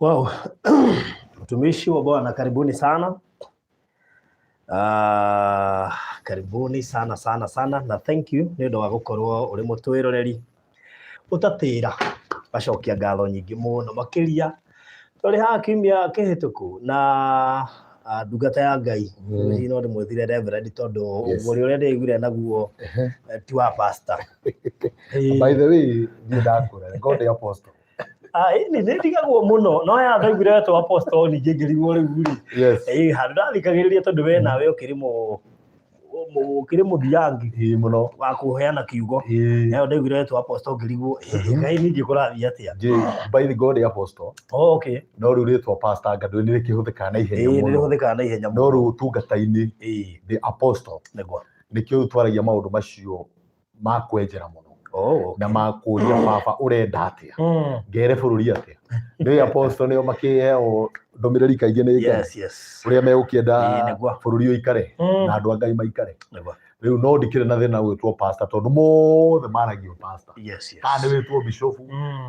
Wow. Mtumishi wa Bwana, karibuni sana. Karibuni sana sana sana na thank you nĩ ũndũ wa gũkorwo ũrĩ mũtwĩroreri ũtatĩra. Ngacokia ngatho nyingĩ mũno makĩria tũrĩ haha kiumia kĩhĩtũku na ndungata ya Ngai. Hihi no ndĩmwĩtire reverend tondũ ũguũrio ũrĩa ndĩiguire naguo ti wa pastor. By the way, niĩ ndakũra, God the apostle. Ah, ĩni nĩ ndigagwo mũno no ya ndaiguire wetwo apostle ningĩ ngĩrigwo rĩu rĩ. Ĩĩ handũ ndathikagĩrĩria tondũ we nawe ũkĩrĩ mũ ũkĩrĩ mũthiangi Ĩĩ mũno. wa kũheana kiugo. Ĩĩ. Nayo ndaiguire wetwo apostle ngĩrigwo ĩ Ngai ningĩ kũrathiĩ atĩa. Njĩ, by the God the apostle. Oh, okay. No rĩu rĩtwa pastor anga ndũĩ nĩ rĩkĩhũthĩkaga na ihenya Ĩĩ nĩ mũno. rĩhũthĩkaga na ihenya No mũno. rĩu ũtungata-inĩ Ĩĩ the apostle nĩguo. nĩkĩo rĩu twaragia maũndũ macio ma kwenjera mũno Oh, okay. na ma kũria baba ũrenda atĩa ngere bũrũri atĩa nĩ apostle nĩo makĩheo ndũmĩrĩri kaingĩ nĩ Ngai Yes, yes. ũrĩa megũkĩenda Ĩĩ, nĩguo. bũrũri ũikare na andũ a Ngai maikare. Nĩguo. Rĩu no ndikĩrĩ na thĩna gwĩtwo pastor tondũ mothe maragio pastor. Yes, yes. Kana nĩ wĩtwo bishop,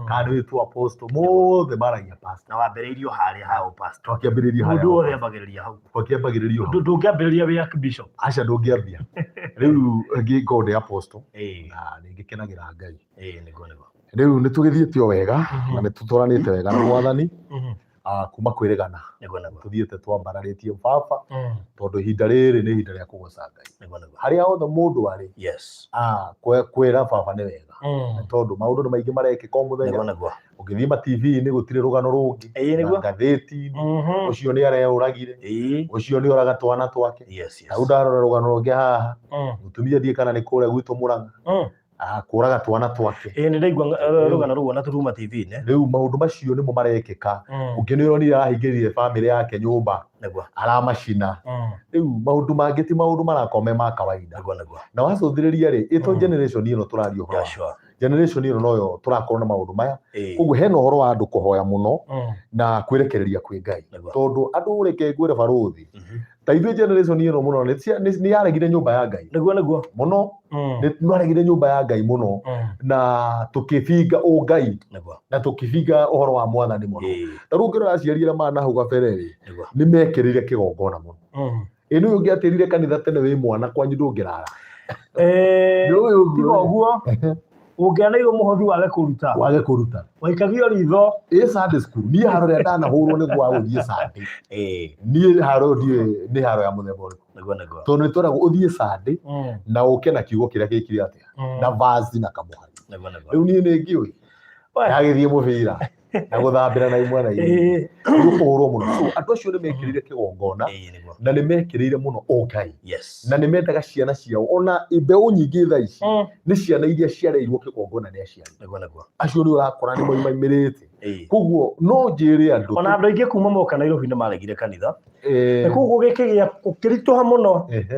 kana nĩ wĩtwo apostle, mothe maragia pastor. Na wambĩrĩirio harĩa ha ũpastor. Twakĩambĩrĩria harĩa. Mũndũ wothe ambagĩrĩria hau. Twakĩambagĩrĩrio hau. Ndũngĩambĩrĩria wĩ archbishop. Aca ndũngĩambia. Rĩu ngĩkorwo ndĩ apostle Ĩĩ. na nĩ ngĩkenagĩra Ngai. Ĩĩ nĩguo nĩguo. Rĩu nĩ tũgĩthiĩte o wega na nĩ tũtwaranĩte wega na mwathani kuma kwĩrĩgana. Nĩguo nĩguo. Tũthiĩte twambararĩtie baba tondũ ihinda rĩrĩ nĩ ihinda rĩa kũgoca Ngai. Nĩguo nĩguo. Harĩa hothe mũndũ arĩ Yes. Kwĩra baba nĩ wega. Tondũ maũndũ nĩ maingĩ marekĩka o mũthenya. Nĩguo nĩguo. Ũngĩthiĩ ma TV-inĩ gũtirĩ rũgano rũngĩ. Ĩĩ nĩguo. Na ngathĩti-inĩ. Ũcio nĩ areũragire. Ĩĩ. Ũcio nĩ oraga twana twake. Yes, yes. Hau ndarora rũgano rũngĩ haha. Mũtumia ndiĩ kana nĩ kũrĩa gwitũ Mũrang'a. Kũraga twana twake. Ĩĩ nĩ ndaigua rũgano rũu ona turuma TV-inĩ. Rĩu maũndũ macio nĩmo marekĩka. Ũngĩ nĩ ũronire arahingĩrire bamĩrĩ yake nyũmba. Nĩguo. Aramacina. Rĩu maũndũ mangĩ ti maũndũ marakorwo me ma kawaida. Nĩguo nĩguo. Na wacũthĩrĩria rĩ, ĩto generation ĩno tũraria ũhoro Yeah, wa. sure. Generation ĩno noyo tũrakorwo na maũndũ maya. Ĩĩ. Koguo hena ũhoro wa andũ kũhoya mũno na kwĩrekereria kwĩ Ngai. Nĩguo. Tondũ andũ reke ngwĩre barũthi, ta ithuĩ generation ĩno mũno nĩ yaregire nyũmba ya Ngai. Nĩguo nĩguo. Mũno. Nĩ twaregire nyũmba ya Ngai mũno na tũkĩbinga ũngai Nĩguo. na tũkĩbinga ũhoro wa mwathani mũno. Ĩĩ. Ta rĩu ũngĩrora aciari arĩa marĩ na hau gabere rĩ, Nĩguo. nĩ mekĩrĩire kĩgongona mũno. Ĩ nĩ ũngĩatĩrire kanitha tene wĩ mwana kwanyu ndũngĩrara. Eh, Nĩ ũĩ ũguo. tiga ũguo ũngĩaneirwo mũhothi wage kũruta Wage kũruta. waikagio ritho. Ĩ Sunday school, niĩ haro rĩa ndanahũrwo nĩ gwa gũthiĩ Sunday. Ĩĩ. Niĩ haro ndiũĩ nĩ haro ya mũthemba ũrĩkũ. Nĩguo nĩguo. Tondũ nĩ tweragwo ũthiĩ Sunday na ũke na kiugo kĩrĩa gĩkire atĩa. Na vazi na kamũhari. Nĩguo nĩguo. Rĩu niĩ nĩ ngĩũĩ. We. Ndagĩthiĩ mũbira na gũthambĩra na imwana igĩrĩ. Ĩĩ. Nĩ ũkũhũrwo mũno. So andũ acio nĩ mekĩrĩire kĩgongona Ĩĩ nĩguo. na nĩ mekĩrĩire mũno ũngai. Yes. Na nĩ mendaga ciana ciao ona mbeũ nyingĩ thaa ici nĩ ciana iria ciareirwo kĩgongona nĩ aciari. Nĩguo nĩguo. Acio nĩ ũrakora nĩ moimaimĩrĩte. Ĩĩ. Koguo no njĩre andũ Ona andũ aingĩ kuma moka Nairobi nĩ maregire kanitha. Eh, Na koguo gĩkĩgĩa gũkĩritũha mũno. Ehe,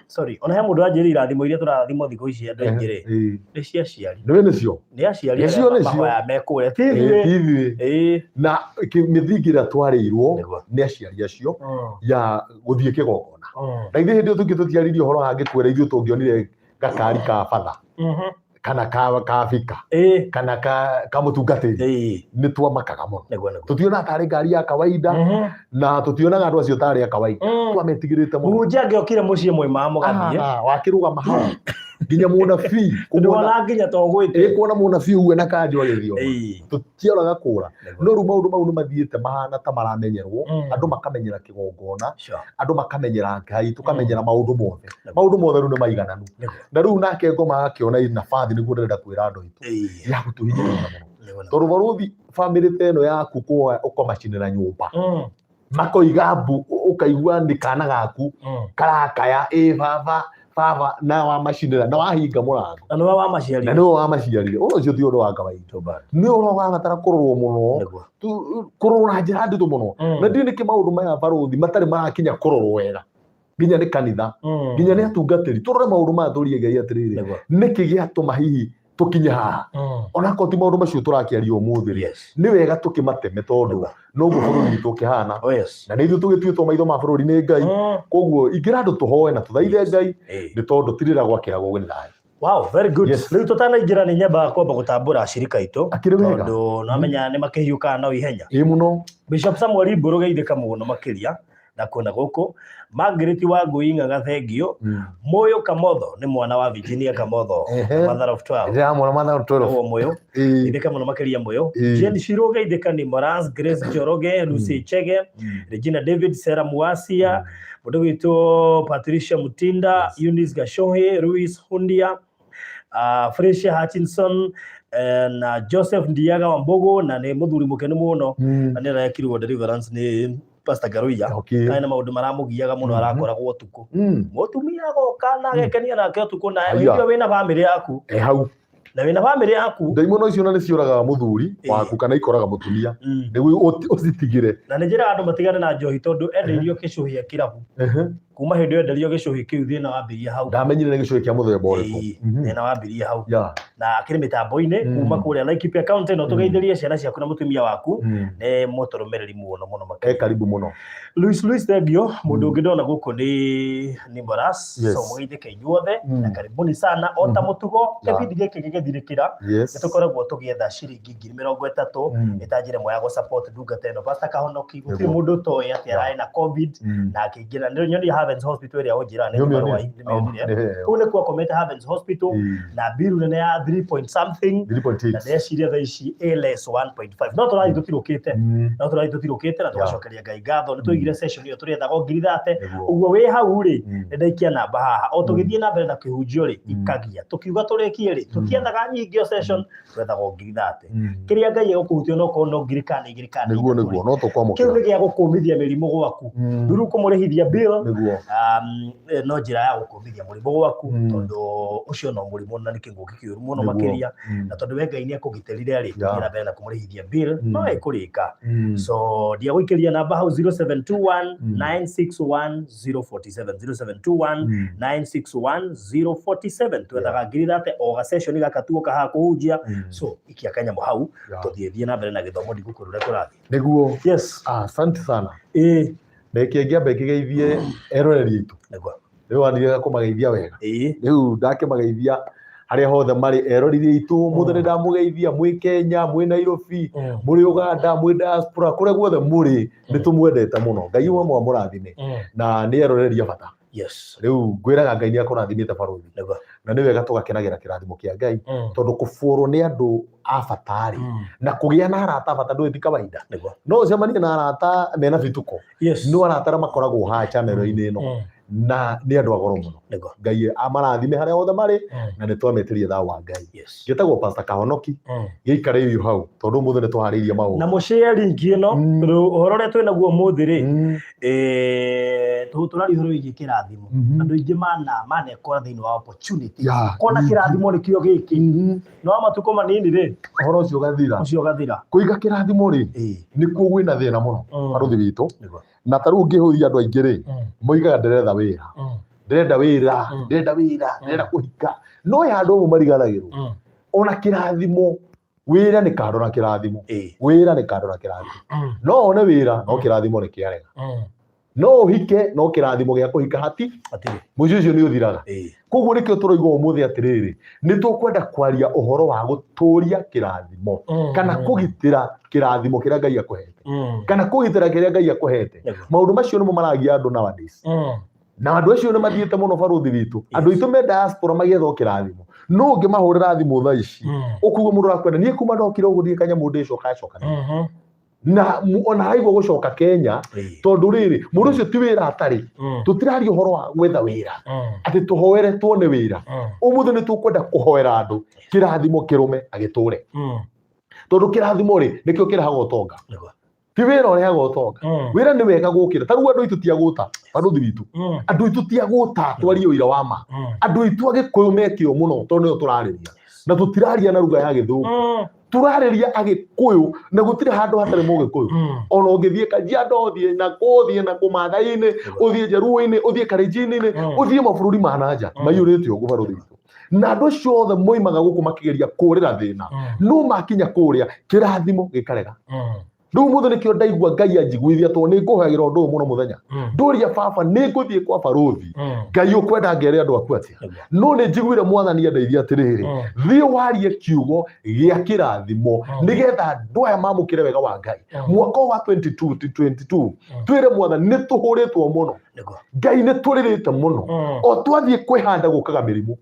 Sorry, ona he mũndũ anjĩrire irathimo iria tũrathimwo thikũ ici andũ aingĩ rĩ, eh, nĩ cia aciari. nĩwe nĩcio. Nĩ aciari Nĩcio, arĩa nĩcio. mahoyaga me kũrĩa. Ti Eh, ithuĩ. ti ithuĩ. Ĩĩ. Na mĩthingi ĩrĩa twarĩirwo Nĩguo. nĩ aciari acio ya gũthiĩ kĩgongona. Na ithuĩ hĩndĩ ĩyo tũngĩ tũtiaririe ũhoro hangĩkwĩra ithuĩ tũngĩonire gakari ka batha kana ka bika Ĩĩ. kana ka mũtungatĩri Ĩĩ. nĩ twamakaga mũno. Nĩguo nĩguo. Tũtionaga tarĩ ngari ya kawaida na tũtionaga andũ acio tarĩ a kawaida. Twametigĩrĩte mũno. Mũhunjia angĩokire mũciĩ mwaima mũgathiĩ. Wakĩrũgama hau. Nginya mũnabii kũmuona Ndwona nginya to gwĩte. Ĩ, kuona mũnabii ũguo na kanjũ agĩthioma, Ĩĩ. tũtiaroraga kũra. Nĩguo. No rĩu maũndũ mau nĩ mathiĩte mahana ta maramenyerwo, andũ makamenyera kĩgongona, andũ makamenyera Ngai, tũkamenyera maũndũ mothe. Nĩguo. Maũndũ mothe rĩu nĩ maigananu. Nĩguo. Na rĩu nake ngoma akĩona nabathi, nĩguo ndĩrenda kwĩra andũ aitũ, ya gũtũhinyĩrĩria mũno. Nĩguo, nĩguo. Tondũ barũthi, bamĩrĩ ta ĩno yaku kuoya ũkamacinĩra nyũmba, makoiga mbu, ũkaigua nĩ kana gaku karakaya, ĩ baba baba, na wamacinĩra na wahinga mũrango. Na nĩwe wamaciarire. Na nĩwe wamaciarire. Ũndũ ũcio ti ũndũ wa kawaida. Too bad. Nĩ ũhoro ũrabatara kũrorwo mũno. Nĩguo. Kũrorwo na njĩra nditũ mũno. Na ndiũĩ nĩkĩ maũndũ maya barũthi matarĩ marakinya kũrorwo wega, nginya nĩ kanitha, nginya nĩ atungatĩri. Tũrore maũndũ maya, tũrie Ngai atĩrĩrĩ, nĩkĩ gĩatũma hihi tũkinye haha? Onakorwo ti maũndũ macio tũrakĩaria ũmũthĩ rĩ, nĩ wega tũkĩmateme, tondũ noguo bũrũri witũ ũkĩhana. Oh, yes. Na nĩ ithuĩ tũgĩtuĩtwo maitho ma bũrũri nĩ Ngai. Koguo ingĩra andũ tũhoe na tũthaithe Ngai, nĩ tondũ tirĩra gwakĩragwo nĩ thayũ. Wow, very good. Yes. Rĩu tũtanaingĩra nĩ nyambaga kwamba gũtambũra acirika aitũ. Akĩrĩ wega. Tondũ namenya nĩ makĩhiũkaga na ihenya. Ĩ mũno. Bishop Samuel Mbũrũ geithĩka mũno makĩria na kuona gũkũ. Margaret wa Ngui Ng'ang'a, thengio. Mũyũ Kamotho nĩ mwana wa Virginia Kamotho, mother of 12. Ndĩramwona mother of 12. Ũguo Mũyũ. Geithĩka mũno makĩria Mũyũ. Jane Shiro geithĩka nĩ Morans, Grace Njoroge, Lucy Chege, Regina David, Sarah Muasia, mũndũ gwitũ Patricia Mutinda, Eunice Gashohe, Louis Hundia, Fresia Hutchinson, na Joseph Ndiaga wa Mbogo, na nĩ mũthuri mũkenu mũno, na nĩ arekirwo deliverance nĩ Pastor Garuiya. Karĩ na maũndũ maramũgiaga mũno, arakoragwo ũtukũ, mũtumia agoka na agekenia nake ũtukũ, na Aya. hĩndĩ ĩyo wĩna bamĩrĩ yaku, E hau. Na wĩna bamĩrĩ yaku. Ndaimono icio na nĩ ciũragaga mũthuri waku kana ikoraga mũtumia, nĩguo ũcitigĩre. Na nĩ njĩraga andũ matigane na njohi, tondũ endeirio gĩcũhĩ kĩrabu. Kuma hĩndĩ ĩyo enderio gĩcũhĩ kĩu, thĩna wambĩrĩria hau. Ndamenyire nĩ gĩcũhĩ kĩa mũthemba ũrĩkũ. Ĩĩ, thĩna wambĩrĩria hau. Na akĩrĩ mĩtambo-inĩ kuma kũrĩa Laikipia County. No tũgeithĩrie ciana ciaku na mũtumia waku, nĩ mũtũrũmĩrĩri mũno mũno makĩria. E karibu mũno. Luis Luis, thengio. Mũndũ ũngĩ ndona gũkũ nĩ Nicholas. Yes. So mũgeithĩke inyuothe na karibuni sana. O ta mũtugo, kĩbindi gĩkĩ gĩgĩthirĩkĩra, nĩ tũkoragwo tũgĩetha ciringi 30,000 ĩta njĩra ĩmwe ya gũ-support ndungata ĩno. Pastor Kahonoki, gũtirĩ mũndũ ũtoĩ atĩ ararĩ na COVID na akĩingĩra. Nĩ nyonia Havens Hospital ĩrĩa ũnjĩra nĩ Nĩũmĩonire? nĩmĩonire. Oh, nĩ- Kũu nĩkuo akomete Havens Hospital, na biru nene ya 3 point something, 3.8. Na ndeciria thaa ici ĩ less 1.5, no tũrathiĩ tũtirũkĩte, no tũrathiĩ tũtirũkĩte, na tũgacokeria Ngai ngatho. Nĩ tũigire session ĩyo tũrĩethaga 30,000. Ũguo wĩ hau rĩ, nĩ ndaikia namba haha. O tũgĩthiĩ na mbere na kĩhunjio rĩ, ikagia tũkiuga tũrĩkie rĩ, tũtiethaga nyingĩ o session, twethaga o 30,000. Kĩrĩa Ngai egũkũhutia, no korwo no ngiri kana igĩrĩ kana Nĩguo. ithatũ rĩ, Nĩguo no kĩu tũkwamũkĩra. nĩ gĩa gũkũmithia mĩrimũ gwaku, rĩu kũmũrĩhithia bill. No njĩra ya gũkũmithia mũrimũ gwaku, tondũ ũcio no mũrimũ na nĩ kĩng'ũki kĩũru mũno makĩria. Na tondũ we Ngai nĩ akũgitĩrire rĩ, thiĩ na mbere na kũmũrĩhithia bill, no ĩkũrĩka. So ndiagũikĩria namba hau, 0721 961 047, 0721 961 047. Twethaga 30,000 o ga session gaka tuoka haha kũhunjia. So ikia kanyamũ hau, tũthiĩ thiĩ na mbere na gĩthomo, ndigũkwĩra ũrĩa kũrathiĩ. Nĩguo. Yes. Ah, asante sana. Reke ngĩambe ngĩgeithie eroreri aitũ. Rĩu wanire kũmageithia wega. Rĩu ndakĩmageithia harĩa hothe marĩ, eroreri aitũ mũthĩ nĩ ndamũgeithia mwĩ Kenya, mwĩ Nairobi, mũrĩ Uganda, mwĩ diaspora, kũrĩa guothe mũrĩ, nĩ tũmwendete mũno. Ngai ũmwe amũrathime, na nĩ eroreri a bata. Rĩu ngwĩraga Ngai nĩ akũrathimĩte barũthi, na nĩ wega tũgakenagĩra kĩrathimo kĩa Ngai, tondũ kũbũrwo nĩ andũ a bata rĩ, na kũgĩa na arata a bata ndũĩ ti kawaida. No ũcemanie na arata mena bituko, no arata arĩa makoragwo haha channel-inĩ ĩno na nĩ andũ a goro mũno. Ngai amarathime harĩa hothe marĩ, na nĩ twametĩria thayũ wa Ngai. Ngĩtagwo Pastor Kahonoki. Gĩikare ũyũ hau, tondũ ũmũthĩ nĩ tũharĩirie Na maũndũ. Mũshare link ĩno, tondũ ũhoro ũrĩa twĩ naguo ũmũthĩ rĩ, tũraria ũhoro wĩgiĩ kĩrathimo. Andũ aingĩ manekora thĩinĩ wa opportunity, kona kĩrathimo nĩkĩo gĩkĩ, no matukũ manini rĩ, Ũhoro ũcio ũgathira. Ũcio ũgathira. Kũiga kĩrathimo rĩ, nĩkuo gwĩna thĩna mũno, barũthi witũ. Na ta rĩu ũngĩhũthia andũ aingĩ rĩ, moigaga ndĩretha wĩra, ndĩrenda wĩra, ndĩrenda wĩra, ndĩrenda kũhika. No ya andũ amwe mariganagĩrwo ona kĩrathimo, wĩra nĩ kando na kĩrathimo. Wĩra nĩ kando na kĩrathimo. No one wĩra, no kĩrathimo nĩ kĩarega. No ũhike, no kĩrathimo gĩa kũhika hati. Hatirĩ. Mũciĩ ũcio nĩ ũthiraga. Koguo nĩkĩo tũroiga ũmũthĩ atĩrĩrĩ, nĩ tũkwenda kwaria ũhoro wa gũtũria kĩrathimo, kana kũgitĩra kĩrathimo kĩrĩa Ngai akũhete, kana kũgitĩra kĩrĩa Ngai akũhete. Maũndũ macio nĩmo maragia andũ nowadays. Na andũ acio nĩ mathiĩte mũno barũthi witũ. Andũ aitũ me diaspora magĩetha o kĩrathimo. No ũngĩmahũrĩra thimũ thaa ici, ũkũigua mũndũ arakwenda niĩ kuma ndokire ũguo ndirĩ kanyamũ ndĩcoka acoka. Na ona araigua gũcoka Kenya tondũ rĩrĩ mũndũ ũcio ti wĩra atarĩ. Tũtiraria ũhoro wa gwetha wĩra atĩ tũhoere tuone wĩra. Ũmũthĩ nĩ tũkwenda kũhoera andũ kĩrathimo kĩrũme agĩtũre. Tondũ kĩrathimo rĩ nĩkĩo kĩrehaga ũtonga. Ti wĩra ũrehaga ũtonga. Wĩra nĩ wega gũkĩra. Ta rĩu andũ aitũ ti agũta, barũthi witũ. Andũ aitũ ti agũta, twarie ũira wa ma. Andũ aitũ Agĩkũyũ me kĩo mũno tondũ nĩo tũrarĩria. Na tũtiraria na ruga ya Gĩthũngũ. Tũrarĩria Agĩkũyũ na gũtirĩ handũ hatarĩ Mũgĩkũyũ. Ona ũngĩthiĩ Kajiado, ũthiĩ na kũ, ũthiĩ na kũ Maathai-inĩ, ũthiĩ Njaruo-inĩ, ũthiĩ Kalenjin-inĩ, ũthiĩ mabũrũri ma na nja, maiyũrĩte ũguo barũthi witũ. Na andũ acio othe moimaga gũkũ makĩgeria kũrĩra thĩna. No makinya kũrĩa, kĩrathimo gĩkarega. Rĩu mũthĩ nĩkĩo ndaigua Ngai anjiguithia tondũ nĩ ngũhoyagĩra ũndũ ũyũ mũno mũthenya. Ndũria baba nĩ ngũthiĩ kwa barũthi. Ngai ũkwenda ngere andũ aku atĩa? No nĩ njiguire mwathani andeithia atĩrĩrĩ, thiĩ warie kiugo gĩa kĩrathimo nĩgetha andũ aya mamũkĩre wega wa Ngai. Mwaka wa 2022 twĩre mwathani nĩ tũhũrĩtwo mũno. Ngai nĩ tũrĩrĩte mũno. O twathiĩ kwĩhanda gũkaga mĩrimũ.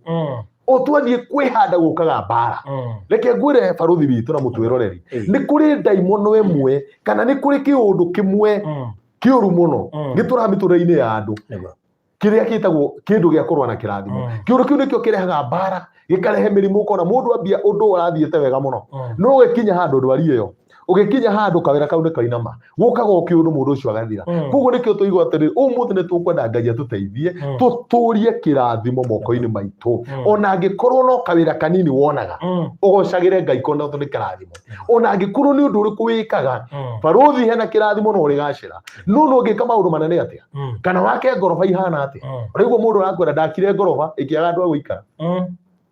O twathiĩ kwĩhanda gũkaga mbara. Reke ngwĩre barũthi witũ na mũtwĩroreri, nĩ kũrĩ ndaimono ĩmwe kana nĩ kũrĩ kĩũndũ kĩmwe kĩũru mũno gĩtũraga mĩtũrĩre-inĩ ya andũ kĩrĩa gĩtagwo kĩndũ gĩa kũrũa na kĩrathimo. Kĩũndũ kĩu nĩkĩo kĩrehaga mbara, gĩkarehe mĩrimũ, ũkona mũndũ ambia ũndũ ũrathiĩte wega mũno, no ũgĩkinya handũ ndwari ĩyo, ũgĩkinya handũ kawĩra kau nĩ kainama, gũkaga o kĩũndũ mũndũ ũcio agathira. Koguo nĩkĩo tũigua atĩrĩrĩ, ũmũthĩ nĩ tũkwenda Ngai atũteithie tũtũrie kĩrathimo moko-inĩ maitũ. Ona angĩkorwo no kawĩra kanini wonaga, ũgocagĩre Ngai kona nĩ kĩrathimo. Ona angĩkorwo nĩ ũndũ ũrĩkũ wĩkaga, barũthi hena kĩrathimo no ũrĩgacĩra. No no ũngĩka maũndũ manene atĩa? Kana wake ngoroba ihana atĩa? Ũraigua mũndũ arakwĩra ndakire ngoroba ĩkĩaga andũ a gũikara.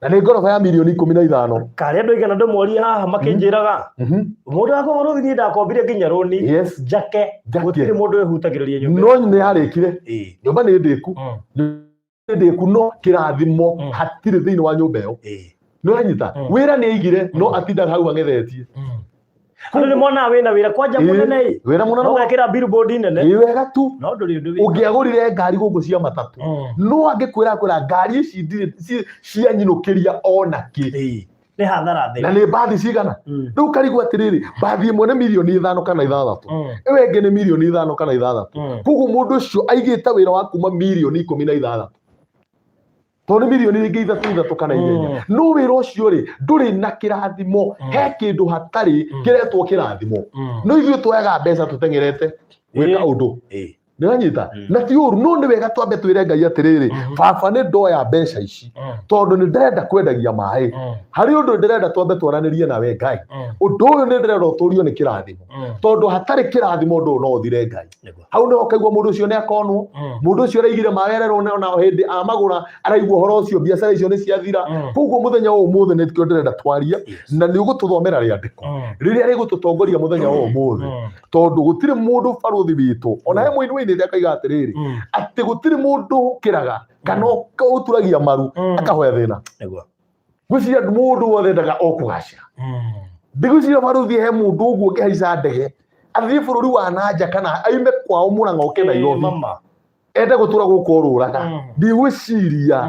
Na nĩ ngoroba ya mirioni 15. Karĩa andũ aigana ndĩmorie haha makĩnjĩraga mũndũ wakwa barũthi niĩ ndakombire nginya rũni njake, gũtirĩ mũndũ wĩhutagĩrĩria nyũmba. No nĩ yarĩkire. Nyũmba nĩ ndĩku. Nĩ ndĩku no kĩrathimo hatirĩ thĩinĩ wa nyũmba ĩyo. Nĩ wanyita? Wĩra nĩ aigire no atindaga hau ang'ethetie. Andũ nĩ monaga wĩna wĩra kwanja mũnene ĩ. Wĩra mũnene. Ũgekĩra billboard nene. Ĩ wega tu. No ndũrĩ ũndũ wĩkaga. Ũngĩagũrire ngari gũkũ cia matatũ. No angĩkwĩra kwĩra ngari ici ndirĩ cianyinũkĩria ona kĩ. Nĩ hathara theri. Na nĩ mbathi cigana? Rĩu karigwo atĩrĩrĩ, mbathi ĩmwe nĩ mirioni 5 kana 6. Ĩyo ĩngĩ nĩ mirioni 5 kana 6. Koguo mũndũ ũcio aigĩte wĩra wa kuma mirioni 16. Tondũ nĩ mirioni rĩngĩ 3 3 kana 4. No wĩra ũcio rĩ, ndũrĩ na kĩrathimo. He kĩndũ hatarĩ kĩretwo kĩrathimo. No ithuĩ tuoyaga mbeca tũteng'erete gwĩka ũndũ. Nĩ wanyita? Na ti ũru, no nĩ wega twambe twĩre Ngai atĩrĩrĩ, baba nĩ ndoya mbeca ici tondũ nĩ ndĩrenda kwendagia maĩ. Harĩ ũndũ ndĩrenda twambe twaranĩrie nawe Ngai. Ũndũ ũyũ nĩ ndĩrenda ũtũrio nĩ kĩrathimo. Tondũ hatarĩ kĩrathimo ũndũ ũyũ no ũthire Ngai. Hau nĩho ũkaigua mũndũ ũcio nĩ akonwo. Mũndũ ũcio araigire maĩ arerwo ona hĩndĩ amagũra araigua ũhoro ũcio biacara icio nĩ ciathira. Koguo mũthenya wa ũmũthĩ nĩkĩo ndĩrenda twarie na nĩ ũgũtũthomera rĩandĩko rĩrĩa rĩgũtũtongoria mũthenya wa ũmũthĩ. Tondũ gũtirĩ mũndũ barũthi witũ ona he mũini wĩinĩte akaiga atĩrĩrĩ atĩ gũtirĩ mũndũ ũkĩraga kana ũturagia maru akahoya thĩna. Ngwĩciria mũndũ wothe endaga o kũgacĩra. Ndigwĩciria barũthi he mũndũ ũguo ũngĩhaica ndege athiĩ bũrũri wa na nja kana aime kwao Mũrang'a oke Nairobi ende gũtũra gũkũ orũraga. Ndigwĩciria.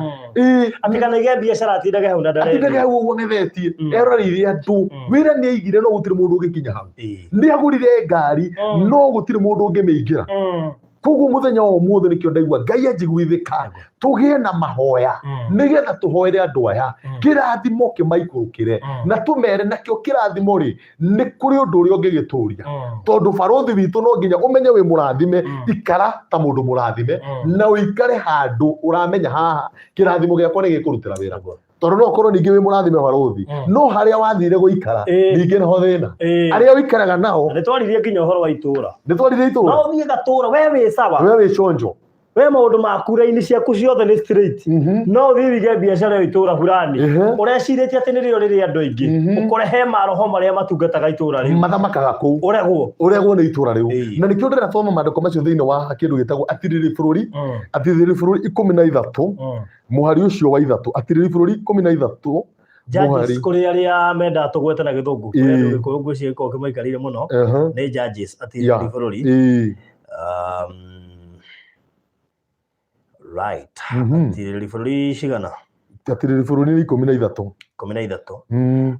Atĩ kana aige biacara atindage hau na ndarendio. Atindage hau ũguo ang'ethetie. Eroreire andũ. Wĩra nĩ aigire no gũtirĩ mũndũ ũngĩkinya hau. Nĩ agũrire ngari no gũtirĩ mũndũ ũngĩmĩingĩra. Koguo mũthenya wa ũmũthĩ nĩkĩo ndaigua Ngai anjiguithĩka tũgĩe na mahoya nĩgetha tũhoere andũ aya kĩrathimo kĩmaikũrũkĩre na tũmere nakĩo kĩrathimo rĩ nĩ kũrĩ ũndũ ũrĩa ũngĩgĩtũria. Tondũ barũthi witũ no nginya ũmenye wĩ mũrathime, ikara ta mũndũ mũrathime na ũikare handũ ũramenya haha kĩrathimo gĩakwa nĩ gĩkũrutĩra wĩra. Tondũ no ũkorwo ningĩ wĩ mũrathime barũthi, no harĩa wathire gũikara ningĩ nĩho thĩna. Arĩa ũikaraga nao. Nĩ twaririe nginya ũhoro wa itũra. Nĩ twaririe itũra. No ũthiĩ gatũra, we wĩ sawa. We wĩ chonjo. We maũndũ maku raini ciaku ciothe nĩ straight. No ũthiĩ wĩige biacara ĩyo itũra fulani. Ũrecirĩtie atĩ nĩrĩo rĩrĩ andũ aingĩ. Ũkore he maroho marĩa matungataga itũra rĩu. Mathamakaga kũu. Ũregwo. Ũregwo nĩ itũra rĩu. Na nĩkĩo ndĩrathoma maandĩko macio thĩinĩ wa kĩndũ gĩtagwo Atirĩrĩ Bũrũri. Atirĩrĩ Bũrũri 13. Mũhari ũcio wa 3. Atirĩrĩ Bũrũri 13. Judges kũrĩ arĩa mendaga tũgwete na gĩthũngũ, kũrĩ andũ gĩkũyũ ngwĩciria gĩkoragwo kĩmaikarĩire mũno, nĩ Judges Atirĩrĩ Bũrũri. Right. Atirĩrĩri bũrũri cigana? Atirĩrĩri bũrũri nĩ 13. 13.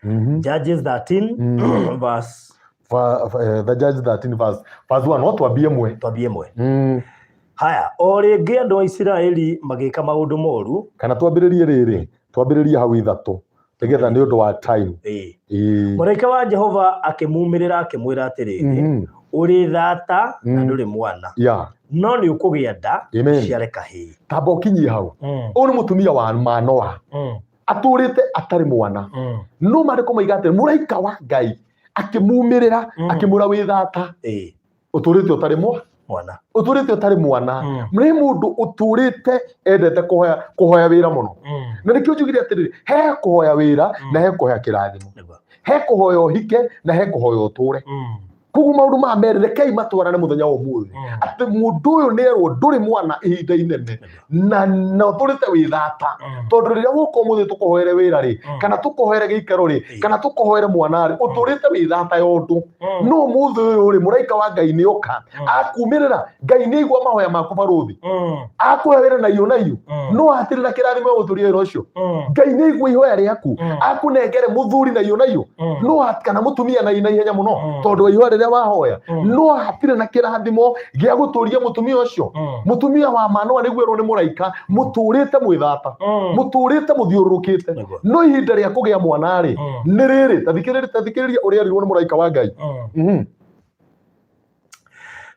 13. Judges 13 verse The Judge 13 verse 1, no twambie ĩmwe. Twambie ĩmwe. Haya, o rĩngĩ andũ a Isiraeli magĩka maũndũ moru. Kana twambĩrĩrie rĩrĩ, twambĩrĩrie hau 3 nĩgetha nĩ ũndũ wa time. Ĩĩ. Mũraika wa Jehova akĩmumĩrĩra akĩmwĩra atĩrĩrĩ, ũrĩ thata na ndũrĩ mwana, no nĩ ũkũgĩa nda ũciare kahĩĩ. Tamba ũkinyie hau. Ũyũ nĩ mũtumia wa Manoa, atũrĩte atarĩ mwana, no maandĩko maiga atĩ mũraika wa Ngai akĩmumĩrĩra, akĩmwĩra wĩ thata, ũtũrĩte ũtarĩ mwana, ũtũrĩte ũtarĩ mwana. Nĩ mũndũ ũtũrĩte endete kũhoya wĩra mũno, na nĩkĩo njugire atĩrĩrĩ, he kũhoya wĩra na he kũhoya kĩrathimo, he kũhoya ũhike na he kũhoya ũtũre. Koguo maũndũ maya merĩ rekei matwarane mũthenya wa ũmũthĩ, atĩ mũndũ ũyũ nĩ erwo ndũrĩ mwana ihinda inene na ũtũrĩte wĩ thata, tondũ rĩrĩa woka ũmũthĩ tũkũhoere wĩra rĩ, kana tũkũhoere gĩikaro rĩ, kana tũkũhoere mwana rĩ, ũtũrĩte wĩ thata ya ũndũ. No ũmũthĩ ũyũ rĩ, mũraika wa Ngai nĩ oka akumĩrĩra, Ngai nĩ aigua mahoya maku barũthi, akũhe wĩra na iyo na iyo, no hatirĩ na kĩrathimo ya gũtũria wĩra ũcio. Ngai nĩ aigua ihoya rĩaku, akũnengere mũthuri na iyo na iyo, no kana mũtumia na ihenya mũno, tondũ wa ihoya rĩrĩa wahoya, no hatirĩ na kĩrathimo gĩa gũtũria mũtumia ũcio. Mũtumia wa Manoa nĩguo erwo nĩ mũraika, mũtũrĩte mwĩ thata, mũtũrĩte mũthiũrũrũkĩte, no ihinda rĩa kũgĩa mwana rĩ, nĩ rĩrĩ. Tathikĩrĩria ũrĩa erirwo nĩ mũraika wa Ngai.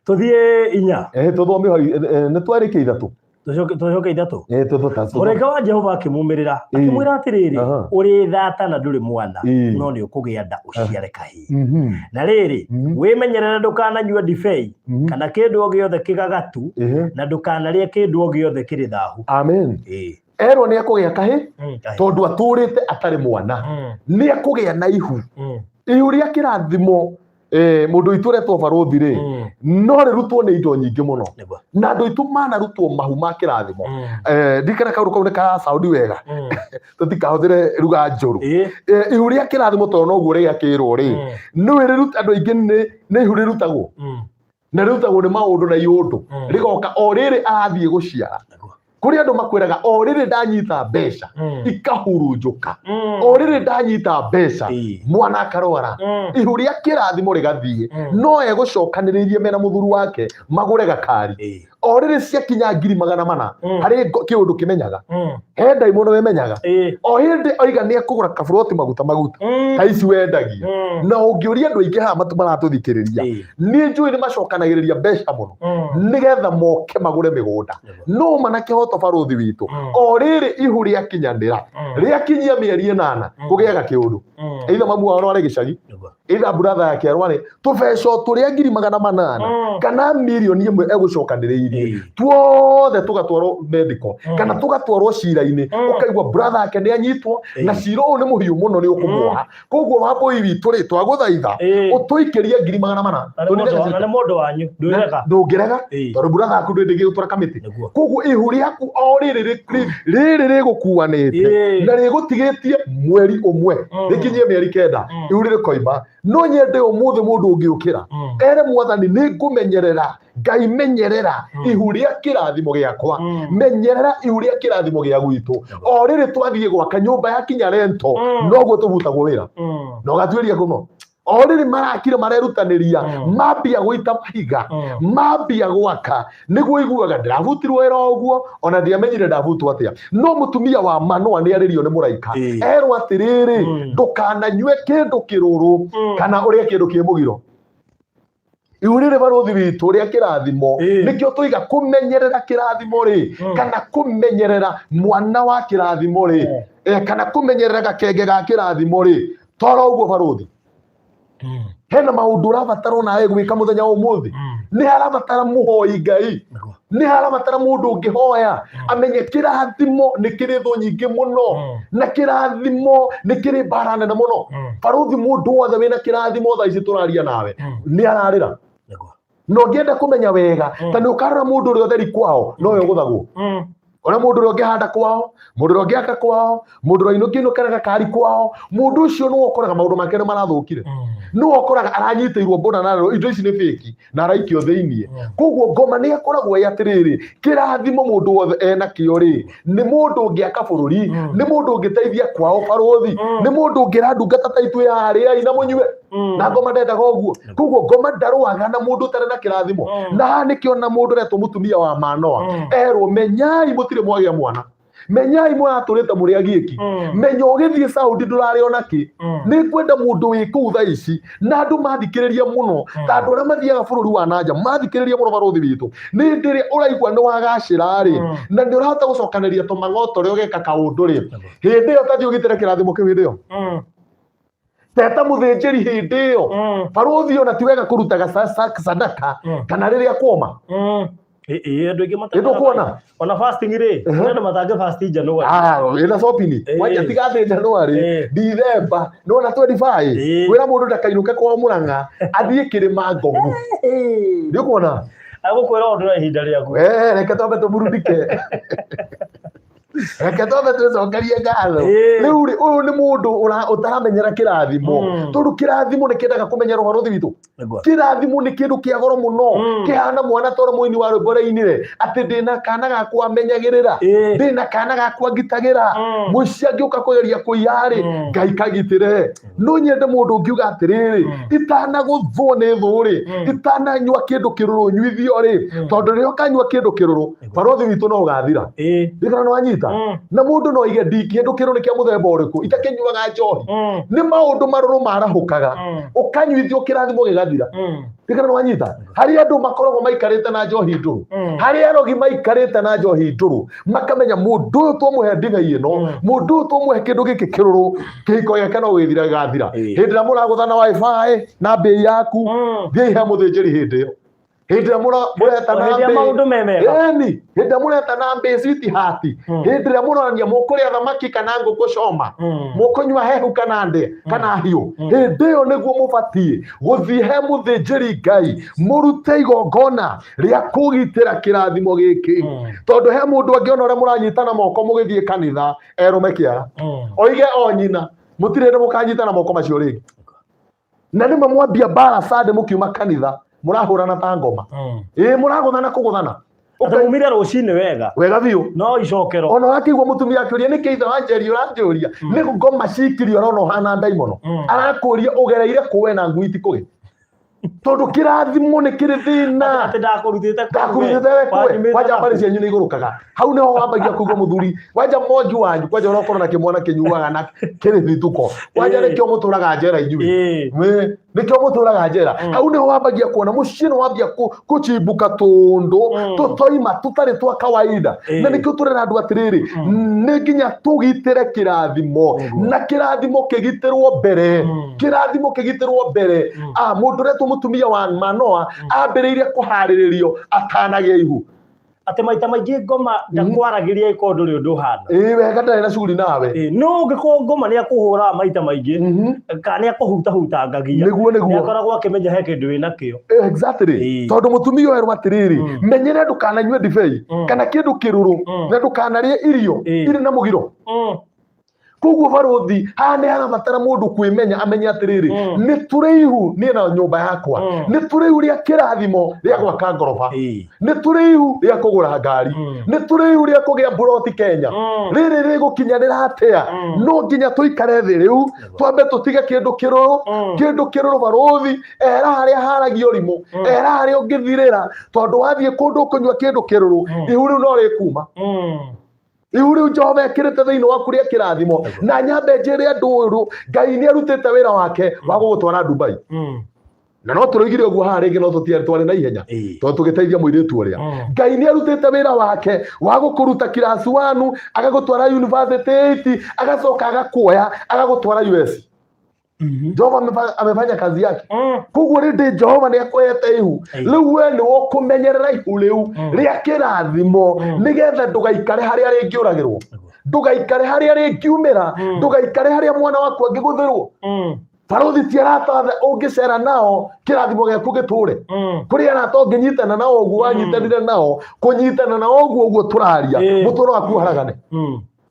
Tũthiĩ 4. Tũthome hau, nĩ twarĩkia 3. Tũcoke 3. Mũraika wa Jehova akĩmumĩrĩra, akĩmwĩra atĩrĩrĩ, ũrĩ thata na ndũrĩ mwana, no nĩ ũkũgĩa nda ũciare kahĩĩ. Na rĩrĩ, wĩmenyerere ndũkananyue ndibei kana kĩndũ o gĩothe kĩgagatu, na ndũkanarĩe kĩndũ o gĩothe kĩrĩ thahu. Amen. Erwo nĩ ekũgĩa kahĩĩ, tondũ atũrĩte atarĩ mwana, nĩ ekũgĩa na ihu. Ihu rĩa kĩrathimo, mũndũ witũ ũretwo barũthi rĩ, no rĩrutwo nĩ indo nyingĩ mũno, na andũ aitũ manarutwo mahu ma kĩrathimo. Ndikana kaũndũ kau nĩ karacaũndi wega, tũtikahũthĩre ruga njũru. Ihu rĩa kĩrathimo tondũ noguo rĩakĩrwo rĩ, nĩwe rĩruta andũ aingĩ, nĩ ihu rĩrutagwo, na rĩrutagwo nĩ maũndũ na iũndũ, rĩgoka o rĩrĩ arathiĩ gũciara. Kũrĩ andũ makwĩraga o rĩrĩ ndanyita mbeca ikahurunjũka, o rĩrĩ ndanyita mbeca mwana akarwara, ihu rĩa kĩrathimo rĩgathiĩ, no egũcokanĩrĩirie mena mũthuri wake magũre gakari. O rĩrĩ ciakinya 400,000 harĩ kĩũndũ kĩmenyaga, he ndaimono ĩmenyaga, o hĩndĩ oiga nĩ ekũgũra kaburoti maguta maguta ta ici wendagia. Na ũngĩũria andũ aingĩ haha maratũthikĩrĩria, niĩ njũĩ nĩ macokanagĩrĩria mbeca mũno nĩgetha moke magũre mĩgũnda. No mana kĩhoto barũthi witũ, o rĩrĩ ihu rĩakinyanĩra, rĩakinyia mĩeri 8, kũgĩaga kĩũndũ, either mamu wao arware gĩcagi, either brother yake arware, tũbeca tũrĩa 800,000 kana 1 million egũcokanĩrĩirie tuothe tũgatwarwo medical kana tũgatwarwo cira-inĩ, ũkaigua brother yake nĩ anyitwo na cira ũyũ nĩ mũhiũ mũno, nĩ ũkũmuoha. Koguo Wambũi witũ rĩ, twagũthaitha ũtũikĩrie 400,000. Na nĩ mũndũ wanyu, ndũrega. Ndũngĩrega, tondũ brother yaku ndũngĩgĩgũtwara kamĩtĩ. Koguo ihu rĩaku o rĩrĩ rĩrĩ rĩgũkuanĩte na rĩgũtigĩtie mweri ũmwe, rĩkinyie mĩeri 9, ihu rĩrĩkoima. No nyende ũmũthĩ mũndũ ũngĩũkĩra ere mwathani, nĩ ngũmenyerera Ngai, menyerera ihu rĩa kĩrathimo gĩakwa, menyerera ihu rĩa kĩrathimo gĩa gwitũ. O rĩrĩ twathiĩ gwaka nyũmba yakinya rento, noguo tũbutagwo wĩra na ũgatuĩria kũno. O rĩrĩ marakire marerutanĩria, mambia gũita mahiga, mambia gwaka, nĩguo iguaga ndĩrabutirwo wĩra ũguo, ona ndiamenyire ndabutwo atĩa. No mũtumia wa Manoa nĩ arĩrio nĩ mũraika, erwo atĩrĩrĩ, ndũkananyue kĩndũ kĩrũrũ kana ũrĩe kĩndũ kĩ mũgiro. Ihu rĩrĩ barũthi witũ rĩa kĩrathimo, nĩkĩo tũiga kũmenyerera kĩrathimo rĩ, kana kũmenyerera mwana wa kĩrathimo rĩ, kana kũmenyerera gakenge ga kĩrathimo rĩ, toro ũguo barũthi, hena maũndũ ũrabatara onawe gwĩka mũthenya wa ũmũthĩ. Nĩ harabatara mũhoi Ngai, nĩ harabatara mũndũ ũngĩhoya amenye kĩrathimo nĩ kĩrĩ thũ nyingĩ mũno, na kĩrathimo nĩ kĩrĩ mbara nene mũno. Barũthi, mũndũ wothe wĩna kĩrathimo thaa ici tũraria nawe nĩ ararĩra. Na ũngĩenda kũmenya wega, ta nĩ ũkarora mũndũ ũrĩa ũtheri kwao nowe ũgũthagwo. Ona mũndũ ũrĩa ũngĩhanda kwao, mũndũ ũrĩa ũngĩaka kwao, mũndũ ũrĩa ũinũkĩinũka na gakari kwao, mũndũ ũcio nĩwe ũkoraga maũndũ make nĩ marathũkire. Nĩwe ũkoraga aranyitĩirwo mbũna na arerwo indo ici nĩ fake na araikio thĩiniĩ. Koguo ngoma nĩ ĩkoragwo ĩ atĩrĩrĩ, kĩrathimo mũndũ wothe enakĩo rĩ, nĩ mũndũ ũngĩaka bũrũri, nĩ mũndũ ũngĩteithia kwao barũthi, nĩ mũndũ ũngĩra ndungata ta ithuĩ harĩai na mũnyue. Na ngoma ndendaga ũguo. Koguo ngoma ndarũaga na mũndũ ũtarĩ na kĩrathimo. Na haha nĩkĩo na mũndũ ũretwo mũtumia wa Manoa erwo, menyai mũtirĩ mwagĩa mwana, menyai mũratũrĩte mũrĩ agiĩki, menya ũgĩthiĩ Saudi ndũrarĩ ona kĩ. Nĩ ngwenda mũndũ wĩ kũu thaa ici na andũ mathikĩrĩria mũno, ta andũ arĩa mathiaga bũrũri wa nanja mathikĩrĩria mũno barũthi witũ. Nĩ hĩndĩ ĩrĩa ũraigua nĩ wagacĩra rĩ, na nĩ ũrahota gũcokanĩria tũmang'oto ũrĩa ũgeka kaũndũ rĩ, hĩndĩ ĩyo tathiĩ ũgitĩre kĩrathimo kĩu hĩndĩ ĩyo. Teta mũthĩnjĩri hĩndĩ ĩyo. Barũthi ona ti wega kũrutaga sadaka kana rĩrĩa kwoma. Ĩĩ, andũ aingĩ Nĩ ndũkuona? Ona fasting rĩ, kũrĩ andũ matangĩ fast January. Ah, ĩna sopini. Kwanja tiga atĩ January, December, nĩwona 25. Kwĩra mũndũ ndakainũke kwa Mũrang'a, athiĩ kĩrĩma Ngogu. Nĩ ũkuona? Agũkwĩra ũndũ na ihinda rĩaku. Reke twambe tũmurundike. Reke twambe twĩcokerie ngatho. Rĩu rĩ, ũyũ nĩ mũndũ ũtaramenyera kĩrathimo. Tondũ kĩrathimo nĩ kĩendaga kũmenyerwo barũthi witũ. Kĩrathimo nĩ kĩndũ kĩa goro mũno. Kĩhana mwana toro mũini wa rwĩmbo rainire atĩ ndĩna kana gakwa menyagĩrĩra, ndĩna kana gakwa ngitagĩra, mũici angĩũka kũgeria kũiya rĩ, Ngai kagitĩre. No nyende mũndũ ũngiuga atĩrĩrĩ, itanagũthwo nĩ thũ rĩ, itananyua kĩndũ kĩrũrũ nyuithio rĩ, tondũ rĩrĩa ũkanyua kĩndũ kĩrũrũ barũthi witũ no ũgathira. Ndikana nĩ wanyita. Na mũndũ no aige ndi kĩndũ kĩrũrũ nĩ kĩa mũthemba ũrĩkũ, itakĩnyuaga njohi. Nĩ maũndũ marũrũ marahũkaga, ũkanyuithio kĩrathimo gĩgathira. Ndikana nĩ wanyita. Harĩ andũ makoragwo maikarĩte na njohi ndũrũ, harĩ arogi maikarĩte na njohi ndũrũ, makamenya mũndũ ũyũ twamũhe ndibei ĩno, mũndũ ũyũ twamũhe kĩndũ gĩkĩ kĩrũrũ, kĩhiko gĩake no gĩthira gĩgathira. Hĩndĩ ĩrĩa mũragũthana wifi na mbei yaku, thiĩi he mũthĩnjĩri hĩndĩ ĩyo. Hĩndĩ ĩrĩa mũretana Hĩndĩ ĩrĩa mbĩ- maũndũ me mega. Ĩni, hĩndĩ ĩrĩa mũretana mbĩ sweetheart, hĩndĩ ĩrĩa mũronania mũkũrĩa thamaki kana ngũkũ coma, mũkũnyua hehu kana ndĩ kana hiũ, hĩndĩ ĩyo nĩguo mũbatiĩ gũthiĩ he mũthĩnjĩri Ngai mũrute igongona rĩa kũgitĩra kĩrathimo gĩkĩ. Tondũ he mũndũ angĩona ũrĩa mũranyitana moko mũgĩthiĩ kanitha erũme kĩara, oige o nyina mũtirĩ hĩndĩ mũkanyitana moko macio rĩngĩ. Na nĩmwe mwambia mbara Sunday mũkiuma kanitha mũrahũrana ta ngoma. Ĩĩ, mũragũthana kũgũthana. Atĩ mumire rũcinĩ wega. Wega biũ. No icokero. Ona wakĩigua mũtumia akĩũria nĩkĩ ithe wa Njeri ũranjũria, nĩ ngoma cikirio arona ũhana ndaimono. Arakũria ũgereire kũ we na ngui itikũgĩ. Tondũ kĩrathimo nĩ kĩrĩ thĩna. Atĩ ndakũrutĩte kũu. Ndakũrutĩte we kũwe. Kwanja mbarĩ cianyu nĩ igũrũkaga. Hau nĩho wambagia kũigua mũthuri. Kwanja mwangi wanyu, kwanja ũrokorwo na kĩmwana kĩnyuaga na kĩrĩ thituko. Kwanja nĩkĩo mũtũraga njera inyuĩ. Nĩkĩo mũtũraga njera. Hau nĩho wambagia kuona mũciĩ nĩ wambia kũchimbuka tũndũ tũtoima tũtarĩ twa kawaida. Na nĩkĩo tũrera andũ atĩrĩrĩ, nĩ nginya tũgitĩre kĩrathimo. Na kĩrathimo kĩgitĩrwo mbere. Kĩrathimo kĩgitĩrwo mbere. Mũndũ ũretwo mũtumia wa Manoa ambĩrĩirie kũharĩrĩrio atanagĩa ihu. Atĩ maita maingĩ ngoma ndakwaragĩria ĩkorwo ndũrĩ ũndũ ũhana. Ĩĩ wega, ndarĩ na cuguri nawe. Ĩĩ, no ũngĩkorwo ngoma nĩ akũhũraga maita maingĩ, kana nĩ akũhutahutangagia. Nĩguo, nĩguo. Nĩ akoragwo akĩmenya he kĩndũ wĩnakĩo. Exactly. Tondũ mũtumia ũyũ erwo atĩrĩrĩ, menyere ndũkananyue ndibei kana kĩndũ kĩrũrũ, na ndũkanarĩe irio irĩ na mũgiro. Koguo barũthi haha nĩ harabatara mũndũ kwĩmenya, amenye atĩrĩrĩ, nĩ tũrĩ ihu niĩ na nyũmba yakwa, nĩ tũrĩ ihu rĩa kĩrathimo rĩa gwaka ngoroba, nĩ tũrĩ ihu rĩa kũgũra ngari, nĩ tũrĩ ihu rĩa kũgĩa mburoti Kenya. Rĩrĩ rĩgũkinyanĩra atĩa? No nginya tũikare thĩ rĩu twambe tũtige kĩndũ kĩrũrũ, kĩndũ kĩrũrũ barũthi era harĩa haragio rimũ, era harĩa ũngĩthirĩra, tondũ wathiĩ kũndũ ũkũnyua kĩndũ kĩrũrũ, ihu rĩu no rĩkuma. Ihu rĩu Jehova ekĩrĩte thĩinĩ waku rĩa kĩrathimo. Na nyambe njĩre andũ ũyũ, Ngai nĩ arutĩte wĩra wake wa gũgũtwara Dubai. Na no tũroigire ũguo haha rĩngĩ, no tũtiarĩ twarĩ na ihenya tondũ tũgĩteithia mũirĩtu ũrĩa. Ngai nĩ arutĩte wĩra wake wa gũkũruta class 1 agagũtwara university 8, agacoka agakuoya agagũtwara US. Jehova amefanya kazi yake. Koguo rĩndĩ Jehova nĩ akũhete ihu. Rĩu we nĩ ũkũmenyerera ihu rĩu rĩa kĩrathimo, nĩgetha ndũgaikare harĩa rĩngĩũragĩrwo, ndũgaikare harĩa rĩngiumĩra, ndũgaikare harĩa mwana waku angĩgũthĩrwo. Barũthi ti arata othe ũngĩcera nao kĩrathimo gĩaku gĩtũre. Kũrĩ arata ũngĩnyitana nao ũguo wanyitanire nao, kũnyitana nao ũguo ũguo tũraria, mũtũro waku ũharagane.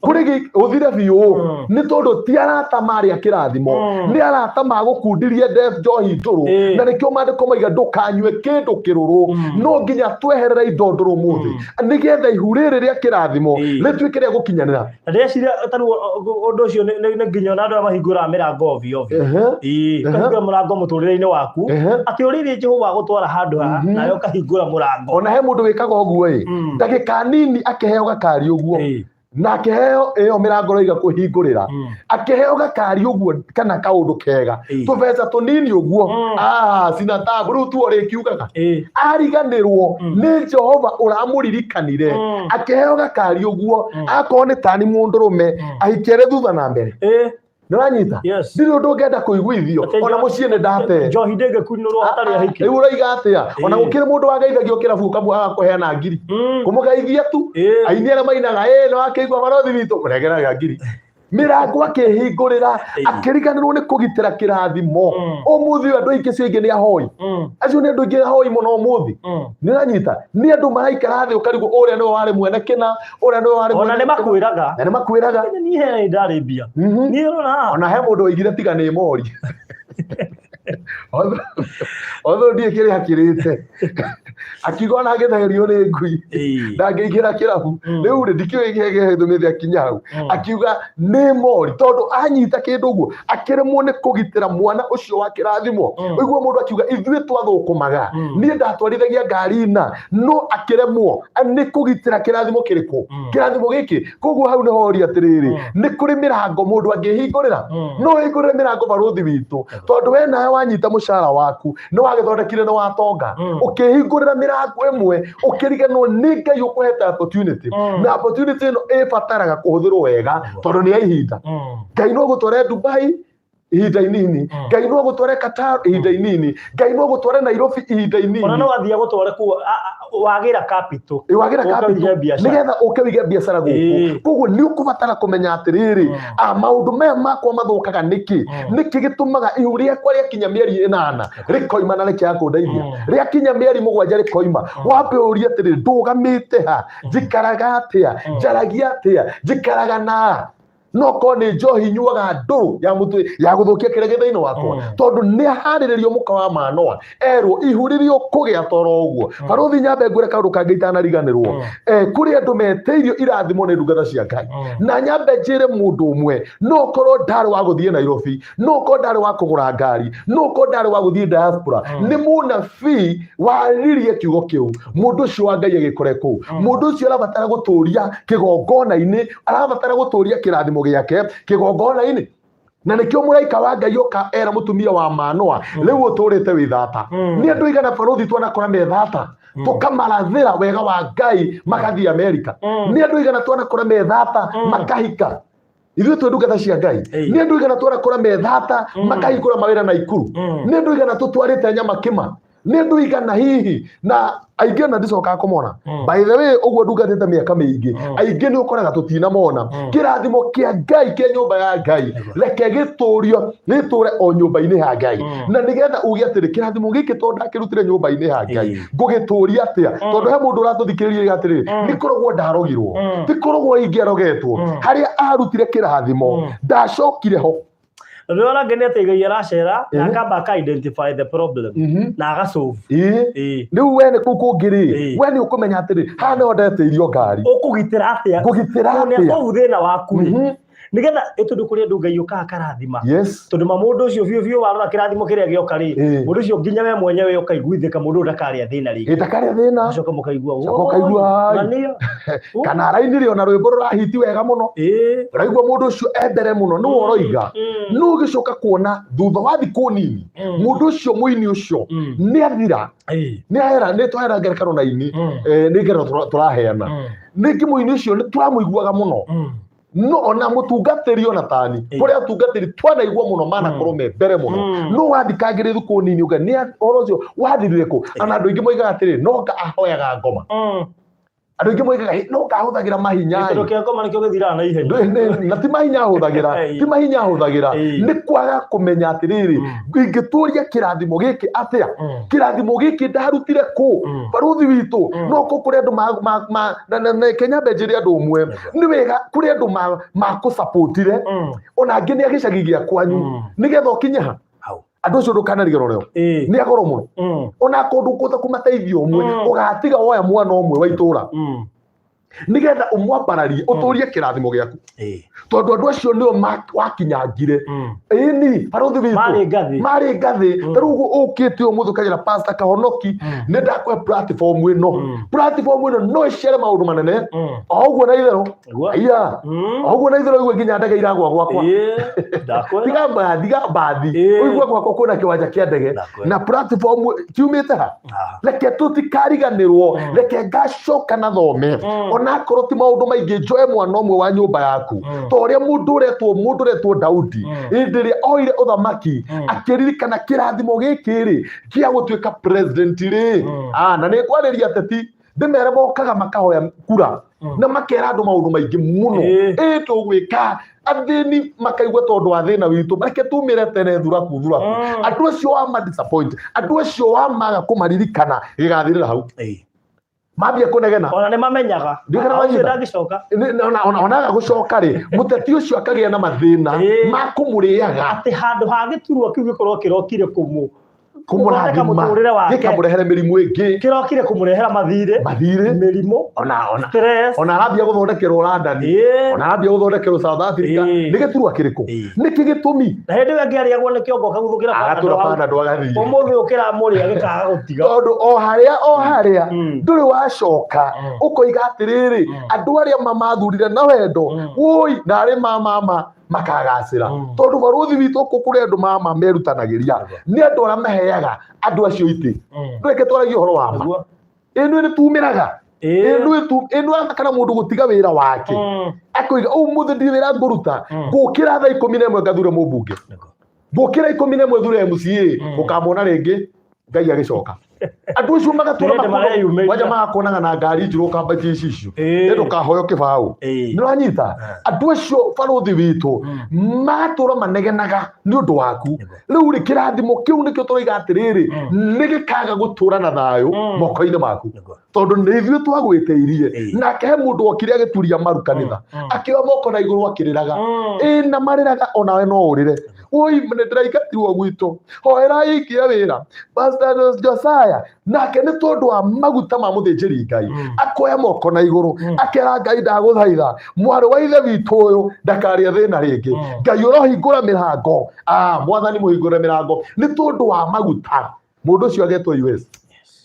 Kũrĩ ũthire biũ. Nĩ tondũ ti arata marĩ a kĩrathimo, nĩ arata magũkundirie nde njohi ndũrũ. Na nĩkĩo maandĩko maiga ndũkanyue kĩndũ kĩrũrũ. No nginya tweherere indo ndũrũ ũmũthĩ, nĩgetha ihu rĩrĩ rĩa kĩrathimo rĩtuĩke rĩa gũkinyanĩra. Na ndĩreciria ta rĩu ũndũ ũcio nĩ nginya ona andũ arĩa mahingũraga mĩrango ovyo ovyo. Ĩĩ, ũkahingũra mũrango mũtũrĩre-inĩ waku, atĩ ũrĩrĩ Jehova agũtwara handũ haha, nawe ũkahingũra mũrango. Ona he mũndũ wĩkaga ũguo ĩ, ndagĩka nini akĩheo gakari ũguo, na akĩheo ĩyo mĩrango roiga kũhingũrĩra, akĩheo gakari ũguo kana kaũndũ kega, tũbeca tũnini ũguo, ah, sina tabu rĩu tuo rĩkiugaga, ariganĩrwo nĩ Jehova ũramũririkanire. Akĩheo gakari ũguo, akorwo nĩ tani mũndũrũme, ahikere thutha na mbere. Nĩũranyita? Yes. Ndirĩ ũndũ ũngĩenda kũiguithio. Atĩ ona mũciĩ nĩ ndate. Njohi ndĩngĩkunũrwo hatarĩ ahiki. Rĩu ũroiga atĩa? Ona gũkĩrĩ mũndũ wageithagio kĩrabu ũkamũheana ngiri, kũmũgeithia tu. Aini arĩa mainaga ĩ nĩ wakĩigua barothi witũ, mũnengeraga ngiri. Mĩrango akĩhingũrĩra, akĩriganĩrwo nĩ kũgitĩra kĩrathimo. Ũmũthĩ ũyũ andũ aingĩ acio aingĩ nĩ ahoi. Acio nĩ andũ aingĩ ahoi mũno ũmũthĩ. Nĩ ũranyita? Nĩ andũ maraikara thĩ ũkarigwo ũrĩa nĩwe warĩ mwene kĩna, ũrĩa nĩwe warĩ Ona mwene nĩ kĩna. makwĩraga. Na nĩ makwĩraga. Niĩ he ndarĩ mbia. Niĩ ũrona haha. Ona he mũndũ oigire tiga nĩ mori. Although ndiĩ kĩrĩa akĩrĩte. Akiuga ona angĩthegerio nĩ ngui, ndangĩingĩra kĩrabu. Rĩu rĩ, ndikĩũĩ kĩrĩa gĩtũmĩte akinya hau. Akiuga nĩ mori tondũ anyita kĩndũ ũguo akĩremwo nĩ kũgitĩra mwana ũcio wa kĩrathimo. Ũigua mũndũ akiuga ithuĩ twathũkũmaga, niĩ ndatwarithagia ngari na no akĩremwo nĩ kũgitĩra kĩrathimo kĩrĩkũ? Kĩrathimo gĩkĩ. Koguo hau nĩho ũria atĩrĩrĩ, nĩ kũrĩ mĩrango mũndũ angĩhingũrĩra? No ũhingũrĩre mĩrango barũthi witũ, tondũ we nawe wanyita mũcara waku nĩ wagĩthondekire nĩ watonga, ũkĩhingũrĩra mĩrango ĩmwe ũkĩriganĩrwo nĩ Ngai ũkũhete opportunity. Na opportunity ĩno ĩbataraga kũhũthĩrwo wega tondũ nĩ ya ihinda. Ngai no agũtware Dubai ihinda inini, Ngai no agũtware Qatar ihinda inini, Ngai no agũtware Nairobi ihinda inini. Ona no athiĩ agũtware kuo wagĩra capital. Ĩ, wagĩra Ũke capital, ũige biacara. nĩgetha ũke ũige biacara gũkũ. Koguo nĩ ũkũbatara kũmenya atĩrĩrĩ, maũndũ maya makwa mathũkaga nĩkĩ? Nĩkĩ gĩtũmaga ihu rĩakwa rĩakinya mĩeri 8 rĩkoima na rĩkĩaga kũndeithia? Rĩakinya mĩeri 7 rĩkoima. Wambe ũrie atĩrĩrĩ, ndũgamĩte ha? Njikaraga atĩa? Njaragia atĩa? Njikaraga na no korwo nĩ njohi nyuaga ndũrũ ya mũtwe ya gũthũkia kĩrĩa gĩ thĩinĩ wakwa. Tondũ nĩ aharĩrĩrio mũka wa Manoa erwo ihu rĩrĩa ũkũgĩa toro ũguo. Barũthi, nyambe ngwĩre kaũndũ kangĩ itanariganĩrwo. Kũrĩ andũ metĩirio irathimo nĩ ndungata cia Ngai. Na nyambe njĩre mũndũ ũmwe, no korwo ndarĩ wa gũthiĩ Nairobi, no korwo ndarĩ wa kũgũra ngari, no korwo ndarĩ wa gũthiĩ diaspora, nĩ mũnabii waririe kiugo kĩu, mũndũ ũcio wa Ngai agĩkore kũu. Mũndũ ũcio arabatara gũtũria kĩgongona-inĩ, arabatara gũtũria kĩrathimo gĩake kĩgongona-inĩ. Na nĩkĩo mũraika wa Ngai oka era mũtumia wa Manoa, rĩu ũtũrĩte wĩ thata. Nĩ andũ igana barũthi twanakora me thata, tũkamarathĩra wega wa Ngai magathiĩ Amerika. Nĩ andũ igana twanakora me thata makahika, ithuĩ twĩ ndungata cia Ngai. Nĩ andũ igana twanakora me thata makahingũra mawĩra na ikuru. Nĩ andũ igana tũtwarĩte nyama kĩma. Nĩ andũ igana hihi na aingĩ ona ndicokaga kũmona. By the way, ũguo ndungatĩte mĩaka mĩingĩ, aingĩ nĩ ũkoraga tũtinamona. Kĩrathimo kĩa Ngai kĩa nyũmba ya Ngai reke gĩtũrio gĩtũre o nyũmba-inĩ ya Ngai. Na nĩgetha uge atĩrĩ, kĩrathimo gĩkĩ tondũ ndakĩrutire nyũmba-inĩ ya Ngai, ngũgĩtũria atĩa? Tondũ he mũndũ ũratũthikĩrĩria atĩrĩrĩ, nĩ kũrogwo ndarogirwo, ti kũrogwo ingĩarogetwo. Harĩa arutire kĩrathimo ndacokire ho. Ũndũ ũrĩa ũrangenia atĩ Ngai aracera na akamba aka identify the problem na agasolve. Rĩu we nĩ kũu kũngĩ rĩ, we nĩ ũkũmenya atĩrĩ, haha nĩho ndetĩirio ngari. Ũkũgitĩra atĩa? Ngũgitĩra Tondũ nĩ atĩa? asolve thĩna waku rĩ. Nĩgetha tondũ kũrĩ andũ Ngai ũkaga akarathima. Tondũ ma mũndũ ũcio biũ biũ warora kĩrathimo kĩrĩa gĩoka rĩ, mũndũ ũcio nginya we mwenyewe ũkaiguithĩka mũndũ ũyũ ndakarĩa thĩna rĩngĩ. Ĩ, ndakarĩa thĩna. Ũgacoka mũkaigua, Coka ũkaigua, "Woi, na nĩyo." Kana arainire ona rwĩmbo rũrahiti wega mũno. Ũraigua mũndũ ũcio e mbere mũno, nĩwe ũroiga. No ũgĩcoka kuona thutha wa thikũ nini, mũndũ ũcio mũini ũcio nĩ athira. Nĩ ahera, nĩ twahera ngerekano na ini. Nĩ ngerekano tũraheana. Ningĩ mũini ũcio nĩ tũramũiguaga mũno. No ona mũtungatĩri ona tani, kũrĩ atungatĩri twanaigua mũno manakorwo me mbere mũno. No wathikangĩrĩ thikũ nini ũga nĩ ũhoro ũcio wathirire kũ? Ona andũ aingĩ moigaga atĩrĩ, no nga ahoyaga ngoma. Andũ aingĩ moigaga, "Hĩ, no ngahũthagĩra mahinya Gĩtũrũ ĩ." kĩa ngoma nĩkĩo gĩthiraga na ihenya. Na ti mahinya ahũthagĩra, ti mahinya ahũthagĩra, nĩ kwaga kũmenya atĩrĩrĩ, ingĩtũria kĩrathimo gĩkĩ atĩa? Kĩrathimo gĩkĩ ndarutire kũ? Barũthi witũ, no kũ kũrĩ andũ na Kenya mbe njĩre andũ ũmwe, nĩ wega kũrĩ andũ makũsapotire, ona angĩ nĩ a gĩcagi gĩa kwanyu, nĩgetha ũkinye ha. Hau. Andũ acio ndũkanariganĩrwo rĩo, nĩ agoro mũno. Ona akorwo ndũkũhota kũmateithia ũmwe, ũgatiga woya mwana ũmwe wa itũra, nĩgetha ũmwambararie, ũtũrie kĩrathimo gĩaku, tondũ andũ acio nĩo wakinyangire. Ĩni barũthi witũ, Marĩ ngathĩ. Marĩ ngathĩ. Ta rĩu ũguo ũkĩte ũmũthĩ ũkagĩra Pastor Kahonoki, nĩ ndakũhe platform ĩno. Platform ĩno no ĩciare maũndũ manene o ũguo na itherũ. Iya, o ũguo na itherũ, ũigue nginya ndege iragwa gwakwa. Ndakwĩra. Tiga mbathi, tiga mbathi. Ũigue gwakwa kwĩna kĩwanja kĩa ndege. Ndakwĩra. Na platform kiumĩte ha? Haha. Reke tũtikariganĩrwo. Reke ngacoka na thome, onakorwo ti maũndũ maingĩ, njoe mwana ũmwe wa nyũmba yaku, ta ũrĩa mũndũ ũretwo Daudi, hĩndĩ ĩrĩa oire ũthamaki, akĩririkana kĩrathimo gĩkĩ rĩ kĩa gũtuĩka president rĩ. Ah, na nĩ ngwarĩria ateti, ndĩmere mokaga makahoya kura na makera andũ maũndũ maingĩ mũno. Ĩ tũgwĩka athĩni makaigua tondũ wa thĩna witũ, reke tumĩre tene thuraku thuraku. Andũ acio wama disappoint, andũ acio wamaga kũmaririkana, gĩgathirĩra hau. Mambia kũnegena. Ona nĩ mamenyaga. Ndiũ kana Ũcio wanyita? ndangĩcoka. Onaga gũcoka rĩ, mũteti ũcio akagĩa na mathĩna ma kũmũrĩaga. Atĩ handũ ha gĩturwa kĩu gĩkorwo kĩrokire kũmũ gũthondeka kũmũrathima, mũtũrĩre wake, gĩkamũrehere mĩrimũ ĩngĩ. Kĩrokire kũmũrehera mathirĩ, mathirĩ, mĩrimũ, ona stress. Ona arambia gũthondekerwo London, ona arambia gũthondekerwo South Africa. Nĩ gĩturwa kĩrĩkũ? Nĩkĩ gĩtũmi? Na hĩndĩ ĩyo ĩngĩ arĩagwo nĩ kĩongo kaguthũkĩra. Agatũra panado agathiĩ. Ũmũthĩ ũkĩramũrĩa gĩkaga gũtiga. Tondũ o harĩa ndũrĩ wacoka, ũkoiga atĩrĩrĩ, andũ arĩa mamathurire na wendo, woi na arĩ mamama makagacĩra. Tondũ barũthi witũ, kũ kũrĩ andũ mama merutanagĩria, nĩ andũ arĩa maheaga andũ acio itĩ. Ndũreke twaragie ũhoro wa ma. Ĩno nĩ tumĩraga. Ĩno kana mũndũ gũtiga wĩra wake, akoiga ũmũthĩ ndirĩ wĩra ngũruta, ngũkĩra thaa 11 ngathure mũmbunge, ngũkĩra 11 thure MCA. Ũkamona rĩngĩ Ngai agĩcoka andũ acio magatũra Nĩ hĩndĩ mareyumĩria. wanja magakuonaga na ngari njirũ, ũkambatia icicio, nĩ ndũkahoyo kĩbaũ. Nĩ ũranyita? Andũ acio, barũthi witũ, magatũra manegenaga nĩ ũndũ waku. Rĩu rĩ, kĩrathimo kĩu nĩkĩo tũroiga atĩrĩrĩ, nĩ gĩkaga gũtũra na thayũ moko-inĩ maku, tondũ nĩ ithuĩ twagwĩtĩirie. Nake he mũndũ okire agĩturia maru kanitha, akĩoya moko na igũrũ akĩrĩraga. Ĩ na marĩraga, onawe no ũrĩre, oi nĩ ndĩraingatirwo gwitũ, hoerai ingĩe wĩra, Pastor Josiah. Nake nĩ tondũ wa maguta ma mũthĩnjĩri Ngai, akoya moko na igũrũ, akera Ngai, ndagũthaitha mwarĩ wa ithe witũ ũyũ ndakarĩe thĩna rĩngĩ. Ngai ũrohingũra mĩrango, ah, Mwathani mũhingũre mĩrango. Nĩ tondũ wa maguta mũndũ ũcio agetwo US,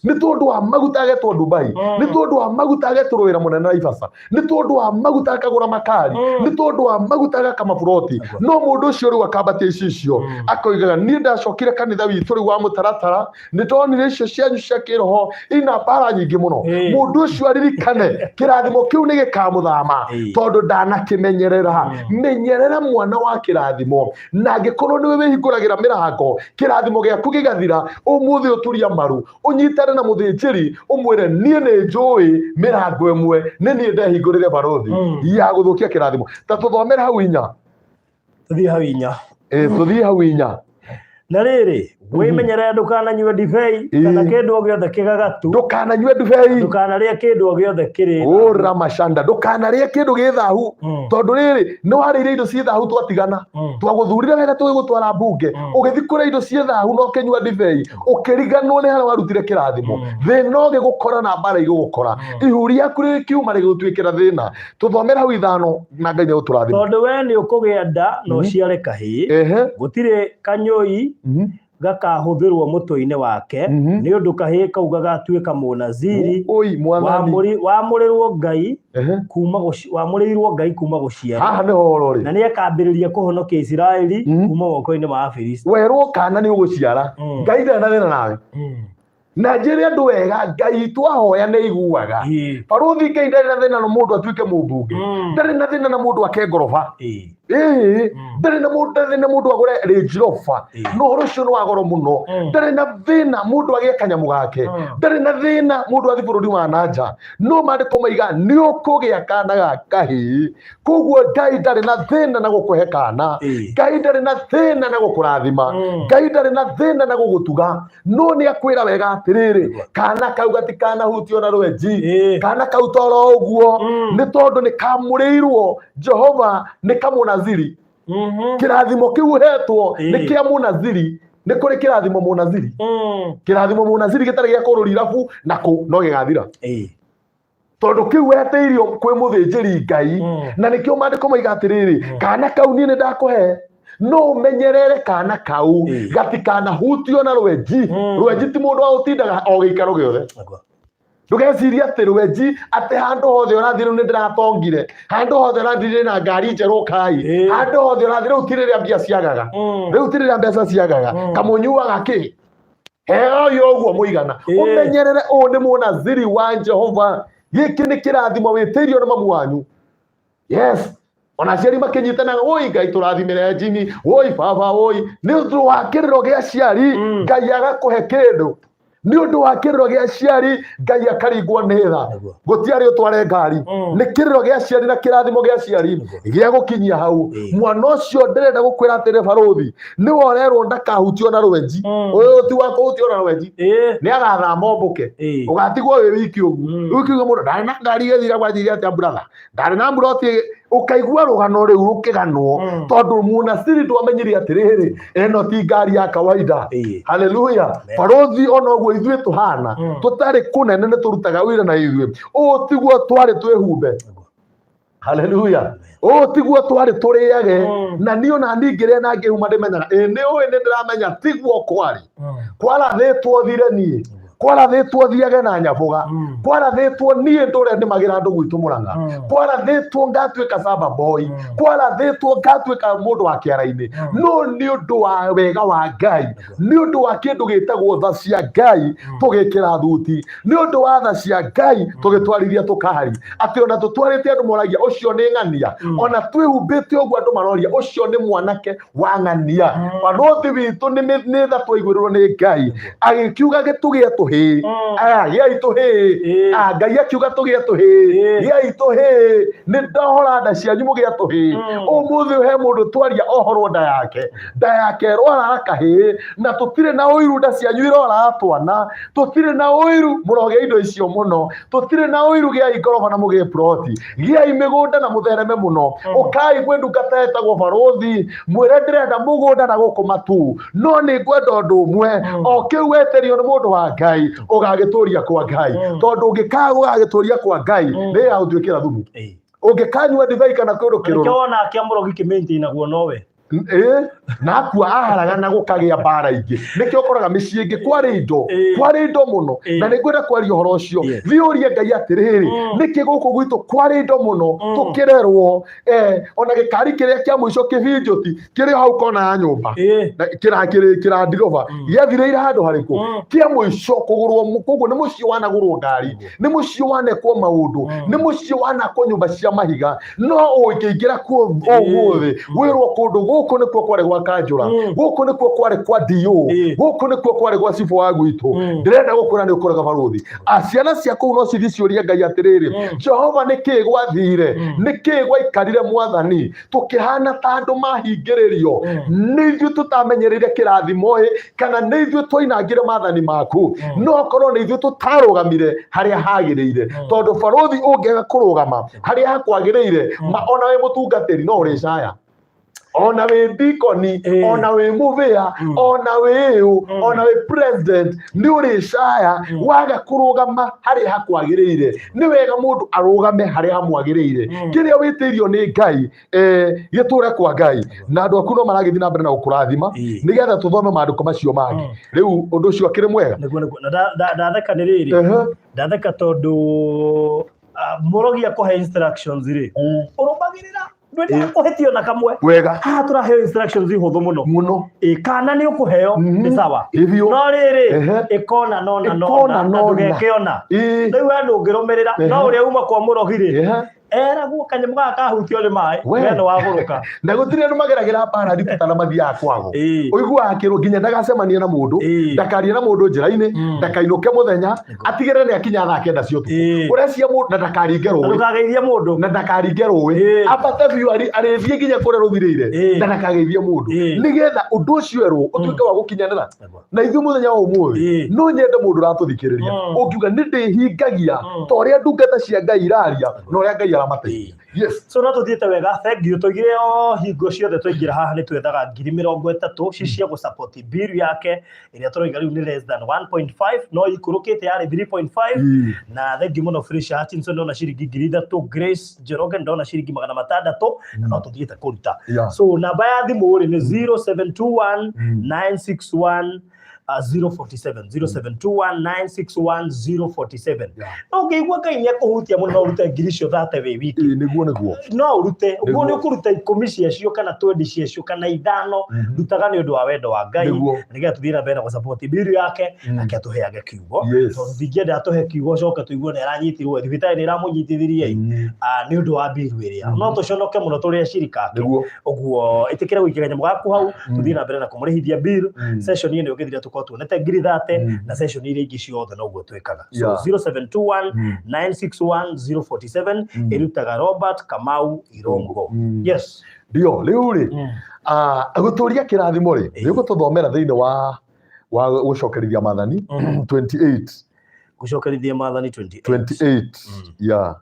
nĩ tondũ wa maguta agetwo Dubai, nĩ tondũ wa maguta agetwo wĩra mũnene Naivasha, nĩ tondũ wa maguta akagũra makari, nĩ tondũ wa maguta agaka maburoti. No mũndũ ũcio rĩu akambatia icicio, akoigaga, niĩ ndacokire kanitha witũ rĩu wa mũtaratara, nĩ ndonire icio cianyu cia kĩroho ina mbara nyingĩ mũno. Mũndũ ũcio aririkane kĩrathimo kĩu nĩ gĩkamũthama, tondũ ndanakĩmenyerera. Menyerera mwana wa kĩrathimo, na angĩkorwo nĩwe wĩhingũragĩra mĩrango, kĩrathimo gĩaku gĩgathira. Ũmũthĩ ũturia maru, ũnyitane na mũthĩnjĩri, ũmwĩre, niĩ nĩ njũĩ mĩrango ĩmwe nĩ niĩ ndehingũrĩre, barũthi, ya gũthũkia kĩrathimo. Ta tũthomere hau inya. Tũthiĩ hau inya. Ĩ, tũthiĩ hau inya. Na rĩrĩ, wĩmenyerere ndũkananyue ndibei kana kĩndũ o gĩothe kĩgagatu. Ndũkananyue ndibei. Ndũkanarĩe kĩndũ o gĩothe kĩrĩ Ũra macanda, ndũkanarĩe kĩndũ gĩ thahu. Tondũ rĩrĩ, nĩ warĩire indo ciĩ thahu, twatigana, twagũthurire wega tũgĩgũtwara mbunge, ũgĩthiĩ kũrĩa indo ciĩ thahu na ũkĩnyua ndibei, ũkĩriganwo nĩ harĩa warutire kĩrathimo. Thĩna ũgĩgũkora na mbara igũgũkora, ihu rĩaku rĩkiuma rĩgĩgũtuĩkĩra thĩna. Tũthomere hau ithano, na Ngai nĩ ũtũrathima. Tondũ we nĩ ũkũgĩa nda na ũciare kahĩĩ, gũtirĩ kanyũi gakahũthĩrwo mũtwe-inĩ wake, nĩ ũndũ kahĩĩ kau gagatuĩka mũnaziri Oi Mwathani. Wamũrĩrwo Ngai kuma wamũrĩirwo Ngai kuma gũciarwo. Haha nĩho ũhoro Na rĩ. nĩ akambĩrĩria kũhonokia Isiraeli kuma moko-inĩ ma Afilisti. Werwo kana nĩ ũgũciara, Ngai ndarĩ na thĩna nawe. Na njĩre andũ wega, Ngai twahoya nĩ iguaga. Barũthi, Ngai ndarĩ na thĩna na mũndũ atuĩke mũmbunge, ndarĩ na thĩna na mũndũ ake ngoroba. Ĩĩ, ndarĩ na mũndũ, ndarĩ na mũndũ agũre Range Rover, no ũhoro ũcio nĩ wa goro mũno. Ndarĩ na thĩna mũndũ agĩe kanyamũ gake, ndarĩ na thĩna mũndũ athiĩ bũrũri wa na nja, no maandĩko maiga nĩ ũkũgĩa kana ga kahĩĩ. Koguo Ngai ndarĩ na thĩna na gũkũhe kana, Ngai ndarĩ na thĩna na gũkũrathima, Ngai ndarĩ na thĩna na gũgũtuga, no nĩ akwĩra wega atĩrĩrĩ, kana kau gatikanahutio na rwenji, kana kau toro ũguo, nĩ tondũ nĩ kamũrĩirwo Jehova, nĩ kamũnaziri. Kĩrathimo kĩu ũhetwo nĩ kĩa mũnaziri. Nĩ kũrĩ kĩrathimo mũnaziri, kĩrathimo mũnaziri gĩtarĩ gĩa kũrũria irabu na kũ no gĩgathira, tondũ kĩu wetĩirio kwĩ mũthĩnjĩri Ngai. Na nĩkĩo maandĩko maiga atĩrĩrĩ, kana kau niĩ nĩ ndakũhe, no ũmenyerere kana kau gatikanahutio na rwenji. Rwenji ti mũndũ wa gũtindaga o gĩikaro gĩothe. Ndũgecirie atĩ rwenji atĩ handũ hothe ũrathiĩ rĩu nĩ ndĩratongire, handũ hothe ũrathiĩ ndĩ na ngari njerũ kai, handũ hothe ũrathiĩ rĩu ti rĩrĩa mbia ciagaga, rĩu ti rĩrĩa mbeca ciagaga. Kamũnyuaga kĩ heo ũguo mũigana. Ũmenyerere, ũũ nĩ mũnaziri wa Jehova, gĩkĩ nĩ kĩrathimo wĩtĩirio nĩ mamu wanyu. Yes, ona aciari makĩnyitanaga, woi Ngai tũrathimĩre Jimmy, woi baba, woi, nĩ ũndũ wa kĩrĩro gĩa aciari. Ngai agakũhe kĩndũ nĩ ũndũ wa kĩrĩro gĩa aciari, Ngai akaringwo nĩ tha. Gũtiarĩ ũtware ngari, nĩ kĩrĩro gĩa aciari na kĩrathimo gĩa aciari gĩa gũkinyia hau. Mwana ũcio ndĩrenda gũkwĩra atĩrĩ, barũthi, nĩwe ũrerwo ndakahutio na rwenji. Ũyũ ti wa kũhutio na rwenji. Nĩ agathama ombũke, ũgatigwo wĩ wiki ũguo. Rĩu kiuga mũndũ ndarĩ na ngari ĩgĩthira gwanjirie atĩa, brother, ndarĩ na mburoti, ũkaigua rũgano rĩu rũkĩganwo, tondũ mũnasiri ndwamenyire atĩrĩrĩ, ĩno ti ngari ya kawaida. Haleluya. Barũthi, ona ũguo ithuĩ tũhana tũtarĩ kũnene, nĩ tũrutaga wĩra na ithuĩ. Ũũ tiguo twarĩ twĩhumbe. Haleluya. Ũũ tiguo twarĩ tũrĩage. Na niĩ ona ningĩrĩa na ngĩhuma ndĩmenyaga, ĩ nĩ ũĩ nĩ ndĩramenya tiguo kwarĩ. Kwarathĩtwo thire niĩ, kwarathĩtwo thiage na nyabũga, kwarathĩtwo niĩ ndũre ndĩmagĩra andũ gwitũ Mũrang'a, kwarathĩtwo ngatuĩka samba boy, kwarathĩtwo ngatuĩka mũndũ wa kĩara-inĩ. No nĩ ũndũ wa wega wa Ngai, nĩ ũndũ wa kĩndũ gĩtagwo tha cia Ngai, tũgĩkĩra thuti. Nĩ ũndũ wa tha cia Ngai, tũgĩtwarithia tũkari atĩ ona tũtwarĩte andũ moragia ũcio nĩ ng'ania. Ona twĩhumbĩte ũguo andũ maroria ũcio nĩ mwanake wa ng'ania. Barũthi witũ nĩ nĩ tha twaiguĩrĩrwo nĩ Ngai, agĩkiuga gĩtũgĩe tũhĩĩ. Aya, gĩai tũhĩĩ. Ah, Ngai akiuga tũgĩe tũhĩĩ. Gĩai tũhĩĩ, nĩ ndohora nda cianyu mũgĩe tũhĩĩ. Ũmũthĩ he mũndũ twaria ohorwo nda yake, nda yake ĩrwaraga kahĩĩ, na tũtirĩ na ũiru. Nda cianyu iroraga twana, tũtirĩ na ũiru, mũrogĩa indo icio mũno, tũtirĩ na ũiru. Gĩai ngoroba na mũgĩe ploti, gĩai mĩgũnda na mũthereme mũno. Ũkai kwĩ ndungata ĩtagwo barũthi, mwĩre ndĩrenda mũgũnda na gũkũ matu, no nĩ ngwenda ũndũ ũmwe, o kĩu wetĩrio nĩ mũndũ wa Ngai, ũgagĩtũria kwa Ngai, tondũ ũngĩkaga gũgagĩtũria kwa Ngai, nĩ ĩgagũtuĩkĩra thumu ũngĩkanyua ndibei kana kĩndũ kĩrũrũ. Nĩkĩo wona kĩa mũrogi kĩmaintainagwo nowe. Ĩ, na akua aharaga na gũkagĩa mbara ingĩ. Nĩkĩo ũkoraga mĩciĩ ĩngĩ kwarĩ indo, kwarĩ indo mũno. Na nĩ ngwenda kwaria ũhoro ũcio. Thiĩ ũrie Ngai atĩrĩrĩ, nĩkĩ gũkũ gwitũ kwarĩ indo mũno tũkĩrerwo, ona gĩkari kĩrĩa kĩa mũico kĩbinjũti kĩrĩ hau kona ya nyũmba, na kĩra kĩrandiroba gĩathirĩire handũ harĩkũ kĩa mũico kũgũrwo? Koguo nĩ mũciĩ wanagũrwo ngari, nĩ mũciĩ wanekwo maũndũ, nĩ mũciĩ wanakwo nyũmba cia mahiga, no ũngĩingĩra kuo ũmũthĩ wĩrwo kũndũ gũkũ nĩkuo kwarĩ gwa kanjũra, gũkũ nĩkuo kwarĩ kwa DO, gũkũ nĩkuo kwarĩ gwa cibũ wa gwitũ. Ndĩrenda gũkwĩra nĩ ũkũrega barũthi. Ciana cia kũu no cithiĩ ciũrie Ngai atĩrĩrĩ, Jehova, nĩ kĩĩ gwathire, nĩ kĩĩ gwaikarire, mwathani, tũkĩhana ta andũ mahingĩrĩrio? Nĩ ithuĩ tũtamenyereire kĩrathimo ĩ, kana nĩ ithuĩ twainangire maathani maku? No korwo nĩ ithuĩ tũtarũgamire harĩa hagĩrĩire, tondũ barũthi, ũngĩaga kũrũgama harĩa hakwagĩrĩire, ma ona wĩ mũtungatĩri no ũrĩcaya, ona wĩ dikoni, ona wĩ mũbĩa, ona wĩ ũ, ona wĩ president, nĩ ũrĩcaya waga kũrũgama harĩa hakwagĩrĩire. Nĩ wega mũndũ arũgame harĩa hamwagĩrĩire. Kĩrĩa wĩtĩirio nĩ Ngai, gĩtũre kwa Ngai, na andũ aku no maragĩthiĩ na mbere na gũkũrathima, nĩgetha tũthome maandĩko macio mangĩ. Rĩu ũndũ ũcio akĩrĩ mwega. Nĩguo nĩguo. Na ndatheka nĩ rĩrĩ, ndatheka tondũ mũrogi akũhe instructions rĩ, ũrũmagĩrĩra, ndwendaga kũhĩtio na kamwe. Haha tũraheo instructions hũthũ mũno. Mũno. Ĩ, kana nĩ ũkũheo, nĩ sawa. Ĩ biũ. No rĩrĩ, ĩkona nona Ĩkona nona na nona. ndũgeke ona. Rĩu we ndũngĩrũmĩrĩra, no ũrĩa uma kwa mũrogi rĩ, Eragwo kanyamũ gaka kahutio nĩ maĩ, We. we nĩ wagũrũka. Na gũtirĩ andũ mageragĩra mbara nditũ ta na mathiaga kwago. Ũiguaga akĩrwo nginya ndagacemanie na mũndũ, ndakarie na mũndũ njĩra-inĩ, ndakainũke mũthenya, atigĩrĩre nĩ akinya thaa 9 cia ũtukũ. Ũrecia mũndũ na ndakaringe rũĩ. Ndũkageithie mũndũ. Na ndakaringe rũĩ. Ambate biũ arĩthiĩ nginya kũrĩa rũthirĩire, na ndakageithie mũndũ. Nĩgetha ũndũ ũcio erwo ũtuĩke wa gũkinyanĩra. Na ithuĩ mũthenya wa ũmũthĩ no nyende mũndũ ũratũthikĩrĩria ũngiuga nĩ ndĩhingagia ta ũrĩa ndungata cia Ngai iraria na ũrĩa Ngai aramateithia. Yes. So no tũthiĩte wega, thank you. Tũigire o hingo ciothe twaingĩra haha nĩ twethaga 30,000 ci cia gũ-support bill yake ĩrĩa tũroiga rĩu nĩ less than 1.5, no ikũrũkĩte yarĩ 3.5. Na thank you mũno Felicia Hutchinson, ndona ciringi 3,000, Grace Njoroge ndona ciringi 600, na no tũthiĩte kũruta. So namba ya thimũ rĩ nĩ 0721 961 047, 0721 961 047. No ũngĩigua Ngai nĩ akũhutia mũno, no ũrute ngiri icio thate wĩ wiki. Ĩĩ, nĩguo nĩguo. No ũrute ũguo, Nĩguo. nĩ ũkũruta 10 ciacio kana 20 ciacio kana 5. Rutaga nĩ ũndũ wa wendo wa Ngai, nĩgetha tũthiĩ na mbere na gũsupport bill yake, nake atũheage kiugo, tondũ ndingĩenda atũhe kiugo coke tũigue nĩ aranyitirwo thibitarĩ, nĩ ĩramũnyitithirie nĩ ũndũ wa bill ĩrĩa. No tũconoke mũno tũrĩ acirika ake. Ũguo ĩtĩkĩra gũikia kanyamũ gaku hau, tũthiĩ na mbere na kũmũrĩhithia bill. Session ĩno ĩngĩthira tũkorwo tuonete 30,000, na session iria ingĩ ciothe noguo twĩkaga. So 0721 961 047, ĩrutaga Robert Kamau Irongo. Yes. Ndio rĩu rĩ, gũtũria kĩrathimo rĩ, nĩ ũgũtũthomera thĩinĩ wa gũcokerithia maathani 28. Gũcokerithia maathani 28. 28, yeah.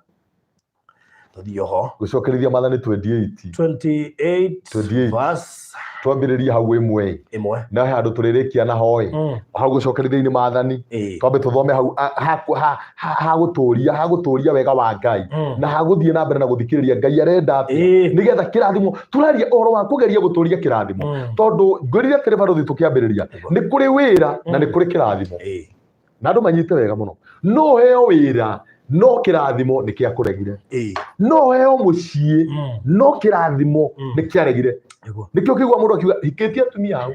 Tũthiĩ oho. Gũcokerithia maathani 28. 28. 28. Verse. Twambĩrĩrie hau 1. 1. Na he handũ tũrĩrĩkia naho ĩ, hau gũcokerithia-inĩ maathani. Twambe tũthome hau ha gũtũria wega wa Ngai na ha gũthiĩ na mbere na gũthikĩrĩria Ngai arenda atĩa, nĩgetha kĩrathimo. Tũraria ũhoro wa kũgeria gũtũria kĩrathimo, tondũ ngwĩrire atĩrĩ, barũthi, tũkĩambĩrĩria, nĩ kũrĩ wĩra na nĩ kũrĩ kĩrathimo. Na andũ manyite wega mũno, no ũheo wĩra no kĩrathimo nĩ kĩakũregire. No ũheo mũciĩ no kĩrathimo nĩ kĩaregire. Nĩkĩo kĩigua mũndũ akiuga hikĩtie atumia hau,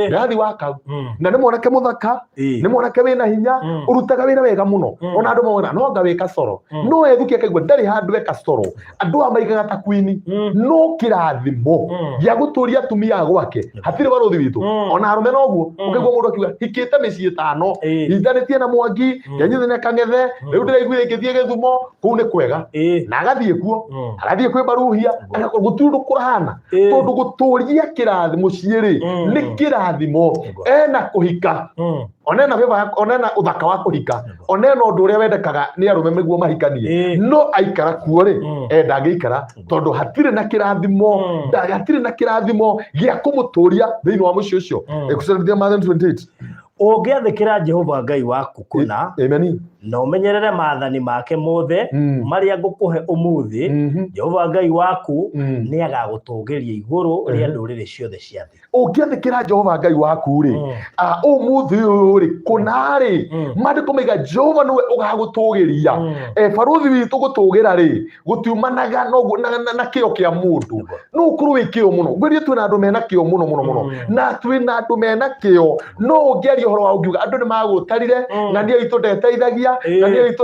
ndathi wakau, na nĩ mwanake mũthaka, nĩ mwanake wĩna hinya, ũrutaga wĩra wega mũno, ona andũ mona no anga wĩ kacoro, no ethukia akaigua ndarĩ handũ e kacoro, andũ aya maigaga ta kwini, no kĩrathimo gĩa gũtũria atumia a gwake hatirĩ, barũthi witũ. Ona arũme noguo, ũkaigua mũndũ akiuga hikĩte mĩciĩ 5, hithanĩtie na Mwangi, ngenyithania na Kang'ethe, rĩu ndĩraiguire ingĩthiĩ Gĩthumo kũu nĩ kwega, na agathiĩ kuo, agathiĩ kwĩ Baruhia, agakorwo gũtirĩ ũndũ kũrahana, tondũ gũtũria kĩrathimo mũciĩ rĩ, nĩ kĩrathimo. Ena kũhika, ona ena favor ona ena ũthaka wa kũhika, ona ena ũndũ ũrĩa wendekaga nĩ arũme nĩguo mahikanie, no aikara kuo rĩ, ndangĩikara tondũ hatirĩ na kĩrathimo, hatirĩ na kĩrathimo gĩa kũmũtũria thĩinĩ wa mũciĩ ũcio. Ĩkũcerithia Maathani 28. Ũngĩathĩkĩra Jehova Ngai waku kũna, Amen. na ũmenyerere maathani make mothe marĩa ngũkũhe ũmũthĩ, Jehova Ngai waku nĩ agagũtũgĩria igũrũ rĩa ndũrĩrĩ ciothe cia thĩ. Ũngĩathĩkĩra Jehova Ngai waku rĩ, ũmũthĩ ũyũ rĩ, kũna rĩ, maandĩko maiga Jehova nĩwe ũgagũtũgĩria. Barũthi witũ, gũtũgĩra rĩ, gũtiumanaga noguo na kĩo kĩa mũndũ. No ũkorwo wĩ kĩo mũno, ngwĩrie twĩna andũ mena kĩo mũno mũno mũno, na twĩna andũ mena kĩo, no ũngĩaria ũhoro wa ũngiuga andũ nĩ magũtarire, na niĩ witũ ndeteithagia, na niĩ witũ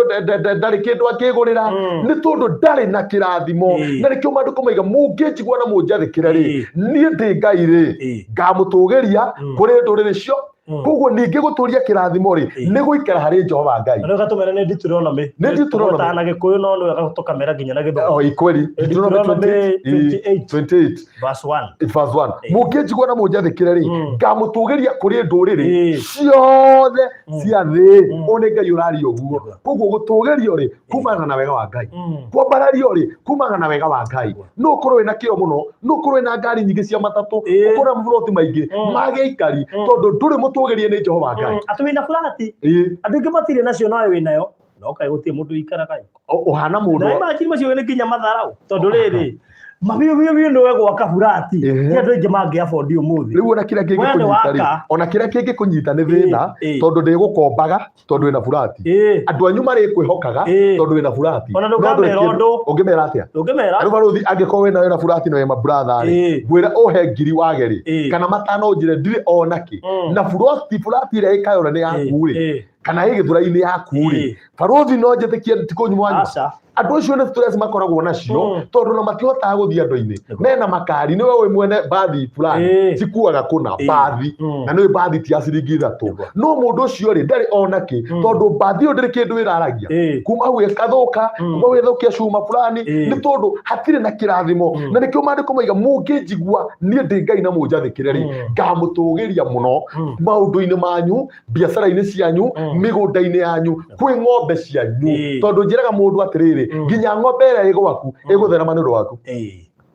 ndarĩ kĩndũ angĩgũrĩra, nĩ tondũ ndarĩ na kĩrathimo. Na nĩkĩo maandĩko maiga, mũngĩnjigua na mũnjathĩkĩre rĩ, niĩ ndĩ Ngai rĩ, ngamũtũgĩria kũrĩ ndũrĩrĩ cio. Koguo ningĩ gũtũria kĩrathimo rĩ, nĩ gũikara harĩ Jehova Ngai. Na rĩu gatũmere nĩ Deuteronomy. Nĩ Deuteronomy. Tũgwetaga na Gĩkũyũ, no nĩ wega tũkamera nginya na Gĩthũngũ. O ikweli. Deuteronomy 28. 28. Verse 1. Verse 1. Mũngĩnjigua na mũnjathĩkĩre rĩ, ngamũtũgĩria kũrĩ ndũrĩrĩ ciothe cia thĩ. Ũyũ nĩ Ngai ũraria ũguo. Koguo gũtũgĩrio rĩ, kumana na wega wa Ngai. Kwambarario rĩ, kumana na wega wa Ngai. No ũkorwo wĩna kĩo mũno, no ũkorwo wĩna ngari nyingĩ cia matatũ, ũkorwo na maburoti maingĩ ma gĩikari, tondũ ndũrĩ mũtũgĩrie nĩ Jehova Ngai. Atĩ wĩna burati, andũ aingĩ matirĩ nacio, nawe wĩnayo, no kaĩ gũtirĩ mũndũ ũikaraga ĩ. Ũhana mũndũ Na imagine macio nĩ nginya matharau, tondũ rĩrĩ mabiũ biũ biũ nĩwe gwaka burati, ti andũ aingĩ mangĩ afford ũmũthĩ. Rĩu ona kĩrĩa We nĩ kĩngĩkũnyita rĩ, waka. ona kĩrĩa kĩngĩkũnyita nĩ thĩna, tondũ ndĩgũkombaga tondũ wĩna burati. Andũ anyu marĩkwĩhokaga tondũ wĩna burati. Ona No ndũrĩ ndũkamera kĩndũ. ũndũ. Ũngĩmera atĩa? Ndũngĩmera. Rĩu barũthi, angĩkorwo wĩna burati na wĩ maburatha rĩ, ngwĩra ũhe ngiri wage rĩ, kana 5 ũnjĩre ndirĩ ona kĩ, na burati ĩrĩa ĩkayona nĩ yaku rĩ. Kana ĩ gĩthũrai-inĩ yaku rĩ, barũthi, no njĩtĩkie ti kũnyua nyua. Aca. Andũ acio nĩ stress makoragwo nacio, tondũ na matihotaga gũthiĩ andũ-inĩ. Mena makari, nĩwe wĩ mwene mbathi fulani, cikuaga kũna mbathi, na nĩwe mbathi ti ya ciringi 3. No mũndũ ũcio rĩ, ndarĩ ona kĩ, tondũ mbathi ĩyo ndĩrĩ kĩndũ ĩraragia. Kuma hau ĩkathũka, kuma hau ĩthũkia cuma fulani, nĩ tondũ hatirĩ na kĩrathimo. Na nĩkĩo maandĩko maiga, mũngĩnjigua niĩ ndĩ Ngai na mũnjathĩkĩre rĩ, ngamũtũgĩria mũno maũndũ-inĩ manyu, biacara-inĩ cianyu, mĩgũnda-inĩ yanyu, kwĩ ng'ombe cianyu. Tondũ njĩraga mũndũ atĩrĩrĩ, nginya ng'ombe ĩrĩa ĩ gwaku ĩgũtherema nĩ ũndũ waku.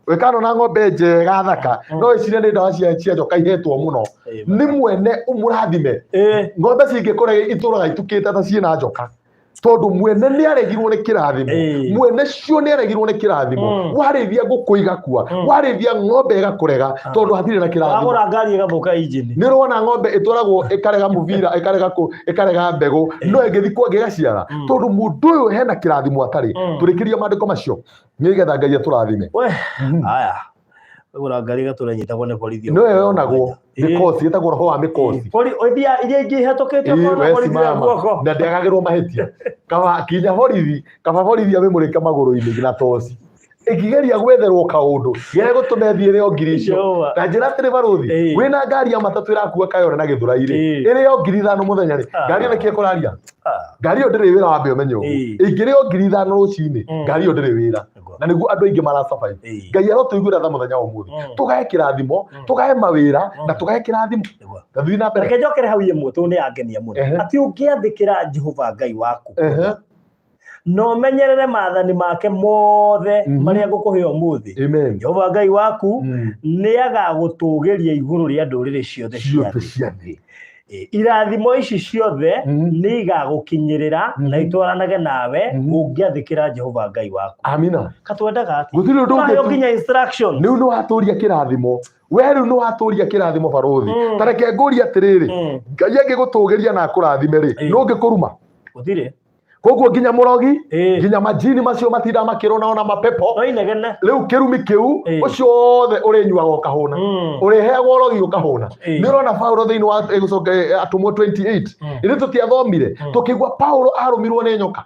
Wĩkano na ng'ombe njega thaka, no ĩcire nĩ ndawa cia njoka ihetwo mũno nĩ mwene ũmũrathime. Ng'ombe cingĩkũrega itũraga itukĩte ta ciĩna njoka, tondũ mwene nĩ aregirwo nĩ kĩrathimo. Mwene cio nĩ aregirwo nĩ kĩrathimo. Warĩithia ngũkũ igakua, warĩithia ng'ombe ĩgakũrega, tondũ hatirĩ na kĩrathimo. Wagũra ngari ĩgathũka injini. Nĩ ũrona ng'ombe ĩtwaragwo ĩkarega mũbira, ĩkarega kũ, ĩkarega mbegũ, no ĩngĩthiĩ kwangĩ ĩgaciara, tondũ mũndũ ũyũ hena kĩrathimo atarĩ. Tũrĩkĩrie maandĩko macio nĩgetha Ngai atũrathime. We, aya. Wagũra ngari ĩgatũra nyitagwo nĩ borithi. Nĩyo yonagwo mĩkosi, ĩtagwo roho wa mĩkosi. Iria ingĩ ihetũkĩtio Ĩĩ, ũkona we borithi na simama. guoko. Na ndĩagagĩrwo mahĩtia, kaba kinya borithi, kaba borithi amĩmũrĩke magũrũ-inĩ na toci ĩkĩgeria gwetherwo kaũndũ gegũtũma ĩthiĩ ĩrĩo ngiri icio. Jehova. Na njĩra atĩrĩ, barũthi, wĩna ngari ya matatũ ĩrakua Kayore na Gĩthũrai rĩ, ĩrĩo 5,000 mũthenya rĩ, ngari ĩyo nĩkĩ ĩkũraria? Ngari ĩyo ndĩrĩ wĩra, wambe ũmenye ũguo. Ĩngĩrĩo 5,000 rũcinĩ, ngari ĩyo ndĩrĩ wĩra. Na nĩguo andũ aingĩ mara survive. Ngai arotũiguĩra tha mũthenya wa ũmũthĩ, tũgae kĩrathimo, tũgae mawĩra na tũgae kĩrathimo. Na thiĩ na mbere. Reke njokere hau ĩmwe tondũ nĩ yangenia mũno. Atĩ ũngĩathĩkĩra Jehova Ngai waku na ũmenyerere maathani make mothe marĩa ngũkũhe ũmũthĩ, Jehova Ngai waku nĩ agagũtũgĩria igũrũ rĩa ndũrĩrĩ ciothe cia ciothe thĩ. Cia thĩ. Irathimo ici ciothe nĩ igagũkinyĩrĩra na itwaranage nawe ũngĩathĩkĩra Jehova Ngai waku. Amina. Katwendaga atĩ Gũtirĩ ũndũ tũraheo ũngĩ nginya instruction. Rĩu nĩ watũria kĩrathimo, we rĩu nĩ watũria kĩrathimo, barũthi. Ta reke ngũrie atĩrĩrĩ, Ngai angĩgũtũgĩria na akũrathime rĩ, nũ ũngĩkũruma? Gũtirĩ. Koguo nginya mũrogi, nginya majini macio matinda makĩrwo ona mapepo, No inegene. Rĩu kĩrumi kĩu, ũcio wothe ũrĩnyuaga ũkahũna, ũrĩheagwo ũrogi ũkahũna. Nĩ ũrona Paulo thĩinĩ wa gũcoka Atũmwo 28, ithuĩ tũtiathomire tũkĩigua Paulo arũmirwo nĩ nyoka,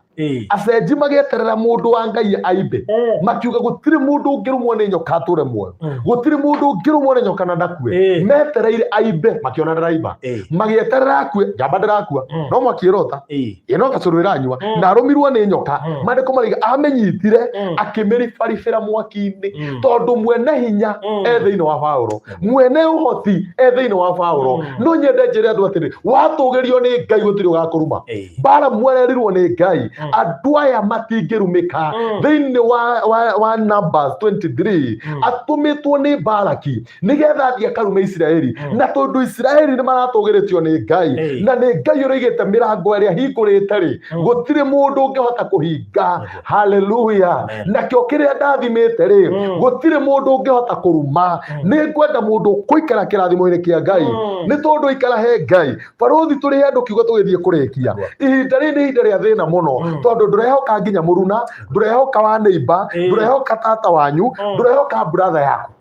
acenji magĩeterera mũndũ wa Ngai aimbe, makiuga gũtirĩ mũndũ ũngĩrũmwo nĩ nyoka atũre muoyo, gũtirĩ mũndũ ũngĩrũmwo nĩ nyoka na ndakue. Metereire aimbe, makĩona ndaraimba, magĩeterera akue, njamba ndĩrakua, no mwaki ĩrota, ĩno gacũrũ ĩranyua, na arũmirwo nĩ nyoka. Maandĩko maraiga amĩnyitire, akĩmĩribaribĩra mwaki-inĩ, tondũ mwene hinya e thĩinĩ wa Paulo, mwene ũhoti e thĩinĩ wa Paulo. No nyende njĩre andũ atĩrĩ, watũgĩrio nĩ Ngai gũtirĩ ũgakũruma. Balamu arerirwo nĩ Ngai, andũ aya matingĩrumĩka. Thĩinĩ wa Numbers 23, atũmĩtwo nĩ Balaki nĩgetha athiĩ akarume Isiraeli, na tondũ Isiraeli nĩ maratũgĩrĩtio nĩ Ngai, na nĩ Ngai ũrĩigĩte mĩrango ĩrĩa hingũrĩte rĩ, gũtirĩ mũndũ ũngĩhota kũhinga. Haleluya. Amen. Nakĩo kĩrĩa ndathimĩte rĩ, gũtirĩ mũndũ ũngĩhota kũruma. Nĩ ngwenda mũndũ ũkũikara kĩrathimo-inĩ kĩa Ngai, nĩ tondũ ikara he Ngai, barũthi. Tũrĩ andũ kiugo tũgĩthiĩ kũrĩkia, ihinda rĩrĩ nĩ ihinda rĩa thĩna mũno, tondũ ndũrehoka nginya mũruna, ndũrehoka wa neighbor, ndũrehoka tata wanyu, ndũrehoka brother yaku,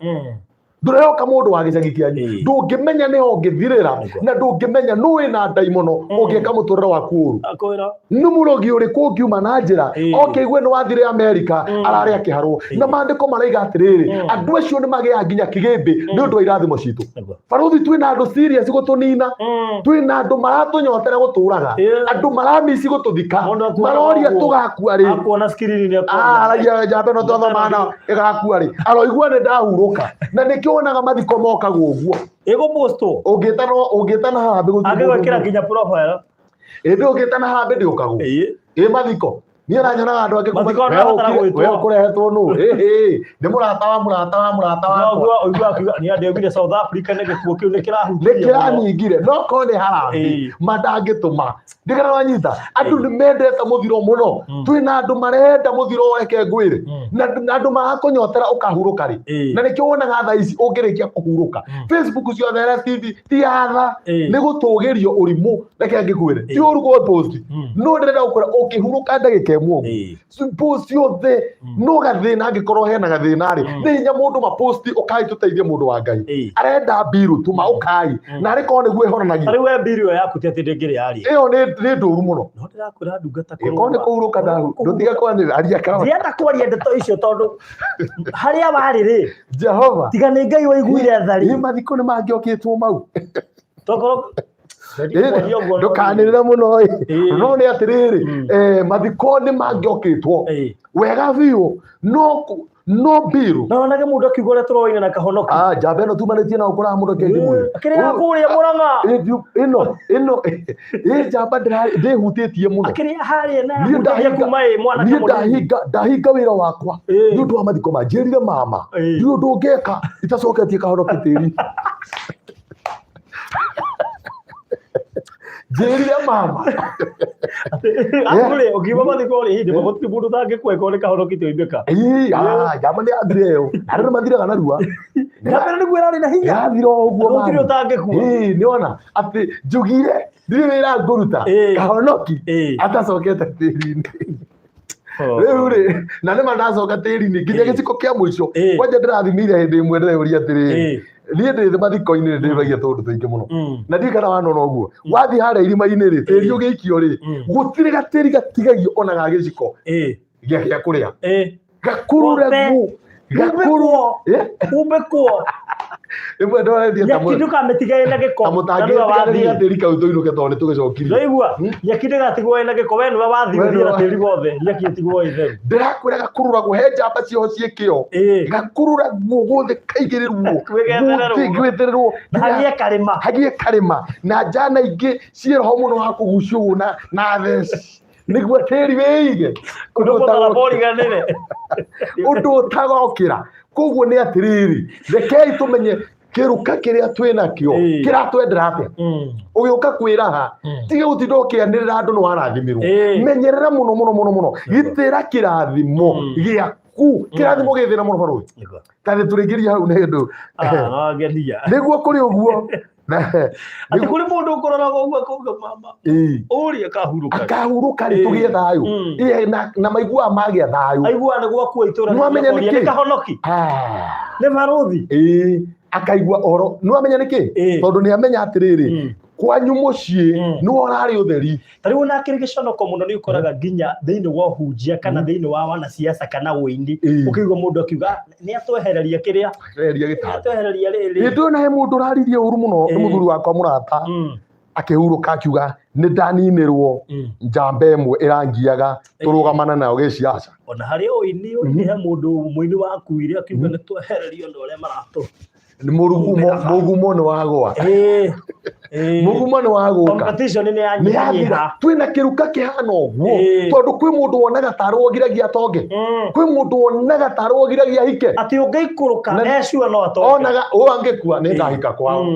ndũrehoka mũndũ wa gĩcagi kĩanyu. Ndũngĩmenya nĩ ũngĩthirĩra, na ndũngĩmenya nũ wĩna ndaimono ũngĩka mũtũrĩre waku ũru. Akwĩra. Nĩ mũrogi ũrĩkũ ũngiuma na njĩra oke igue nĩ wathire Amerika, ararĩ akĩharwo. Na maandĩko maraiga atĩrĩrĩ, andũ acio nĩ magĩaga nginya kĩgĩmbĩ nĩ ũndũ wa irathimo citũ. Barũthi, twĩna andũ serious gũtũnina, twĩna andũ maratũnyotera gũtũraga, andũ maramici gũtũthika. Mũndũ akuonaga Maroria ũguo. tũgakua rĩ. Akuona screen nĩ akuona. Aragia njamba ĩno twathoma na ĩgakua rĩ, aroigua nĩ ndahurũka, na nĩkĩo wonaga mathiko mokagwo ũguo. Ĩgũpostwo. Ũngĩtana, ũngĩtana harambĩ gũtirĩ mũndũ Angĩgwĩkĩra ũngĩ. nginya profile. Ĩndĩ ũngĩtana harambĩ ndĩũkagwo. Ĩ mathiko niĩ nanyonaga andũ angĩ kuma- Mathiko we marabatara ũkire- gwĩtwo. we ũkũrehetwo nũ? Ĩhĩ, nĩ mũrata wa mũrata wa mũrata wakwa. Ũigua ũigua akiuga nĩ andĩogire South Africa nĩ gĩkuũ kĩu nĩ Nĩ kĩrahutirie mũno. kĩraningire, no korwo nĩ harambĩ mandangĩtũma ndigana wanyita. Andũ nĩ mendete mũthiro mũno. Twĩna andũ marenda mũthiro, reke ngwĩre, na andũ marakũnyotera ũkahurũka rĩ. Na nĩkĩo wonaga thaa ici ũngĩrĩkia kũhurũka, Facebook ciothe, LSTV ti yatha, nĩ gũtũgĩrio ũrimũ. Reke ngĩkwĩre, ti ũru kũ post, no ndĩrenda gũkwĩra ũkĩhurũka ndagĩka ĩmwe ũguo. Post ciothe no gathĩna, angĩkorwo hena gathĩna rĩ, nĩ hinya mũndũ maposti ũkai tũteithie mũndũ wa Ngai. Arenda mbiru tuma ũkai na arĩ korwo nĩguo ĩhonanagia. Rĩu we mbiru ĩyo yaku ti atĩ ndĩngĩrĩ yaria. Ĩyo nĩ ndũru mũno. No ndĩrakwĩra ndungata Ĩkorwo nĩ kũhurũka ndahu ndũtige kwanĩrĩra aria kawa. Ndienda kwaria ndeto icio tondũ harĩa warĩ rĩ, Jehova tiga nĩ Ngai waiguire tha rĩ. Ĩ mathiko nĩ mangĩokĩtwo mau. Tokorwo Ndũkanĩrĩre mũno ĩ, no nĩ atĩrĩrĩ, mathiko nĩ mangĩokĩtwo wega biũ, no mbiru. Na onage mũndũ akiuga ũrĩa tũroine na kahonoki. Ah, njamba ĩno tumanĩtie na ũkoraga mũndũ akĩendia mwĩrĩ. Akĩrĩa kũrĩa Mũrang'a. Ĩno ĩno ĩ njamba ndĩhutĩtie mũno. Akĩrĩa harĩa na Niĩ ndahinga kuma ĩ mwanake niĩ mũnini. Ndahinga wĩra wakwa nĩ ũndũ wa mathiko ma njĩrire mama ndirĩ ũndũ ũngĩka itacoketie kahonoki tĩri. Njĩrire mama. Atũrĩ ũkiuma mathiko rĩ, hĩndĩ gũtirĩ mũndũ ũtangĩkua ĩkorwo nĩ kahonoki tũimbĩka. Ĩĩ, ah, njamba nĩ yathire ĩyo na andũ nĩ mathiraga narua. Njamba ĩno nĩguo ĩrarĩ na hinya. Yathira o ũguo Gũtirĩ mami. ũtangĩkua. Ĩĩ, nĩwona atĩ njugire ndirĩ wĩra ngũruta kahonoki atacokete tĩri-inĩ. Rĩu rĩ, na nĩma ndacoka tĩri-inĩ nginya gĩciko kĩa mũico. Kwanja ndĩrathimire hĩndĩ ĩmwe ndĩreyũria atĩrĩrĩ, niĩ ndĩ mathiko-inĩ nĩ ndĩragia tũũndũ tũingĩ mũno na ndiũĩ kana wanona ũguo wathiĩ harĩa irima-inĩ rĩ, tĩri ũgĩikio rĩ, gũtirĩ gatĩri gatigagio ona ga gĩciko gĩa kũrĩa gakururagwo gakuru Umbĩkwo. Rĩmwe ndoretie ta Nyeki ndũkamĩtige ĩna gĩko. Ta mũtangĩtiganĩria tĩri kau tũinũke tondũ nĩ tũgĩcokirie. Ndaigua nyeki ndĩgatigwo ĩna gĩko, we nĩwe wathiĩ ũthiĩ na tĩri wothe, nyeki ĩtigwo ĩ theru. Ndĩrakwĩra gakururagwo he njamba ciao ciĩ kĩo. Gakururagwo guothe kaigĩrĩrwo. Gwĩgethererwo. Gwĩthererwo. Na hagĩe karĩma. Hagĩe karĩma na njana ingĩ ciĩ roho mũno wa kũgucio ũguo na theci nĩguo tĩri wĩige. Ũndũ ũtagokĩra. Ũndũ ũtagokĩra. Koguo nĩ atĩrĩrĩ, rekei tũmenye kĩruka kĩrĩa twĩ nakĩo kĩratwendera atĩa. Ũgĩũka kwĩraha, tiga gũtinda ũkĩanĩrĩra andũ nĩ warathimirwo. Menyerera mũno mũno mũno mũno, gitĩra kĩrathimo gĩaku. Kĩrathimo gĩ thĩna mũno barũthi. Ta nĩ tũrĩngĩria hau nĩ ũndũ. Nĩguo kũrĩ ũguo. Atĩ kũrĩ mũndũ ũkũroraga ũguo akauga mama ũrĩa akahurũka. Akahurũka rĩ, tũgĩe thayũ. Na maiguaga magĩa thayũ. Aiguaga nĩ gwakua itũra. Nĩwamenya nĩkĩ? Nĩ kahonoki. Nĩ barũthi. Akaigua ũhoro. Nĩwamenya nĩkĩ? Tondũ nĩ amenya atĩrĩrĩ, kwanyu mũciĩ nĩwe ũrarĩ ũtheri. Ta rĩu ona akĩrĩ gĩconoko mũno nĩ ũkoraga nginya thĩinĩ wa ũhunjia kana thĩinĩ wa wanasiasa kana ũini, ũkĩigua mũndũ akiuga nĩ atwehereria kĩrĩa, Twehereria gĩtanda, atwehereria rĩrĩ. Hĩndĩ ĩyo na he mũndũ ũraririe ũru mũno nĩ mũthuri wakwa mũrata, akĩhurũka akiuga nĩ ndaninĩrwo njamba ĩmwe ĩrangiaga tũrũgamana nayo gĩciaca. Ona harĩ ũini, ũini he mũndũ mũini wakuire akiuga nĩ twehererio andũ arĩa maratũ. Mũgumo nĩ wagũa. Mũgumo nĩ wagũka. Competition nĩ yanyihanyiha. Twĩna kĩruka kĩhana ũguo tondũ kwĩ mũndũ wonaga tarĩ wogiragia atonge, kwĩ mũndũ wonaga tarĩ wogiragia ahike. Atĩ ũngĩikũrũka ecua no atonge. Onaga ũũ angĩkua nĩ ndahika kwao.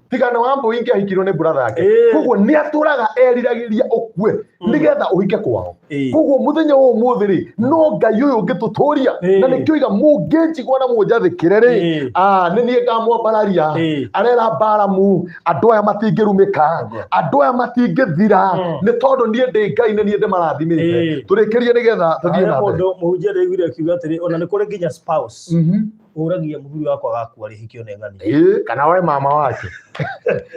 Tiga na wambũ ingĩ ahikirwo nĩ brother yake. Koguo nĩ atũraga eriragĩria ũkue nĩgetha ũhike kwao. Koguo mũthenya wa ũmũthĩ rĩ, no Ngai ũyũ ũngĩtũtũria, na nĩkĩo iga mũngĩnjigua na mũnjathĩkĩre rĩ, nĩ niĩ ngamwambararia. Arera Balamu, andũ aya matingĩrumĩka, andũ aya matingĩthira, nĩ tondũ niĩ ndĩ Ngai, nĩ niĩ ndĩmarathimĩte. Tũrĩkĩrie nĩgetha tũthiĩ na mbere. Mũndũ mũhunjia ndaiguire akiuga atĩrĩ, ona nĩ kũrĩ nginya spouse ũragia mũthuri wakwa agakua rĩ, hikio nĩ ng'ani. Kana we mama wake.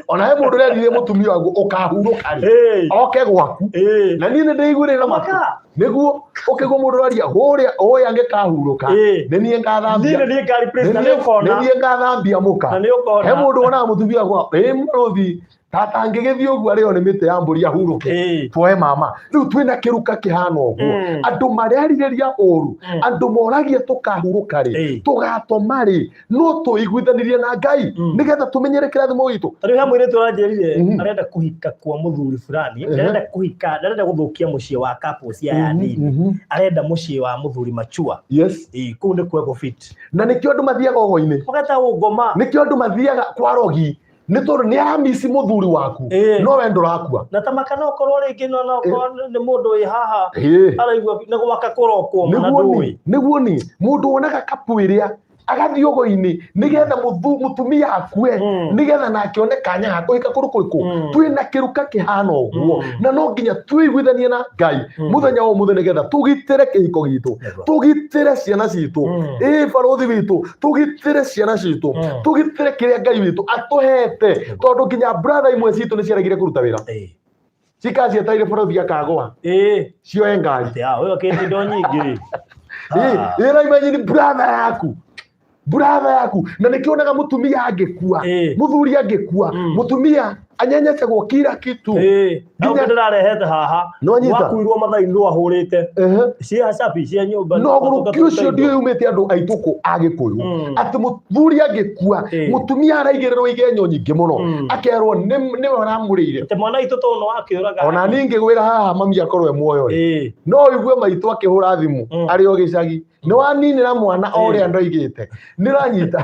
Ona he mũndũ ũrerire mũtumia waku ũkahurũka rĩ, oke gwaku. Na niĩ nĩ ndĩiguire na matũ. Nĩguo ũkĩgwo mũndũ ũraria hũrĩa ũyũ angĩkahurũka, nĩ niĩ ngathambia. Nĩ niĩ ngareplace na nĩ ũkona. Nĩ niĩ ngathambia mũka. Na nĩ ũkona. He mũndũ wonaga mũtumia wakwa, ĩ mũrũthi, tata angĩgĩthiĩ ũguo arĩo nĩ mĩtĩ ya mbũri ahurũke. Tuoe mama. Rĩu twĩna kĩruka kĩhana ũguo. Andũ marerirĩria ũru, andũ moragia tũkahurũka rĩ, tũgatoma rĩ, no tũiguithanirie na Ngai nĩgetha tũmenyere kĩrathimo gitũ. Ta rĩu he mũirĩtu ũranjĩrire arenda kũhika kwa mũthuri fulani, ndarenda kũhika, ndarenda gũthũkia mũciĩ wa couples aya nini, arenda mũciĩ wa mũthuri machua. Yes. Kũu nĩkuo egũfit. Na nĩkĩo andũ mathiaga ũgo-inĩ. Ũgeta ũngoma. Nĩkĩo andũ mathiaga kwa rogi. Nĩ tondũ nĩ aramisi mũthuri waku, no we ndũrakua. Na ta maka no korwo rĩngĩ no no korwo nĩ mũndũ wĩ haha araigua nĩ gwaka kũrokwo na ndũĩ. Nĩguo ni mũndũ wonaga kapu ĩrĩa Agathiĩ ũgo-inĩ nĩgetha mũtumia akue, nĩgetha nake one kanya ga kũhika kũndũ kũrĩkũ. Twĩna kĩruka kĩhana ũguo, na no nginya twĩiguithanie na Ngai mũthenya wa ũmũthĩ nĩgetha tũgitĩre kĩhiko gitũ, tũgitĩre ciana citũ. Ĩ barũthi witũ, tũgitĩre ciana citũ, tũgitĩre kĩrĩa Ngai witũ atũhete, tondũ nginya brother imwe citũ nĩ ciaregire kũruta wĩra, cikaa cietereire barũthi akagũa cioe ngari. Atĩ, ah, ũyũ akĩte indo nyingĩ. Ĩra imagine brother yaku, brother yaku, na nĩkĩonaga mũtumia angĩkua, mũthuri angĩkua, mũtumia anyenyecagwo kila kitu. Nginya ndĩrarehete haha. Nĩwanyita? Wakuirwo mathai no ahũrĩte. Cia cabi cia nyũmba. No gũrũki ũcio ndiũĩ umĩte andũ aitũ kũ Agĩkũyũ, atĩ mũthuri angĩkua, mũtumia araigĩrĩrwo igenyo nyingĩ mũno, akerwo nĩwe ũramũrĩire. Atĩ mwana witũ tondũ no akĩũraga. Ona niĩ ngĩgwĩra haha mami akorwo e muoyo rĩ, no ũigue maitũ akĩhũra thimũ arĩ o gĩcagi, nĩ waninĩra mwana o ũrĩa ndoigĩte, nĩ ũranyita,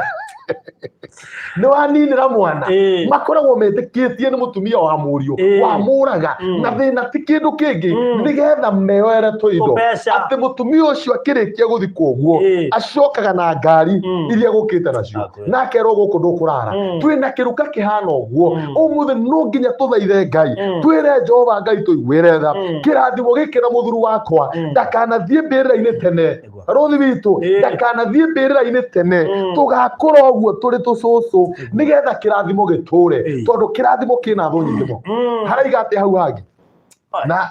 nĩ waninĩra mwana. Makoragwo metĩkĩtie nĩ mũtumia wa mũriũ wamũraga, na thĩna ti kĩndũ kĩngĩ, nĩgetha meyoere tũindo. Tũmbeca. Atĩ mũtumia ũcio akĩrĩkia gũthikwo ũguo, acokaga na ngari iria gũkĩte nacio, na akerwo gũkũ ndũkũrara. Twĩna kĩruka kĩhana ũguo. Ũmũthĩ no nginya tũthaithe Ngai, twĩre Jehova Ngai tũiguĩre tha, kĩrathimo gĩkĩ na mũthuri wakwa ndakanathiĩ mbĩrĩra-inĩ tene. Rũthi witũ ndakanathiĩ mbĩrĩra-inĩ tene, tũgakũra ũguo tũrĩ tũcũcũ, nĩgetha kĩrathimo gĩtũre, tondũ kĩrathimo kĩna thũ nyingĩ mũno. Haraiga atĩ hau hangĩ na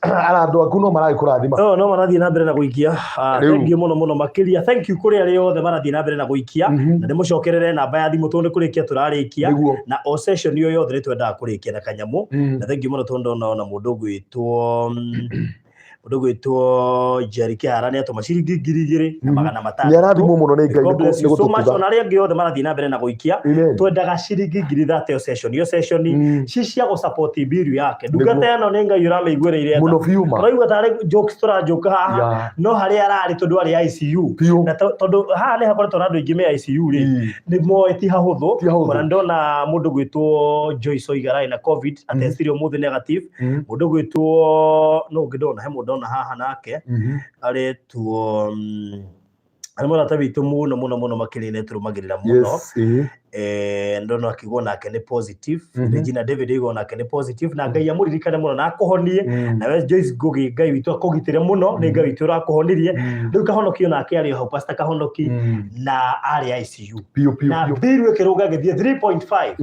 ara andũ aku no maragĩkũrathima. No marathiĩ na mbere na gũikia. Ah, Rĩu. thank you mũno mũno makĩria, thank you kũrĩ arĩa othe marathiĩ na mbere na gũikia, na ndĩmũcokerere namba ya thimũ tondũ nĩ kũrĩkia tũrarĩkia. Na o session ĩyo yothe nĩ twendaga kũrĩkia na kanyamũ. Na thank you mũno tondũ ndona ona mũndũ ũgwĩtwo Jerry Kĩhara nĩ atũma ciringi 2,600. Nĩ arathimwo mũno nĩ Ngai. God bless nĩ you so much. gũtũtuga. Ona arĩa angĩ othe marathiĩ na mbere na gũikia, twendaga ciringi 30,000 o session, o session, ci cia gũsupport bill yake. Ndungata ĩno nĩ Ngai ũramĩiguĩrĩire tha. Mũno biũ ma. Tũraigua tarĩ jokes tũranjoka haha, no harĩa ararĩ tondũ arĩ ICU, na tondũ haha nĩ hakoretwo na andũ aingĩ me ICU rĩ, nĩ moĩ ti hahũthũ. Ti hahũthũ. Ona ndona mũndũ gwĩtwo Joyce Oiga ararĩ na COVID, atestirio ũmũthĩ negative. Mũndũ gwĩtwo no ũngĩ ndona, he mũndũ ndona haha nake aretwo arĩ mũrata witũ mũno mũno mũno makĩria, nĩ tũrũmagĩrĩra mũno. Ndona akiuga nake nĩ positive. Regina David oiga nake nĩ positive, na Ngai amũririkane mũno na akũhonie. Nawe Joyce Ngugi, Ngai witũ akũgitĩre mũno, nĩ Ngai witũ ũrakũhonirie. Rĩu Kahonokio nake arĩ o hau, Pastor Kahonoki, na arĩ ICU, Biũ biũ. Na biru ĩkĩrũga gĩthiĩ 3.5.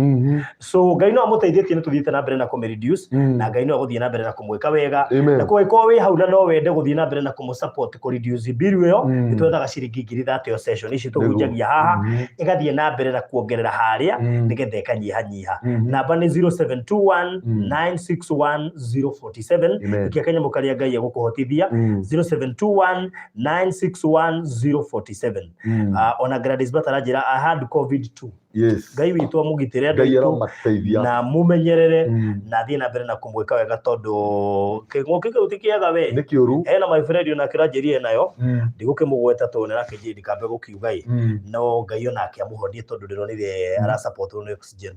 So Ngai no amũteithĩtie, nĩ tũthiĩte na mbere na kũmĩ-reduce, na Ngai no agũthiĩ na mbere na kũmwĩka wega. Amen. Na kũngĩkorwo wĩ hau na no wende gũthiĩ na mbere na kũmũ-support kũ-reduce bill ĩyo, nĩ twethaga ciringi 30,000 o session ici tũhunjagia haha, ĩgathiĩ na mbere na kuongerera harĩa, nĩgetha ĩkanyihanyiha. Namba nĩ 0721 961 047. Amen. Ikia kanyamũ karĩa Ngai egũkũhotithia. 0721 961 047. Ah, ona Gladys Bata aranjĩra, "I had COVID too." Ngai witũ amũgitĩre andũ Ngai aitũ aromateithia. Na mũmenyerere na athiĩ na mbere na kũmwĩka wega, tondũ kĩng'ũki kĩu ti kĩega we. Nĩ kĩũru. Hena my friend onake ũranjĩrire nayo, ndigũkĩmũgweta tondũ nĩ arakĩnjĩra ndikambe gũkiuga ĩ, no Ngai onake amũhonie tondũ ndĩronire arasupportwo nĩ oxygen.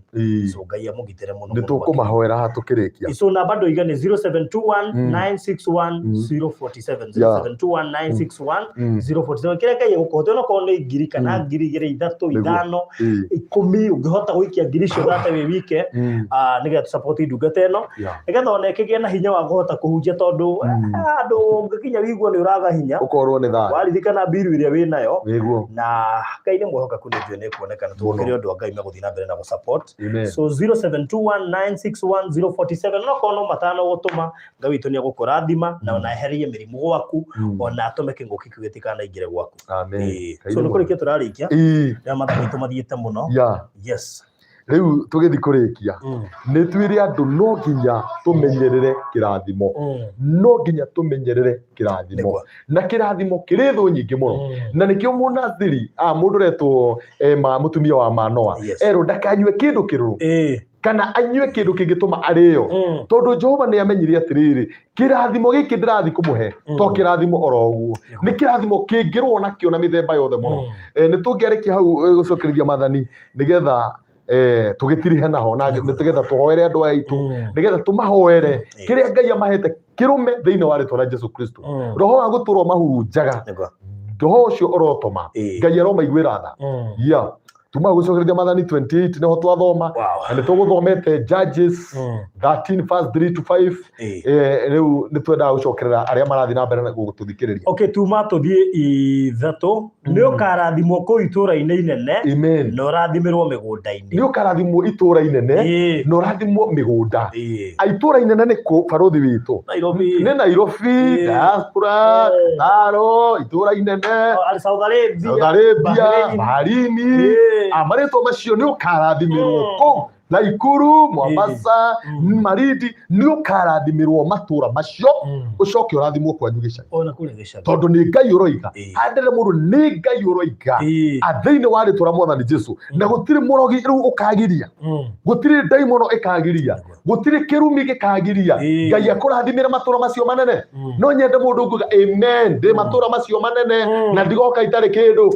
So Ngai amũgitĩre mũno Nĩ mũno. Tũkũmahoera haha tũkĩrĩkia. So namba ndoiga nĩ 0721 961 047. 0721 961 047. Kĩrĩa Ngai egũkũhota, onokorwo nĩ ngiri kana 2,000, 3, 5, 10, ũngĩhota gũikia ngiri icio thate wĩ wike, ah, nĩgetha tũsupport ndungata ĩno, nĩgetha ona ĩkĩgĩe na hinya wa kũhota kũhunjia, tondũ andũ ũngĩkinya wĩiguo nĩ ũraga hinya, Ũkorwo nĩ thayũ. Waririkana mbiru ĩrĩa wĩ nayo. Na Ngai nĩ mwĩhokeku, nĩ njũĩ nĩ kuonekana tũgũkĩrĩ ũndũ wa Ngai megũthiĩ na mbere na gũsupport. So 0721961047, no korwo no matano gũtũma, Ngai witũ nĩ egũkũrathima na ona eherie mĩrimũ gwaku, ona atũme kĩng'ũki kĩu gĩtikanaingĩre gwaku. Amen. Ĩĩ. So nĩ kũrĩkia tũrarĩkia, rĩrĩa mathaa maitũ mathiĩte mũno. Yes. Rĩu tũgĩthiĩ kũrĩkia, nĩ twĩre andũ no nginya tũmenyerere kĩrathimo, no nginya tũmenyerere kĩrathimo. Na kĩrathimo kĩrĩ thũ nyingĩ mũno, na nĩkĩo mũnathiri mũndũ ũretwo mũtumia wa Manoa erwo ndakanyue kĩndũ kĩrũrũ kana anyue kĩndũ kĩngĩtũma arĩo, tondũ Jehova nĩ amenyire atĩrĩrĩ, kĩrathimo gĩkĩ ndĩrathiĩ kũmũhe to kĩrathimo oro ũguo, nĩ kĩrathimo kĩngĩrwo nakĩo na mĩthemba yothe mũno. Nĩ tũngĩarĩkia hau gũcokereria mathani nĩgetha tũgĩtirihe naho, na nĩgetha tũhoere andũ aya aitũ, nĩgetha tũmahoere kĩrĩa Ngai amahete kĩrũme thĩinĩ wa rĩtwa rĩa Jesu Kristo. Roho wa gũtũrwo mahurunjaga. Roho ũcio ũrotũma Ngai aromaiguĩra tha. Yeah, tuma gũcokereria Maathani 28 nĩho twathoma. Na nĩ tũgũthomete Judges 13 verse 3 to 5. Rĩu nĩ twendaga gũcokerera arĩa marathiĩ na mbere na gũtũthikĩrĩria. Okay, tuma tũthiĩ ithatũ. Nĩ ũkarathimwo kũu itũũra-inĩ inene. Amen. Na ũrathimĩrwo mĩgũnda-inĩ. Nĩ ũkarathimwo itũũra inene na ũrathimwo mĩgũnda. Itũũra inene nĩ kũ, barũthi witũ? Nairobi. Nĩ Nairobi, diaspora, Taro, itũũra inene. Saudi Arabia. Saudi Arabia, Bahrain. Marĩtwa macio nĩ ũkarathimĩrwo kũu Naikuru, Mombasa, Malindi, nĩ ũkarathimĩrwo matũũra macio, ũcoke ũrathimwo kwanyu gĩcagi. Ona kũrĩa gĩcagi. Tondũ nĩ Ngai ũroiga. Handĩre mũndũ nĩ Ngai ũroiga. Thĩinĩ wa rĩtwa rĩa Mwathani Jesu. Na gũtirĩ mũrogi rĩu ũkagiria. Gũtirĩ ndaimono ĩkagiria. Gũtirĩ kĩrumi gĩkagiria. Ngai akũrathimĩre matũũra macio manene. No nyende mũndũ nguga amen, ndĩ matũũra macio manene na ndigoka itarĩ kĩndũ.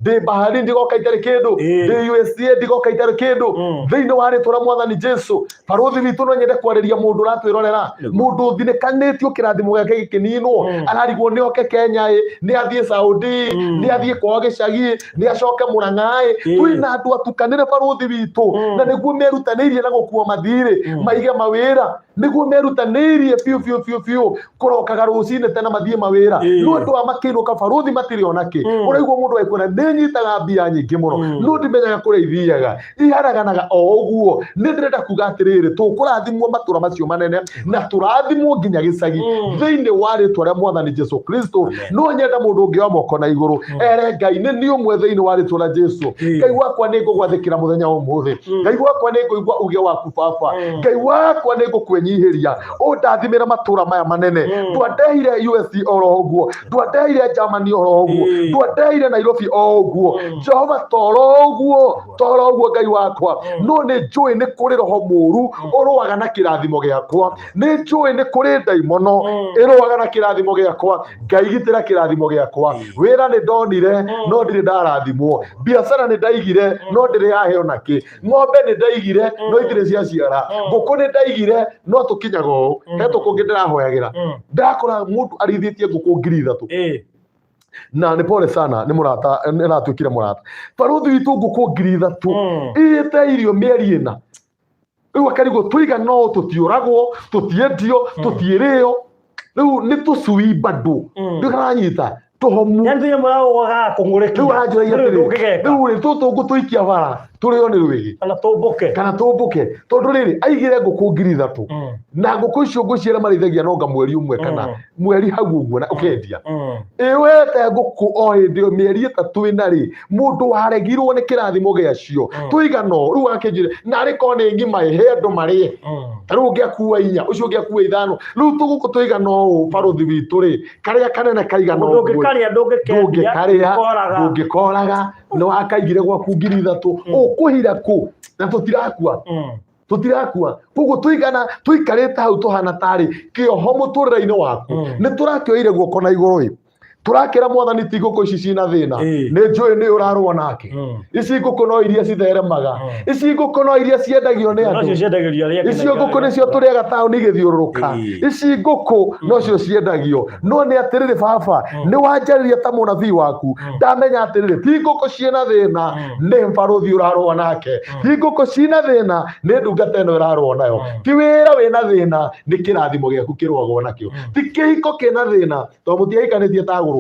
Ndĩ Bahari ndigoka itarĩ kĩndũ. Ndĩ USA ndigoka itarĩ kĩndũ. Thĩinĩ wa rĩtwa rĩa Mwathani Jesu. Barũthi witũ no nyende kwarĩria mũndũ ũratwĩrorera, mũndũ ũthinĩkanĩtio kĩrathimo gĩake gĩkĩninwo, ararigwo nĩ oke Kenya ĩ, nĩ athiĩ Saudi, nĩ athiĩ kwao gĩcagi, nĩ acoke Mũrang'a ĩ. Twĩna andũ atukanĩre barũthi witũ, na nĩguo merutanĩirie na gũkua mathirĩ, maige mawĩra, nĩguo merutanĩirie biũ biũ biũ biũ kũrokaga rũcinĩ tene mathiĩ mawĩra. No andũ aya makĩinũka barũthi matirĩ ona kĩ. Ũraigua mũndũ agĩkwĩra nĩ nyitaga mbia nyingĩ mũno, no ndimenyaga kũrĩa ithiaga, iharaganaga o ũguo. Nĩ ndĩrenda kuga atĩrĩrĩ, tũkũrathimwo matũra macio manene na tũrathimwo nginya gĩcagi thĩinĩ wa rĩtwa rĩa Mwathani Jesu Kristo. No nyenda mũndũ ũngĩ wa moko na igũrũ ere Ngai nĩ niĩ ũmwe thĩinĩ wa rĩtwa rĩa Jesu. Ngai wakwa nĩ ngũgwathĩkĩra mũthenya wa ũmũthĩ. Ngai wakwa nĩ ngũigua uge waku baba. Ngai wakwa nĩ ngũkwĩnyihĩria, ũndathimĩre matũra maya manene. Ndwandehire USA oro ũguo, ndwandehire Germany oro ũguo, ndwandehire Nairobi o ũguo, Jehova, toro ũguo, toro ũguo Ngai wakwa. No nĩ njũĩ nĩ kũrĩ roho mũru ũrũaga na kĩrathimo gĩakwa, nĩ njũĩ nĩ kũrĩ ndaimono ĩrũaga na kĩrathimo gĩakwa. Ngai gitĩra kĩrathimo gĩakwa. Wĩra nĩ ndonire no ndirĩ ndarathimwo, biacara nĩ ndaigire no ndĩrĩ yaheo nakĩ, ng'ombe nĩ ndaigire no itirĩ ciaciara, ngũkũ nĩ ndaigire no tũkinyaga ũũ. He tũkũ ngĩ ndĩrahoyagĩra, ndakora mũndũ arĩithĩtie ngũkũ 3000. Na nĩ pole sana, nĩ mũrata, nĩ aratuĩkire mũrata barũthi witũ, ngũkũ 3000 irĩte irio mĩeri 4. Rĩu akarigwo tũigana ũũ tũtiũragwo, tũtiendio, tũtiĩrĩo, rĩu nĩ tũcui bado. Rĩu karanyita tũhomu. Yani tũnyamũ ũgaga kũng'ũrĩkia. Rĩu aranjũragia Rĩu atĩrĩ, ndũngĩgeka. Rĩu rĩ, tũtũ ngũtũikia bara tũrĩo nĩ rwĩgĩ kana tũmbũke. Kana tũmbũke, tondũ rĩrĩ aigire ngũkũ 3000 na ngũkũ icio ngũciĩra marĩithagia nonga mweri ũmwe kana mweri hau ũguo na ũkendia. Ĩ wete ngũkũ o hĩndĩ ĩyo mĩeri 3 ĩna rĩ, mũndũ waregirwo nĩ kĩrathimo gĩacio tũigana ũũ. Rĩu akĩnjĩra narĩ korwo nĩ ng'ima ĩ, he andũ marĩe. Ta rĩu ũngĩ akua inya, ũcio ũngĩ akua ithano, rĩu tũgũkũ tũigana ũũ barũthi witũ rĩ, karĩa kanene kaigana ũguo rĩ, Ndũngĩkarĩa, ndũngĩkendia. Ndũngĩkarĩa. Ndũngĩkoraga. Ndũngĩkoraga nĩ wakaigire gwaku 3000 ũkũhira kũ na tũtirakua. Tũtirakua, koguo tũigana tũikarĩte hau tũhana tarĩ kĩoho mũtũrĩre-inĩ waku. Nĩ tũrakĩoire guoko na igũrũ ĩ, tũrakĩra Mwathani ti ngũkũ ici cina thĩna. Nĩ njũĩ nĩ ũrarũa nake. Ici ngũkũ no iria citheremaga, ici ngũkũ no iria ciendagio nĩ Nocio andũ. ciendagĩrio arĩa angĩ na Icio ngũkũ igana. nĩcio tũrĩaga taũni igĩthiũrũrũka. Ici ngũkũ nocio ciendagio, no nĩ atĩrĩrĩ baba, nĩ wanjarĩria ta mũnabii waku, ndamenya atĩrĩrĩ, ti ngũkũ ciĩna thĩna, nĩ barũthi ũrarũa nake. Ti ngũkũ cina thĩna, nĩ ndungata ĩno ĩrarũa nayo. Ti wĩra wĩna thĩna, nĩ kĩrathimo gĩaku kĩrũagwo nakĩo. Ti kĩhiko kĩna thĩna, tondũ mũtiahikanĩtie ta agũrũki.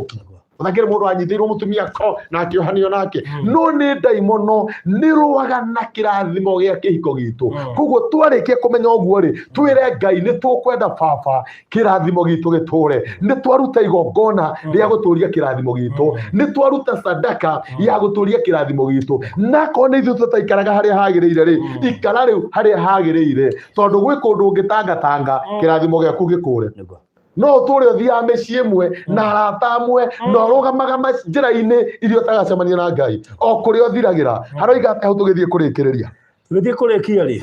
Ũtakĩrĩ mũndũ wanyitĩirwo mũtumia ko na akĩohanio nake, no nĩ ndaimono nĩ rũaga na kĩrathimo gĩa kĩhiko gitũ. Koguo twarĩkia kũmenya ũguo rĩ, twĩre Ngai nĩ tũkwenda baba kĩrathimo gitũ gĩtũre. Nĩ twaruta igongona rĩa gũtũria kĩrathimo gitũ, nĩ twaruta sadaka ya gũtũria kĩrathimo gitũ. Na akorwo nĩ ithuĩ tũtaikaraga harĩa hagĩrĩire rĩ, ikara rĩu harĩa hagĩrĩire, tondũ gwĩ kũndũ ũngĩtangatanga kĩrathimo gĩaku gĩkũre. No ũtũre ũthiaga mĩciĩ ĩmwe na arata amwe na ũrũgamaga njĩra-inĩ iria ũtagacemania na Ngai o kũrĩa ũthiragĩra. Haroiga atĩ hau tũgĩthiĩ kũrĩkĩrĩria? Tũgĩthiĩ kũrĩkia rĩ,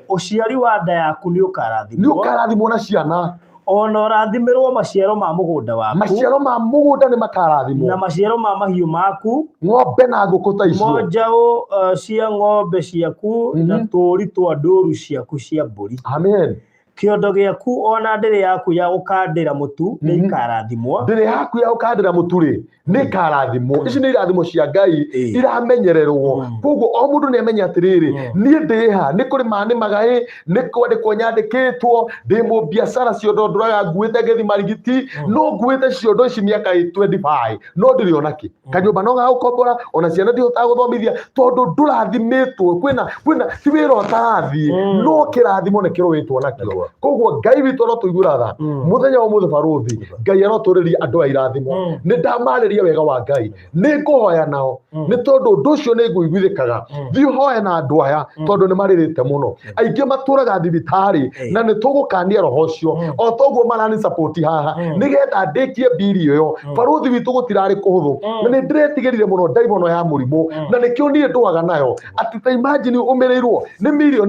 ũciari wa nda yaku nĩ Nĩ ũkarathimwo. Ũkarathimwo na ciana. Ona ũrathimĩrwo maciaro ma mũgũnda waku. Maciaro ma mũgũnda nĩ makarathimwo. Na maciaro ma mahiũ maku. Ng'ombe na ngũkũ ta icio. Njaũ cia ng'ombe ciaku na tũũri twa ndũru ciaku cia mbũri. Amen. Kĩondo gĩaku o na ndĩrĩ yaku ya gũkandĩra mũtu nĩ ikarathimwo. Ndĩrĩ yaku ya gũkandĩra mũtu rĩ nĩ ĩkarathimwo. Ici nĩ irathimo cia Ngai iramenyererwo. Koguo o mũndũ nĩ amenye atĩrĩrĩ, niĩ ndĩha nĩ kũrĩma nĩmaga ĩ, nĩ kwandĩkwo nyandĩkĩtwo, ndĩ mũbiacara, ciondo ndũraga nguĩte ngĩthima rigiti, no nguĩte ciondo ici mĩaka ĩ 25 no ndĩrĩ ona kĩ. Kanyũmba no gagũkombora, ona ciana ndihotaga gũthomithia tondũ ndũrathimĩtwo. Kwĩna ti wĩra ũtarathiĩ, no kĩrathimo nĩ kĩrũĩtwo nakĩo. Koguo Ngai witũ arotũiguĩra tha mũthenya wa ũmũthĩ. Barũthi, Ngai arotũrĩria andũ a irathimo. Nĩ ndamarĩria wega wa Ngai, nĩ ngũhoya nao nĩ tondũ ũndũ ũcio nĩ ngũiguithĩkaga. Thiĩ ũhoe na andũ aya tondũ nĩ marĩrĩte mũno, aingĩ matũraga thibitarĩ, na nĩ tũgũkania roho ũcio o toguo marani support haha nĩgetha ndĩkie mbiri ĩyo. Barũthi witũ, gũtirarĩ kũhũthũ na nĩ ndĩretigĩrire mũno ndaimono ya mũrimũ, na nĩkĩo niĩ ndũaga nayo atĩ ta imagine ũmĩrĩirwo nĩ 3.5 million,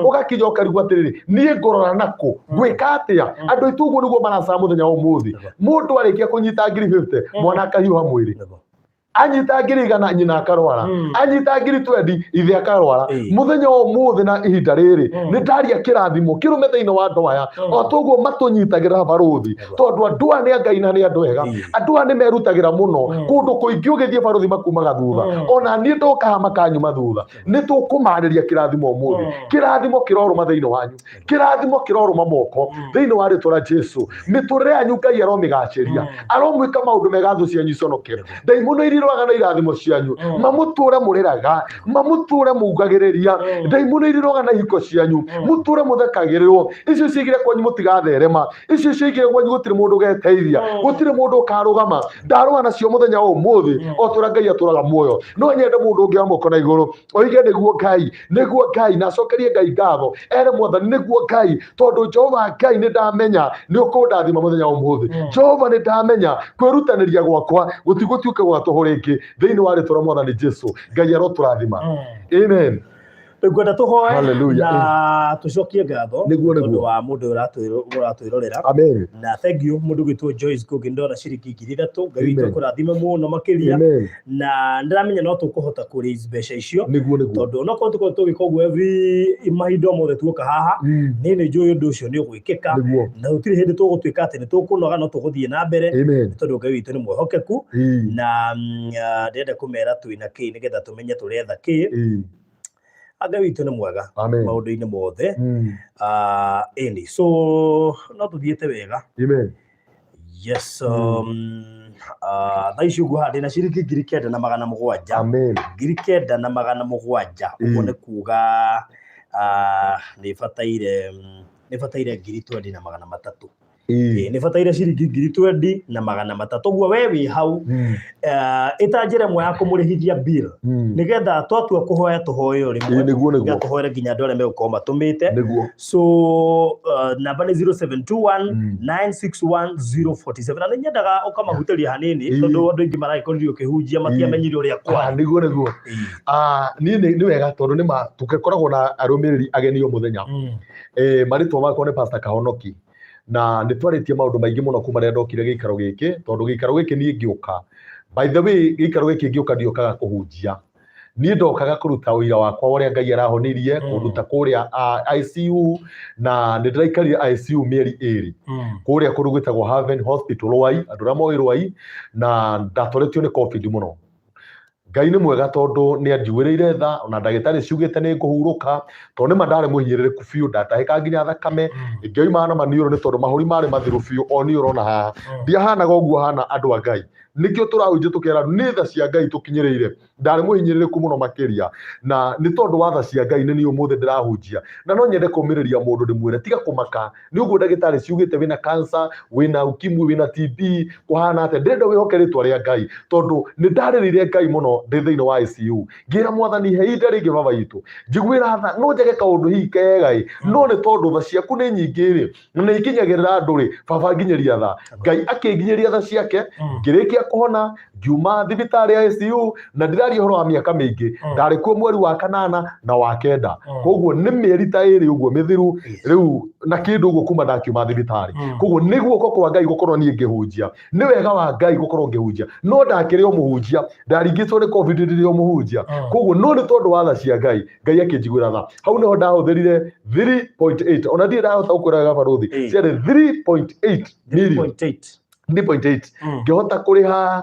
ũgakinya ũkarigwo atĩrĩrĩ, niĩ ngũrora nakũ, ngwĩka atĩa? Andũ aitũ ũguo nĩguo maracaga mũthenya wa ũmũthĩ. Mũndũ arĩkia kũnyita 50,000, mwana akahiũha mwĩrĩ. Anyita 100,000, nyina akarwara. Anyita 20,000, ithe akarwara. Mũthenya wa ũmũthĩ na ihinda rĩrĩ nĩ ndaria kĩrathimo kĩrũme thĩinĩ wa andũ aya o toguo matũnyitagĩra, barũthi, tondũ andũ aya nĩ a Ngai na nĩ andũ ega. Andũ aya nĩ merutagĩra mũno. Kũndũ kũingĩ ũgĩthiĩ, barũthi, makumaga thutha. Ona niĩ ndoka makanyuma thutha. Nĩ tũkũmarĩria kĩrathimo ũmũthĩ. Kĩrathimo kĩrorũma thĩinĩ wanyu, kĩrathimo kĩrorũma moko thĩinĩ wa rĩtwa rĩa Jesu. Mĩtũrĩre yanyu Ngai aromĩgacĩria, aromwĩka maũndũ mega, thũ cianyu iconoke, ndaimono iria irũaga na irathimo cianyu mamũtũre mũrĩraga, mamũtũre mugagĩrĩria, ndaimono iria irũaga na ihiko cianyu mũtũre mũthekagĩrĩrwo, icio ciigire kwanyu mũtigatherema, icio ciigire kwanyu gũtirĩ mũndũ ũgeteithia, gũtirĩ mũndũ ũkarũgama. Ndarũa nacio mũthenya wa ũmũthĩ o tũrĩa Ngai atũraga muoyo. No nyende mũndũ ũngĩ wa moko na igũrũ oige, "Nĩguo Ngai, nĩguo Ngai," na acokerie Ngai ngatho, ere Mwathani, "Nĩguo Ngai, tondũ Jehova Ngai nĩ ndamenya nĩ ũkũndathima mũthenya wa ũmũthĩ. Jehova, nĩ ndamenya kwĩrutanĩria gwakwa gũtigũtuĩka gwa tũhũ rĩngĩ," thĩinĩ wa rĩtwa rĩa Mwathani Jesu. Ngai arotũrathima. Amen. Ngwenda tũhoe Hallelujah. na tũcokie ngatho Nĩguo. tondũ wa mũndũ ũyũ ũratwĩrorera. Amen. Na thank you mũndũ gwĩtwo Joyce Ngugi, ndona ciringi 3000. Ngai witũ Amen. akũrathime mũno makĩria. Amen. Na ndĩramenya no tũkũhota kũ raise mbeca icio Nĩguo. tondũ onokorwo tũkorwo tũgĩka ũguo every mahinda o mothe tuoka haha, niĩ nĩ njũĩ ũndũ ũcio nĩ ũgwĩkĩka. Na gũtirĩ hĩndĩ tũgũtuĩka atĩ nĩ tũkũnoga, no tũgũthiĩ na mbere tondũ Ngai witũ nĩ mwĩhokeku. Na ndĩrenda kũmera twĩna kĩ nĩgetha tũmenye tũretha kĩ. Ngai witũ nĩ mwega Amen. maũndũ-inĩ mothe. Ĩni so no tũthiĩte wega. Amen. Yes. Thaa ici ũguo haha ndĩna ciringi 9,700. Amen. 9,700, ũguo nĩ kuga nĩ bataire 20,300. Nĩ bataire ciringi 20,300. Ũguo we wĩ hau, ĩta njĩra ĩmwe ya kũmũrĩhithia bill nĩgetha twatua kũhoya tũhoe o rĩmwe. Nĩguo. Nĩgetha tũhoere nginya andũ arĩa megũkorwo matũmĩte. So namba nĩ 0721 961 047, na nĩ nyendaga ũkamahutĩria hanini tondũ andũ aingĩ maragĩkorirwo ũkĩhunjia matiamenyire ũrĩa kwarĩ. Nĩguo. Niĩ nĩ wega tondũ nĩ ma tũgĩkoragwo na arũmĩrĩri ageni o mũthenya. Marĩtwa makwa nĩ Pastor Kahonoki, na nĩ twarĩtie maũndũ maingĩ mũno kuma rĩrĩa ndokire gĩikaro gĩkĩ, tondũ gĩikaro gĩkĩ niĩ ngĩũka, by the way, gĩikaro gĩkĩ ngĩũka ndiokaga kũhunjia, niĩ ndokaga kũruta ũira wakwa ũrĩa Ngai arahonirie kũnduta kũrĩa ICU, na nĩ ndĩraikarire ICU mĩeri 2 kũrĩa kũndũ gwĩtagwo Haven Hospital Rwai, andũ arĩa moĩ Rwai, na ndatoretio nĩ COVID mũno. Ngai nĩ mwega tondũ nĩ anjiguĩrĩire tha, ona ndagĩtarĩ ciugĩte nĩ ngũhurũka, tondũ nĩma ndarĩ mũhinyĩrĩrĩku biũ, ndatahĩka nginya thakame ngĩoimaga na maniũrũ nĩ tondũ mahũri marĩ mathiru biũ. O niĩ ũrona haha ndiahanaga ũguo hana andũ a Ngai, nĩkĩo tũrahunjia tũkera andũ nĩ tha cia Ngai tũkinyĩrĩire. Ndarĩ mũhinyĩrĩrĩku mũno makĩria, na nĩ tondũ wa tha cia Ngai nĩ niĩ ũmũthĩ ndĩrahunjia. Na no nyende kũmĩrĩria mũndũ ndĩmwĩre tiga kũmaka nĩ ũguo ndagĩtarĩ ciugĩte wĩna cancer, wĩna ukimwi, wĩna TB, kũhana atĩa. Ndĩrenda wĩhoke rĩtwa rĩa Ngai tondũ nĩ ndarĩrĩire Ngai mũno ndĩ thĩinĩ wa ICU, ngĩra Mwathani, he ihinda rĩngĩ baba itũ, njiguĩra tha, no njage kaũndũ hihi kega ĩ, no nĩ tondũ tha ciaku nĩ nyingĩ rĩ, na nĩ ikinyagĩrĩra andũ rĩ, baba nginyĩria tha. Ngai akĩnginyĩria tha ciake, ngĩrĩkia Kũhona ngiuma thibitarĩ ya ICU, na ndĩraria ũhoro wa mĩaka mĩingĩ. Ndarĩ kuo mweri wa kanana na wa kenda, koguo nĩ mĩeri ta ĩrĩ ũguo mĩthiru rĩu na kĩndũ ũguo kuma ndakiuma thibitarĩ. Koguo nĩ guoko kwa Ngai gũkorwo niĩ ngĩhunjia, nĩ wega wa Ngai gũkorwo ngĩhunjia, no ndakĩrĩ o mũhunjia, ndaringĩtwo nĩ COVID ndĩrĩ o mũhunjia. Koguo no nĩ tondũ wa tha cia Ngai, Ngai akĩnjiguĩra tha. Hau nĩho ndahũthĩrire 3.8, ona ndirĩ ndahota gũkwĩra wega barũthi. Ciarĩ 3.8 million. 3.8. 3.8. Ngĩhota kũrĩha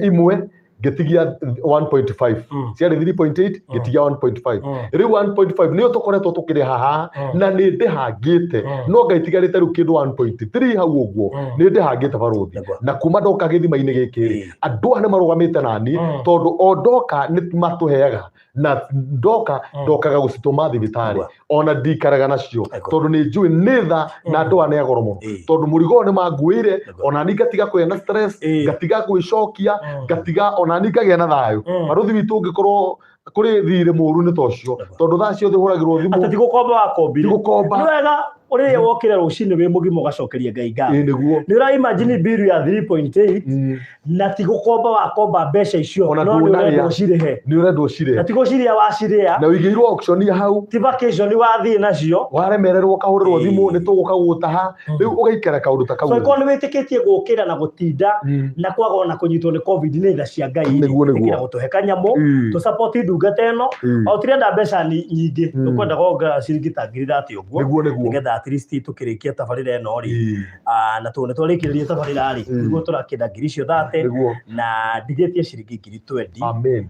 imwe, ngĩtigia 1.5. Ciarĩ 3.8, ngĩtigia 1.5. Rĩu 1.5 nĩyo tũkoretwo tũkĩrĩha haha. Na nĩ ndĩhangĩte, no ngaitigarĩte rĩu kĩndũ 1.3 hau ũguo. Nĩ ndĩhangĩte barũthi. Na kuma ndoka gĩthima-inĩ gĩkĩ rĩ, andũ aya nĩ marũgamĩte nani, tondũ o ndoka nĩ matũheaga, na ndoka ndokaga gũcitũma thibitarĩ. Ona ndikaraga nacio, tondũ nĩ njũĩ nĩ tha na andũ aya nĩ agoro mũno, tondũ mũrigo ũyũ nĩ manguĩire. Ona ni ngatiga kũgĩa na stress, ngatiga gwĩcokia, ngatiga ona ni ngagĩa na thayũ. Barũthi witũ, ũngĩkorwo kũrĩ thirĩ mũru nĩ ta ũcio, tondũ thaa ciothe ũhũragĩrwo thimũ. Atĩ ti gũkomba wakombire. Ti gũkomba. Nĩ wega ũrĩa wokĩra rũcinĩ wĩ mũgima ũgacokeria Ngai ngatho. Ĩ nĩguo. Nĩ ũra imagine bill ya 3.8, na ti gũkomba wakomba mbeca icio, Ona no nĩ ndũnarĩa. ũrendwo ũcirĩhe. Nĩ ũrendwo ũcirĩhe. Na ti gũcirĩa wacirĩa. Na ũigĩirwo auction hau. Ti vacation wathiĩ nacio. Waremererwo ũkahũrĩrwo thimũ, nĩ tũgũka gũgũtaha. Rĩu ũgaikara kaũndũ ta kau. So ĩkorwo nĩ wĩtĩkĩtie gũkĩra na gũtinda na kwaga ona kũnyitwo nĩ COVID nĩ tha cia Ngai rĩ, Nĩguo. ĩkĩra gũtũhe kanyamũ, tũ support ndungata ĩno. O tirenda mbeca nyingĩ, tũkwenda gonga ciringi ta 30,000 ũguo, Nĩguo. nĩgetha at least tũkĩrĩkia tabarĩra ĩno rĩ, na tondũ nĩ twarĩkĩrĩria tabarĩra rĩ, nĩguo tũrakĩenda ngiri icio 30. Na ndigĩtie ciringi 20,000, Amen.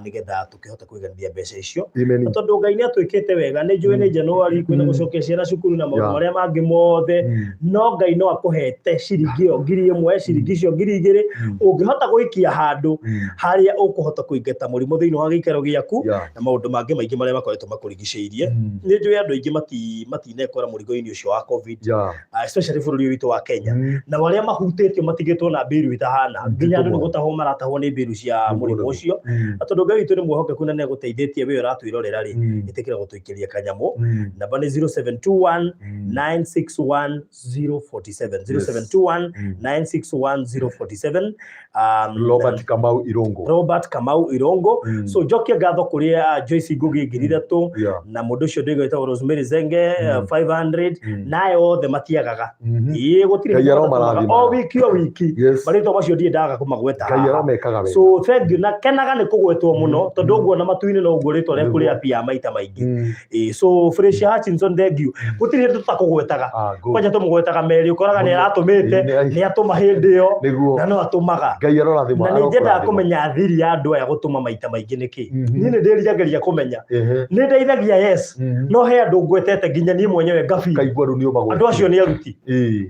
Nĩgetha tũkĩhote kũiganithia mbeca icio. Amen. Na tondũ Ngai nĩ atwĩkĩte wega, nĩ njũĩ nĩ January, kwĩna gũcokia ciana cukuru na maũndũ marĩa mangĩ mothe, no Ngai no akũhete ciringi ĩyo 1,000, ciringi icio 2,000, ũngĩhota gũikia handũ harĩa ũkũhota kũingata mũrimũ thĩinĩ wa gĩikaro gĩaku na maũndũ mangĩ maingĩ marĩa makoretwo makũrigicĩirie. Nĩ njũĩ andũ aingĩ matinekora mũrigo-inĩ ũcio wa COVID, especially bũrũri ũyũ witũ wa Kenya, na arĩa mahutĩtio matigĩtwo na mbĩru itahana, nginya andũ nĩ gũtahwo maratahwo nĩ mbĩru cia mũrimũ ũcio. Na tondũ Ngai witũ nĩ mwĩhokeku na nĩ agũteithĩtie we ũratwĩrorera rĩ, ĩtĩkĩra gũtũikĩria kanyamũ. Namba nĩ 0721 961 047, 0721 961 047. Robert Kamau Irungu. Robert Kamau Irongo. So njokie ngatho kũrĩ Joyce Ngugi 3,000, na mũndũ ũcio ndĩgwo ĩtagwo Rosemary Zenge, 500, nayo othe matiagaga. Ĩĩ, gũtirĩ Ngai hĩndĩ aromarathima. matatũmaga. O wiki o wiki. Marĩtwa macio ndirĩ ndaga kũmagweta Ngai haha. aromekaga wega. So thank you, na kenaga nĩ kũgwetwo mũno, tondũ ũguo na matu-inĩ no ũguo rĩtwa rĩaku rĩa maita maingĩ. Ĩĩ, so Fresia Hutchinson, thank you. Gũtirĩ hĩndĩ tũtakũgwetaga. Ah, good. Kwanja tũmũgwetaga merĩ, ũkoraga nĩ aratũmĩte, nĩ atũma hĩndĩ ĩyo, na no atũmaga. Ngai arorathima. Na nĩ nyendaga Arokũrathima. kũmenya thiri ya andũ aya gũtũma maita maingĩ nĩkĩ. Niĩ nĩ ndĩriragĩria kũmenya. Nĩ ndeithagia, yes, no he andũ ngwetete nginya niĩ mwenyewe ngabi Kaigua rĩu nĩ ũmagwetire. Andũ acio nĩ aruti.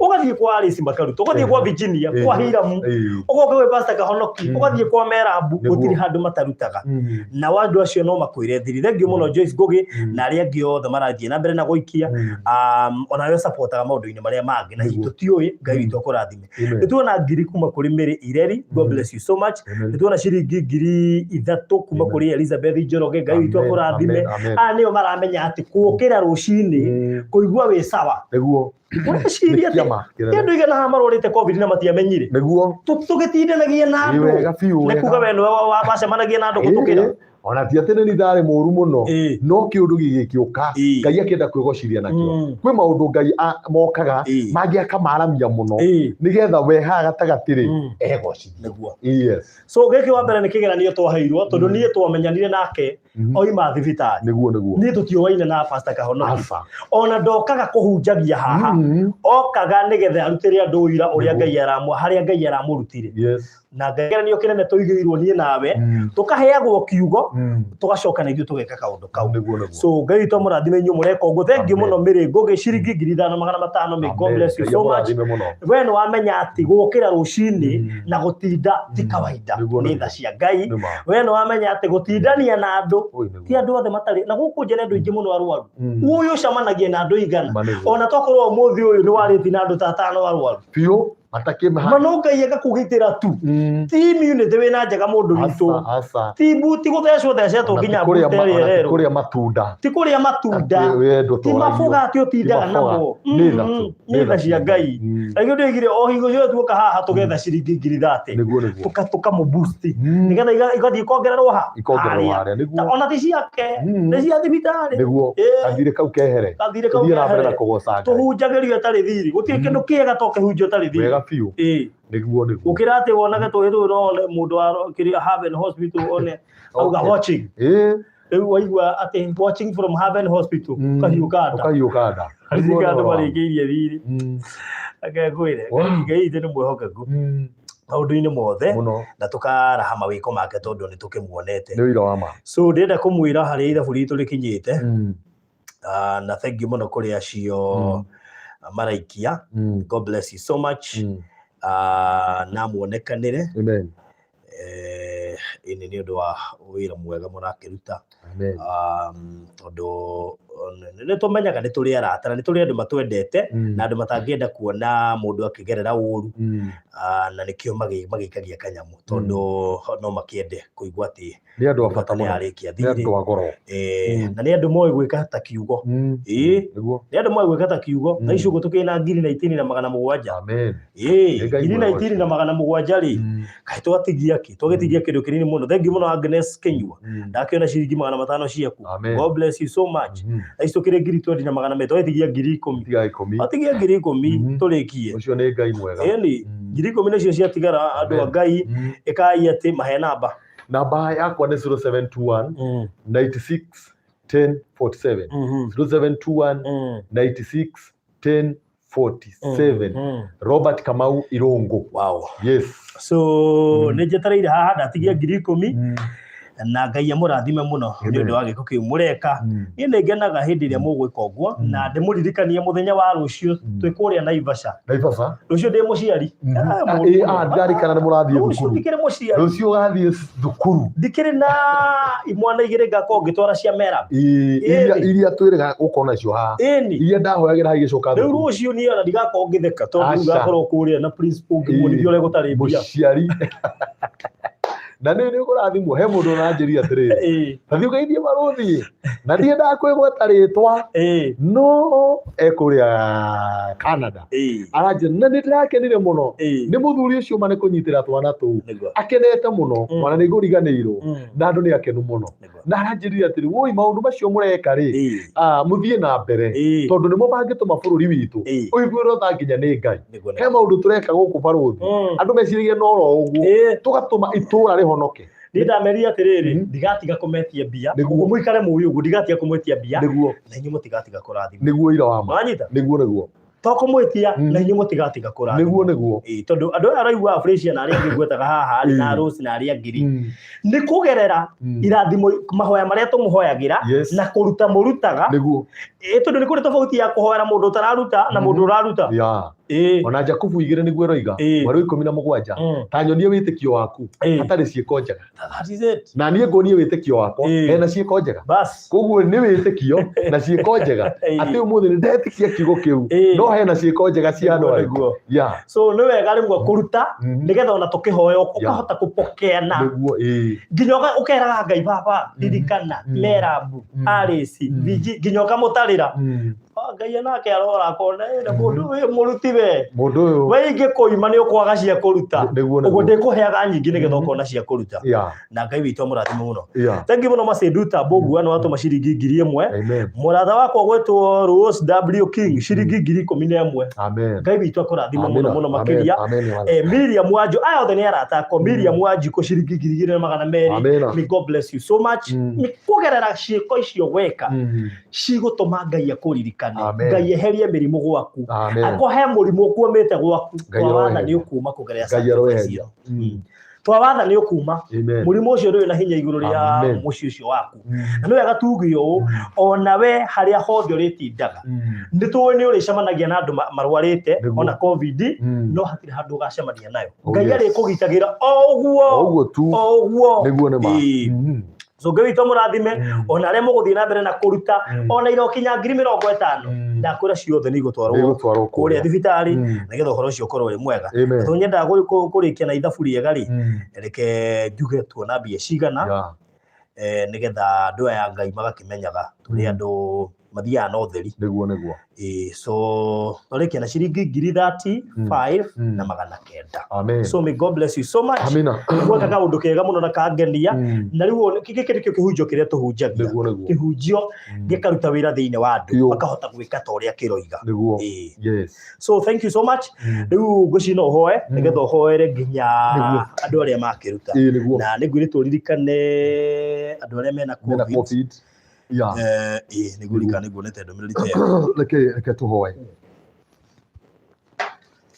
Ũgathiĩ kwa Alice makaruta, ũgathiĩ kwa Virginia, kwa Hiramu, ũgoka gwĩ Pastor Kahonoki, ũgathiĩ kwa Merabu, gũtirĩ handũ matarutaga. Na andũ acio no makwĩre thiri. Thank you mũno Joyce Ngugi na arĩa angĩ othe marathiĩ na mbere na gũikia, onawe supportaga maũndũ-inĩ marĩa mangĩ na hihi tũtiũĩ. Ngai witũ akũrathime. Amen. Nĩ tuona ngiri kuma kũrĩ Mary Ireri, God bless you so much. Amen. Nĩ tuona ciringi 3,000 kuma Amen. kũrĩ Elizabeth Njoroge, Ngai witũ Amen, akũrathime. amen, amen. Aya nĩo maramenya atĩ kũũkĩra rũcinĩ, kũigua wĩ sawa, Nĩ ũreciria atĩ kĩama ti kĩnene. Andũ igana haha marwarĩte COVID na matiamenyire. Tũgĩtindanagia na Nĩ andũ wega biũ, nĩ wega. kuga we nĩwe wacemanagia na andũ gũtũkĩra. Ona ti atĩ nĩ niĩ ndarĩ mũru mũno, no kĩũndũ gĩgĩkĩũka, Ngai akĩenda kwĩgocithia nakĩo. Kwĩ maũndũ Ngai mokaga mangĩ akamaramia mũno, nĩgetha we haha gatagatĩ rĩ, egocithia. Yes. So gĩkĩ wa mbere nĩ kĩgeranio twaheirwo, tondũ niĩ twamenyanire nake oima thibitarĩ. Nĩguo. Niĩ tũtiũaine na Pastor Kahonoki. Aca. Ona ndokaga kũhunjagia haha, okaga nĩgetha arutĩre andũ ũira ũrĩa Ngai aramũ harĩa Ngai aramũrutire. Na kĩgeranio kĩnene tũigĩirwo niĩ nawe, tũkaheagwo kiugo, tũgacoka na ithuĩ tũgeka kaũndũ kau. Nĩguo. So Ngai witũ amũrathime inyuĩ mũreka ũguo. Thank you Amen. mũno Mary Ngugi, ciringi 5,500. May God Amen. bless you Ngai so much. amũrathime mũno. We nĩ wamenya atĩ gũkĩra rũcinĩ na gũtinda ti kawaida, nĩ tha cia Ngai. Nĩ ma. We nĩ wamenya atĩ gũtindania na andũ, Oi, nĩguo. ti andũ othe matarĩ na gũkũ nja, nĩ andũ aingĩ mũno arwaru. Ũyũ ũcemanagia na andũ igana, Ma nĩguo. ona tokorwo ũmũthĩ ũyũ nĩ warĩti na andũ ta atano arwaru. Biũ. Matakĩmaha. Ma no Ngai agakũgitĩra tu. Ti immunity wĩna njega mũndũ witũ. Aca, aca. Ti ti gũthecwo thecetwo Ona ti nginya kũrĩa mbute ma- ĩrĩa ona ti ĩrerwo. kũrĩa matunda. Ti kũrĩa matunda. Atĩ we Ti ndũtoragio. maboga atĩ ũtindaga Ti maboga. namo. Nĩ tha tu. Nĩ tha cia Ngai. Na nĩkĩo ndĩoigire o hingo ciothe tuoka haha tũgetha ciringi ngiri thate. Nĩguo nĩguo. Tũkamũ boost. Nĩgetha igathiĩ ikongererwo ha? Ikongererwo Harĩa. harĩa, nĩguo. Ona ti ciake. Nĩ cia thibitarĩ. Nĩguo. Kathirĩ kau kehere. Kathirĩ kau Tũthiĩ na mbere na kehere. kũgoca Ngai. Tũhunjagĩrio ĩtarĩ thiri. Gũtirĩ kĩndũ kĩega to kĩhunjio ĩtarĩ thiri. Wega biũ. Nĩguo nĩguo. Gũkĩra atĩ wonage tũhĩ tũu no one mũndũ wa kĩrĩa Haven Hospital one auga watching. Rĩu waigua atĩ watching from Haven Hospital ũkahiũka nda. Ũkahiũka nda. Ndirikana andũ marĩkĩirie thirĩ. Reke ngwĩre, Ngai witũ nĩ mwĩhokeku maũndũ-inĩ mothe Mũno. na tũkaraha mawĩko make tondũ nĩ tũkĩmuonete. Nĩ ũira wa ma. So ndĩrenda kũmwĩra harĩa ithabu ritũ rĩkinyĩte. Na thank you mũno kũrĩ acio maraikia. God bless you so much. Na muonekanĩre. Amen. Ĩni nĩ ũndũ wa wĩra mwega mũrakĩruta. Amen. Tondũ nĩ tũmenyaga nĩ tũrĩ arata na nĩ tũrĩ andũ matwendete na andũ matangĩenda kuona mũndũ akĩgerera ũru. Na nĩkĩo magĩikagia kanyamũ tondũ no makĩende kũigua atĩ Nĩ andũ a bata nĩ mũno. arĩkia Nĩ thirĩ. andũ a goro. Na nĩ andũ moĩ gwĩka ta kiugo. Nĩguo. Nĩ andũ moĩ gwĩka ta kiugo. Thaa ici ũguo tũkĩrĩ na ngiri na itini na magana mũgwanja. Amen. Nĩ Ngai Ngiri na mwega itini na magana mũgwanja rĩ, kaĩ twatigia kĩ? Twagĩtigia kĩndũ kĩnini mũno. Thengiũ mũno Agnes Kĩnyua. Ndakĩona ciringi magana matano ciaku. Amen. God bless you so much. Thaa ici tũkĩrĩ ngiri twendi na magana merĩ, twagĩtigia ngiri ikũmi. Tiga ikũmi. Twatigia ngiri ikũmi tũrĩkie. Ũcio nĩ Ngai mwega. Ĩni, ngiri ikũmi nĩcio ciatigara andũ a Ngai, ĩkai atĩ mahe namba. Namba yakwa nĩ 0721 96 10 47. 0721 96 10 47. Robert Kamau Irungu. Wow. Yes. So nĩ njetereire haha ndatigia ngiri ikũmi na Ngai amũrathime mũno nĩ ũndũ wa gĩko kĩu mũreka. Niĩ nĩ ngenaga hĩndĩ ĩrĩa mũgwĩka ũguo na ndĩmũririkanie mũthenya wa rũciũ twĩ kũrĩa Naivasha. Naivasha? Rũciũ ndĩ mũciari. Ndirarikana nĩ mũrathiĩ Rũciũ thukuru. ndikĩrĩ mũciari. Rũciũ ũgathiĩ thukuru. Ndikĩrĩ na imwana igĩrĩ ngakorwo ngĩtwara cia Merab. Iria twĩrĩga gũkorwo nacio haha. Iria ndahoyagĩra haha igĩcoka Rĩu thukuru. rũciũ niĩ ona ndigakorwo ngĩtheka tondũ rĩu Aca. ngakorwo kũrĩa na principal ngĩmuonithia ũrĩa gũtarĩ mbia. Mũciari. Na nĩ nĩ ũkũrathimwo he mũndũ ũranjĩria atĩrĩrĩ. Ta thiĩ ũgeithie barũthi. Na ndiendaga kwĩgweta rĩtwa. No ekũrĩa Canada. Aranjĩra na nĩ ndĩrakenire mũno. Nĩ mũthuri ũcio ma nĩ kũnyitĩra twana tũu. Akenete mũno, mwana nĩ ngũriganĩirwo. Na andũ nĩ akenu mũno. Na aranjĩrire atĩrĩ, woi maũndũ macio mũreka rĩ, mũthiĩ na mbere. Tondũ nĩmo mangĩtũma bũrũri witũ ũiguĩrwo tha nginya nĩ Ngai. He maũndũ tũreka gũkũ barũthi. Andũ meciragia no oro ũguo. Tũgatũma itũra rĩhonoke. Niĩ ndamerire atĩrĩrĩ, ndigatiga kũmetia mbia. Nĩguo. Ũguo mũikare mũĩ ũguo, ndigatiga kũmwĩtia mbia. Nĩguo. Na inyuĩ mũtigatiga kũrathimwo. Nĩguo ira wa ma. Wanyita? Nĩguo nĩguo. To kũmwĩtia, na inyuĩ mũtigatiga kũrathimwo. Nĩguo nĩguo. Tondũ andũ aya araigua Frasier na arĩa angĩ ngwetaga haha rĩ, na Rose na arĩa angĩ rĩ, nĩ kũgerera irathimo mahoya marĩa tũmũhoyagĩra na kũruta mũrutaga. Nĩguo. Tondũ nĩ kũrĩ tofauti ya kũhoera mũndũ ũtararuta na mũndũ ũraruta. Ona Jakubu igĩrĩ nĩguo ĩroiga, mweri wa ikũmi na mũgwanja, ta nyonie wĩtĩkio waku, hatarĩ ciĩko njega. That is it. Na niĩ nguonie wĩtĩkio wakwa, hena ciĩko njega. Bas. Koguo nĩ wĩtĩkio na ciĩko njega. Atĩ ũmũthĩ nĩ ndetĩkia kiugo kĩu, no hena ciĩko njega cia andũ arĩa. Nĩguo. So nĩ wega rĩmwe kũruta, nĩgetha ona tũkĩhoya ũkahota kũpokea na Nĩguo, nginya ũkeraga Ngai baba, ririkana, Merabu, Alice, Viji, nginya ũkamũtarĩra. Ngai nake arora akona, na mũndũ ũyũ mũruti we. Mũndũ ũyũ. We ingĩkũima nĩ ũkwaga cia kũruta. Nĩguo, nĩguo. Ũguo ndĩkũheaga nyingĩ nĩgetha ũkona cia kũruta. Na Ngai witũ amũrathime mũno. Thank you mũno Masinduta Mbũgua nĩ watũma ciringi ngiri ĩmwe. Amen. Mũrata wakwa gwĩtwo Rose W King ciringi ngiri ikũmi na ĩmwe. Amen. Ngai witũ akũrathime Amen. mũno mũno Amen. makĩria. Amen. Amen. Miriam Wanjũ, aya othe nĩ arata akwa. Miriam Wanjikũ ciringi ngiri igĩrĩ na magana merĩ. Amen. May God bless you so much. Nĩ kũgerera ciĩko icio weka cigũtũma Ngai akũririkane. Amen. Ngai eherie mĩrimũ gwaku. Amen. Akũhe mũrimũ ũkuomĩte gwaku. Ngai Twawatha aroeheria. nĩ ũkuma kũgerera Ngai sacrifice aroeheria. ĩyo. Twawatha nĩ ũkuma. Amen. Mũrimũ ũcio ndũrĩ na hinya igũrũ rĩa Amen. mũciĩ ũcio waku. Na nĩ wega tuge ũũ, ona we harĩa hothe ũrĩtindaga, nĩ tũĩ nĩ ũrĩcemanagia na andũ marwarĩte, ona COVID, no hatirĩ handũ ũgacemania nayo. Oh, Ngai yes. arĩkũgitagĩra o ũguo. O ũguo tu. O ũguo. Nĩguo nĩ ma. So Ngai witũ amũrathime ona arĩa mũgũthiĩ na mbere na kũruta ona irokinya 50,000 ndakwĩra ciothe nĩ igũtwarwo Nĩigũtwarwo kũrĩa kũrĩa. thibitarĩ nĩgetha ũhoro ũcio ũkorwo ũrĩ mwega. Amen. Tondũ nyendaga kũrĩkia na ithabu rĩega rĩ, reke njuge tuona mbia cigana nĩgetha andũ aya a Ngai magakĩmenyaga tũrĩ andũ mathiaga na ũtheri. Nĩguo nĩguo. So twarĩkia na ciringi ngiri 35 na 900. Amen. So may God bless you so much. Amina. Gweka kaũndũ kega mũno na kangenia. Na rĩu gĩkĩ nĩkĩo kĩhunjio kĩrĩa tũhunjagia. Nĩguo nĩguo. Kĩhunjio gĩkaruta wĩra thĩinĩ wa andũ Biũ. makahota gwĩka ta ũrĩa kĩroiga. Nĩguo. Yes. So thank you so much. Rĩu ngwĩciria no ũhoe nĩgetha ũhoere nginya Nĩguo. andũ arĩa makĩruta. Ĩĩ nĩguo. Na nĩ ngwĩrĩtwo ũririkane andũ arĩa mena Mena COVID. COVID. Yeah. Ĩĩ nĩ ngũririkana nĩ nguonete ndũmĩrĩri ta ĩyo. Reke tũhoe.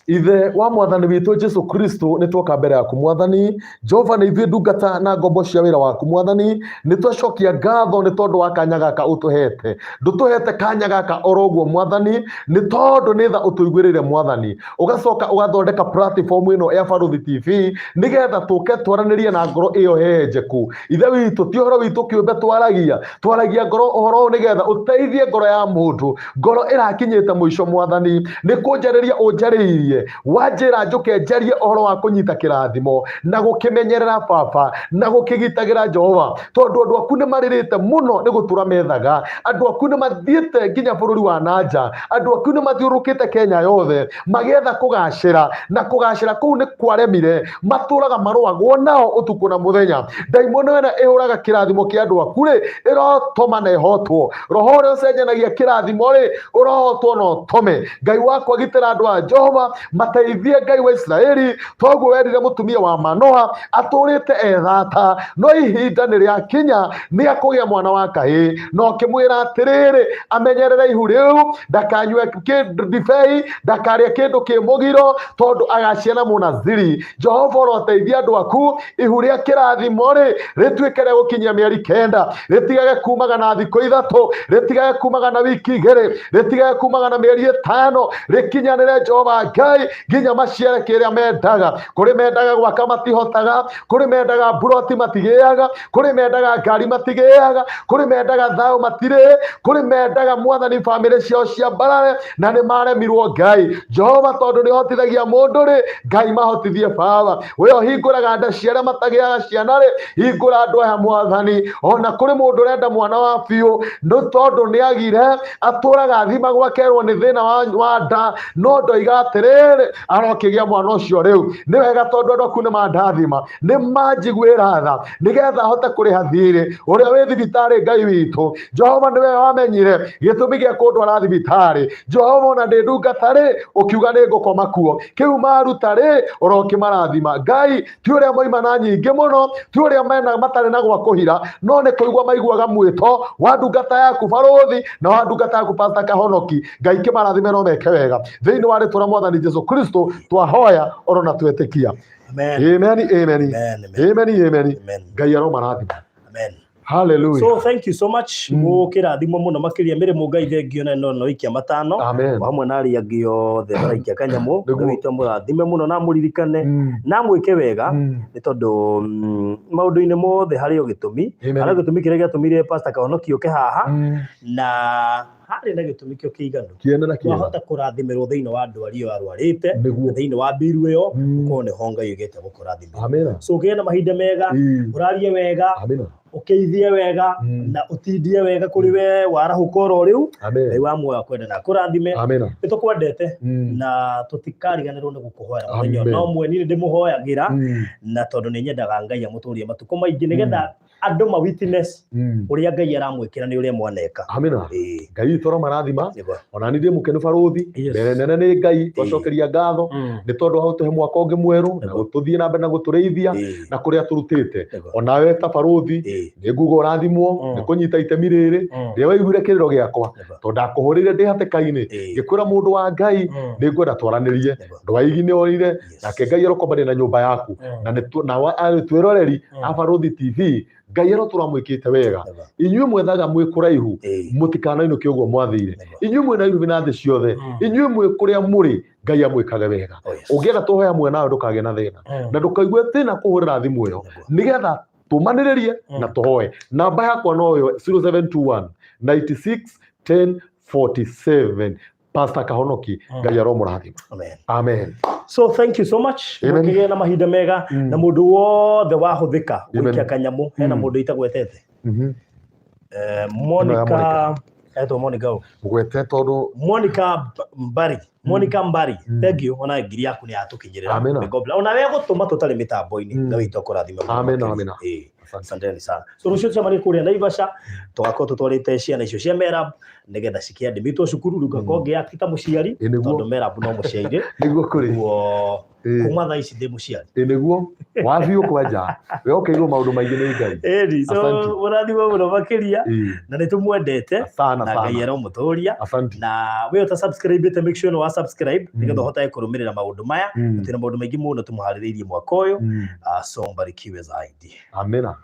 Ithe wa mwathani witũ Jesu Kristo nĩ twoka mbere yaku mwathani. Jehova nĩ ithuĩ ndungata na ngombo cia wĩra waku mwathani. Nĩ twacokia ngatho nĩ tondũ wa kanya gaka ũtũhete. Ndũtũhete kanya gaka oro ũguo mwathani, nĩ tondũ nĩ tha ũtũiguĩrĩire mwathani. Ũgacoka ũgathondeka platform ĩno ya Barũthi TV nĩgetha tũke twaranĩrie na ngoro ĩyo hehenjeku. Ithe witũ ti ũhoro witũ kĩũmbe twaragia, twaragia ngoro ũhoro ũyũ nĩgetha ũteithie ngoro ya mũndũ. Ngoro ĩrakinyĩte mũico mwathani, nĩ kũnjarĩria ũnjarĩirie, wanjĩra njũke njarie ũhoro wa kũnyita kĩrathimo na gũkĩmenyerera baba na gũkĩgitagĩra Jehova, tondũ andũ aku nĩ marĩrĩte mũno nĩ gũtũra methaga, andũ aku nĩ mathiĩte nginya bũrũri wa nanja, andũ aku nĩ mathiũrũrũkĩte Kenya yothe magĩetha kũgacĩra, na kũgacĩra kũu nĩ kwaremire, matũraga marũagwo nao ũtukũ na mũthenya. Ndaimono ĩrĩa ĩhũraga kĩrathimo kĩa andũ aku rĩ, ĩrotoma na ĩhotwo. Roho ũrĩa ũcenjanagia kĩrathimo rĩ, ũrohotwo na ũtome. Ngai wakwa gitĩra andũ a Jehova, mateithie Ngai wa Isiraeli, toguo werire mũtumia wa Manoa atũrĩte ethata, no ihinda nĩ rĩakinya nĩ akũgĩa mwana wa kahĩĩ, na ũkĩmwĩra atĩrĩrĩ, amenyerere ihu rĩu, ndakanyue ndibei, ndakarĩe kĩndũ kĩ mũgiro, tondũ agaciara mũnaziri. Jehova ũroteithia andũ aku, ihu rĩa kĩrathimo rĩ, rĩtuĩke rĩa gũkinyia mĩeri 9, rĩtigage kumaga na thikũ 3, rĩtigage kumaga na wiki 2, rĩtigage kumaga na mĩeri 5, rĩkinyanĩre Jehova Ngai nginya maciare kĩrĩa mendaga. Kũrĩ mendaga gwaka matihotaga, kũrĩ mendaga mburoti matigĩaga, kũrĩ mendaga ngari matigĩaga, kũrĩ mendaga thayũ matirĩ, kũrĩ mendaga mwathani bamĩrĩ ciao ciambarare na nĩ maremirwo Ngai. Jehova tondũ nĩ ũhotithagia mũndũ rĩ, Ngai mahotithie baba. We ũhingũraga nda cia arĩa matagĩaga ciana rĩ, hingũra andũ aya mwathani. Ona kũrĩ mũndũ ũrenda mwana wa biũ, nĩ tondũ nĩ agire, atũraga athimagwo akerwo nĩ thĩna wa nda, no ndoiga atĩrĩrĩ, arokĩgĩa mwana ũcio rĩu. Nĩ wega tondũ andũ aku nĩ mandathima, nĩ manjiguĩra tha, nĩgetha ahote kũrĩha thirĩ ũrĩa wĩ thibitarĩ. Ngai witũ Jehova nĩwe wamenyire gĩtũmi gĩa kũndwara thibitarĩ. Jehova ona ndĩ ndungata rĩ, ũkiuga nĩ ngũkoma kuo, kĩu maruta rĩ, ũrokĩmarathima. Ngai ti ũrĩa moima na nyingĩ mũno, ti ũrĩa mena matarĩ na gwa kũhira, no nĩ kũigua maiguaga mwĩto wa ndungata yaku Barũthi na wa ndungata yaku Pastor Kahonoki. Ngai kĩmarathime no meke wega. Thĩinĩ wa rĩtwa rĩa Mwathani Jesu Kristo twahoya oro na twetĩkia. Amen. Amen, amen. Amen, amen. Amen, amen. Amen. Ngai aromarathima. Amen. Hallelujah. So thank you so much. Mũkĩrathimwo mũno makĩria mĩrĩ Ngai thengio na no ikia matano. Amen. O hamwe na arĩa angĩ othe maraikia kanyamũ. Nĩguo. Ngai witũ amũrathime mũno na amũririkane na amwĩke wega, nĩ tondũ maũndũ-inĩ mothe harĩ o gĩtũmi. Amen. Harĩ o gĩtũmi kĩrĩa gĩatũmire Pastor Kahonoki oke haha, na harĩ na gĩtũmi kĩo kĩiganu. Kĩene na kĩega. Wahota kũrathimĩrwo thĩinĩ wa ndwari ĩyo arwarĩte, Nĩguo. thĩinĩ wa mbiru ĩyo, ũkorwo nĩho Ngai oigĩte gũkũrathimĩra. Amina. So ũgĩe na mahinda mega, ũrarie wega, Amina. ũkĩithie wega, na ũtindie wega kũrĩ we warahũka oro rĩu. Amen. Ngai wa muoyo akwende na akũrathime. Amina. Nĩ tũkwendete na tũtikariganĩrwo nĩ gũkũhoera mũthenya Amen. ona ũmwe. Niĩ nĩ ndĩmũhoyagĩra, na tondũ nĩ nyendaga Ngai amũtũrie matukũ maingĩ nĩgetha andũ ma witness ũrĩa Ngai aramwĩkĩra nĩ ũrĩa mwaneka. Amina. Ngai witũ aromarathima. Nĩguo. Ona niĩ ndĩ mũkenu Barũthi. Yes. Mbere nene nĩ Ngai twacokeria ngatho nĩ tondũ wa gũtũhe mwaka ũngĩ mwerũ na Nĩguo. gũtũthiĩ na mbere na gũtũrĩithia na kũrĩa tũrutĩte. Nĩguo. Onawe ta Barũthi nĩ nguga ũrathimwo nĩ kũnyita itemi rĩrĩ rĩrĩa waiguire kĩrĩro gĩakwa, tondũ ndakũhũrĩire ndĩ hatĩka-inĩ, ngĩkwĩra mũndũ wa Ngai nĩ ngwenda twaranĩrie. Ndwaigi nĩ orire, nake Ngai arokombania na nyũmba yaku. Na nĩ na twĩroreri a Barũthi TV, Ngai arotũra mwĩkĩte wega. Inyuĩ mwethaga mwĩ kũraihu, mũtikanainũke ũguo mwathire. Inyuĩ mwĩ Nairobi na thĩ ciothe, inyuĩ mwĩ kũrĩa mũrĩ, Ngai amwĩkage wega. Oh, yes. Ũngĩenda tũhoe hamwe nawe ndũkagĩe na thĩna, na ndũkaigue thĩna kũhũrĩra thimũ ĩyo, nĩgetha Tũmanĩrĩrie na tũhoe. Namba yakwa noyo 0721 96 10 47. Pastor Kahonoki, Ngai aromũrathima. Amen. Amen. So thank you so much. Amen. Mũkĩgĩe na mahinda mega na mũndũ wothe wahũthĩka Amen. gũikia kanyamũ hena mũndũ itagwetete. Ĩno ya Monica Monica. etwo Monica ũ? Mũgwete tondũ Monica Mbari, Monica Mbari, thank you, ona ngiri yaku nĩ yatũkinyĩrĩra. Amina. May God bless. Ona we gũtũma tũtarĩ mĩtambo-inĩ, Ngai witũ akũrathime mũno Amina, makĩria. amina. Ĩĩ. Asante. Asanteni sana. So rũciũ tũcemanie kũrĩa Naivasha, tũgakorwo tũtwarĩte ciana icio cia Merab nĩgetha cikĩandĩmĩtwo cukuru, rĩu ngakorwo ngĩakita mũciari Ĩ, nĩguo. tondũ Merab no mũciaire. Nĩguo kũrĩ. Ũguo Ĩ. kuma thaa ici ndĩ mũciari. Ĩ nĩguo wathiĩ kwanja we ũkeirwo maũndũ maingĩ nĩ Ngai. Ĩni, so Asante. mũrathimwo mũno makĩria Ĩ. na nĩ tũmwendete Sana na Ngai sana. aromũtũria. Asante. Na we ũta subscribe make sure nĩ wa subscribe nĩgetha ũhotage kũrũmĩrĩra maũndũ maya. Twĩna maũndũ maingĩ mũno tũmũharĩrĩirie mwaka ũyũ. So mbarikiwe zaidi. Amina.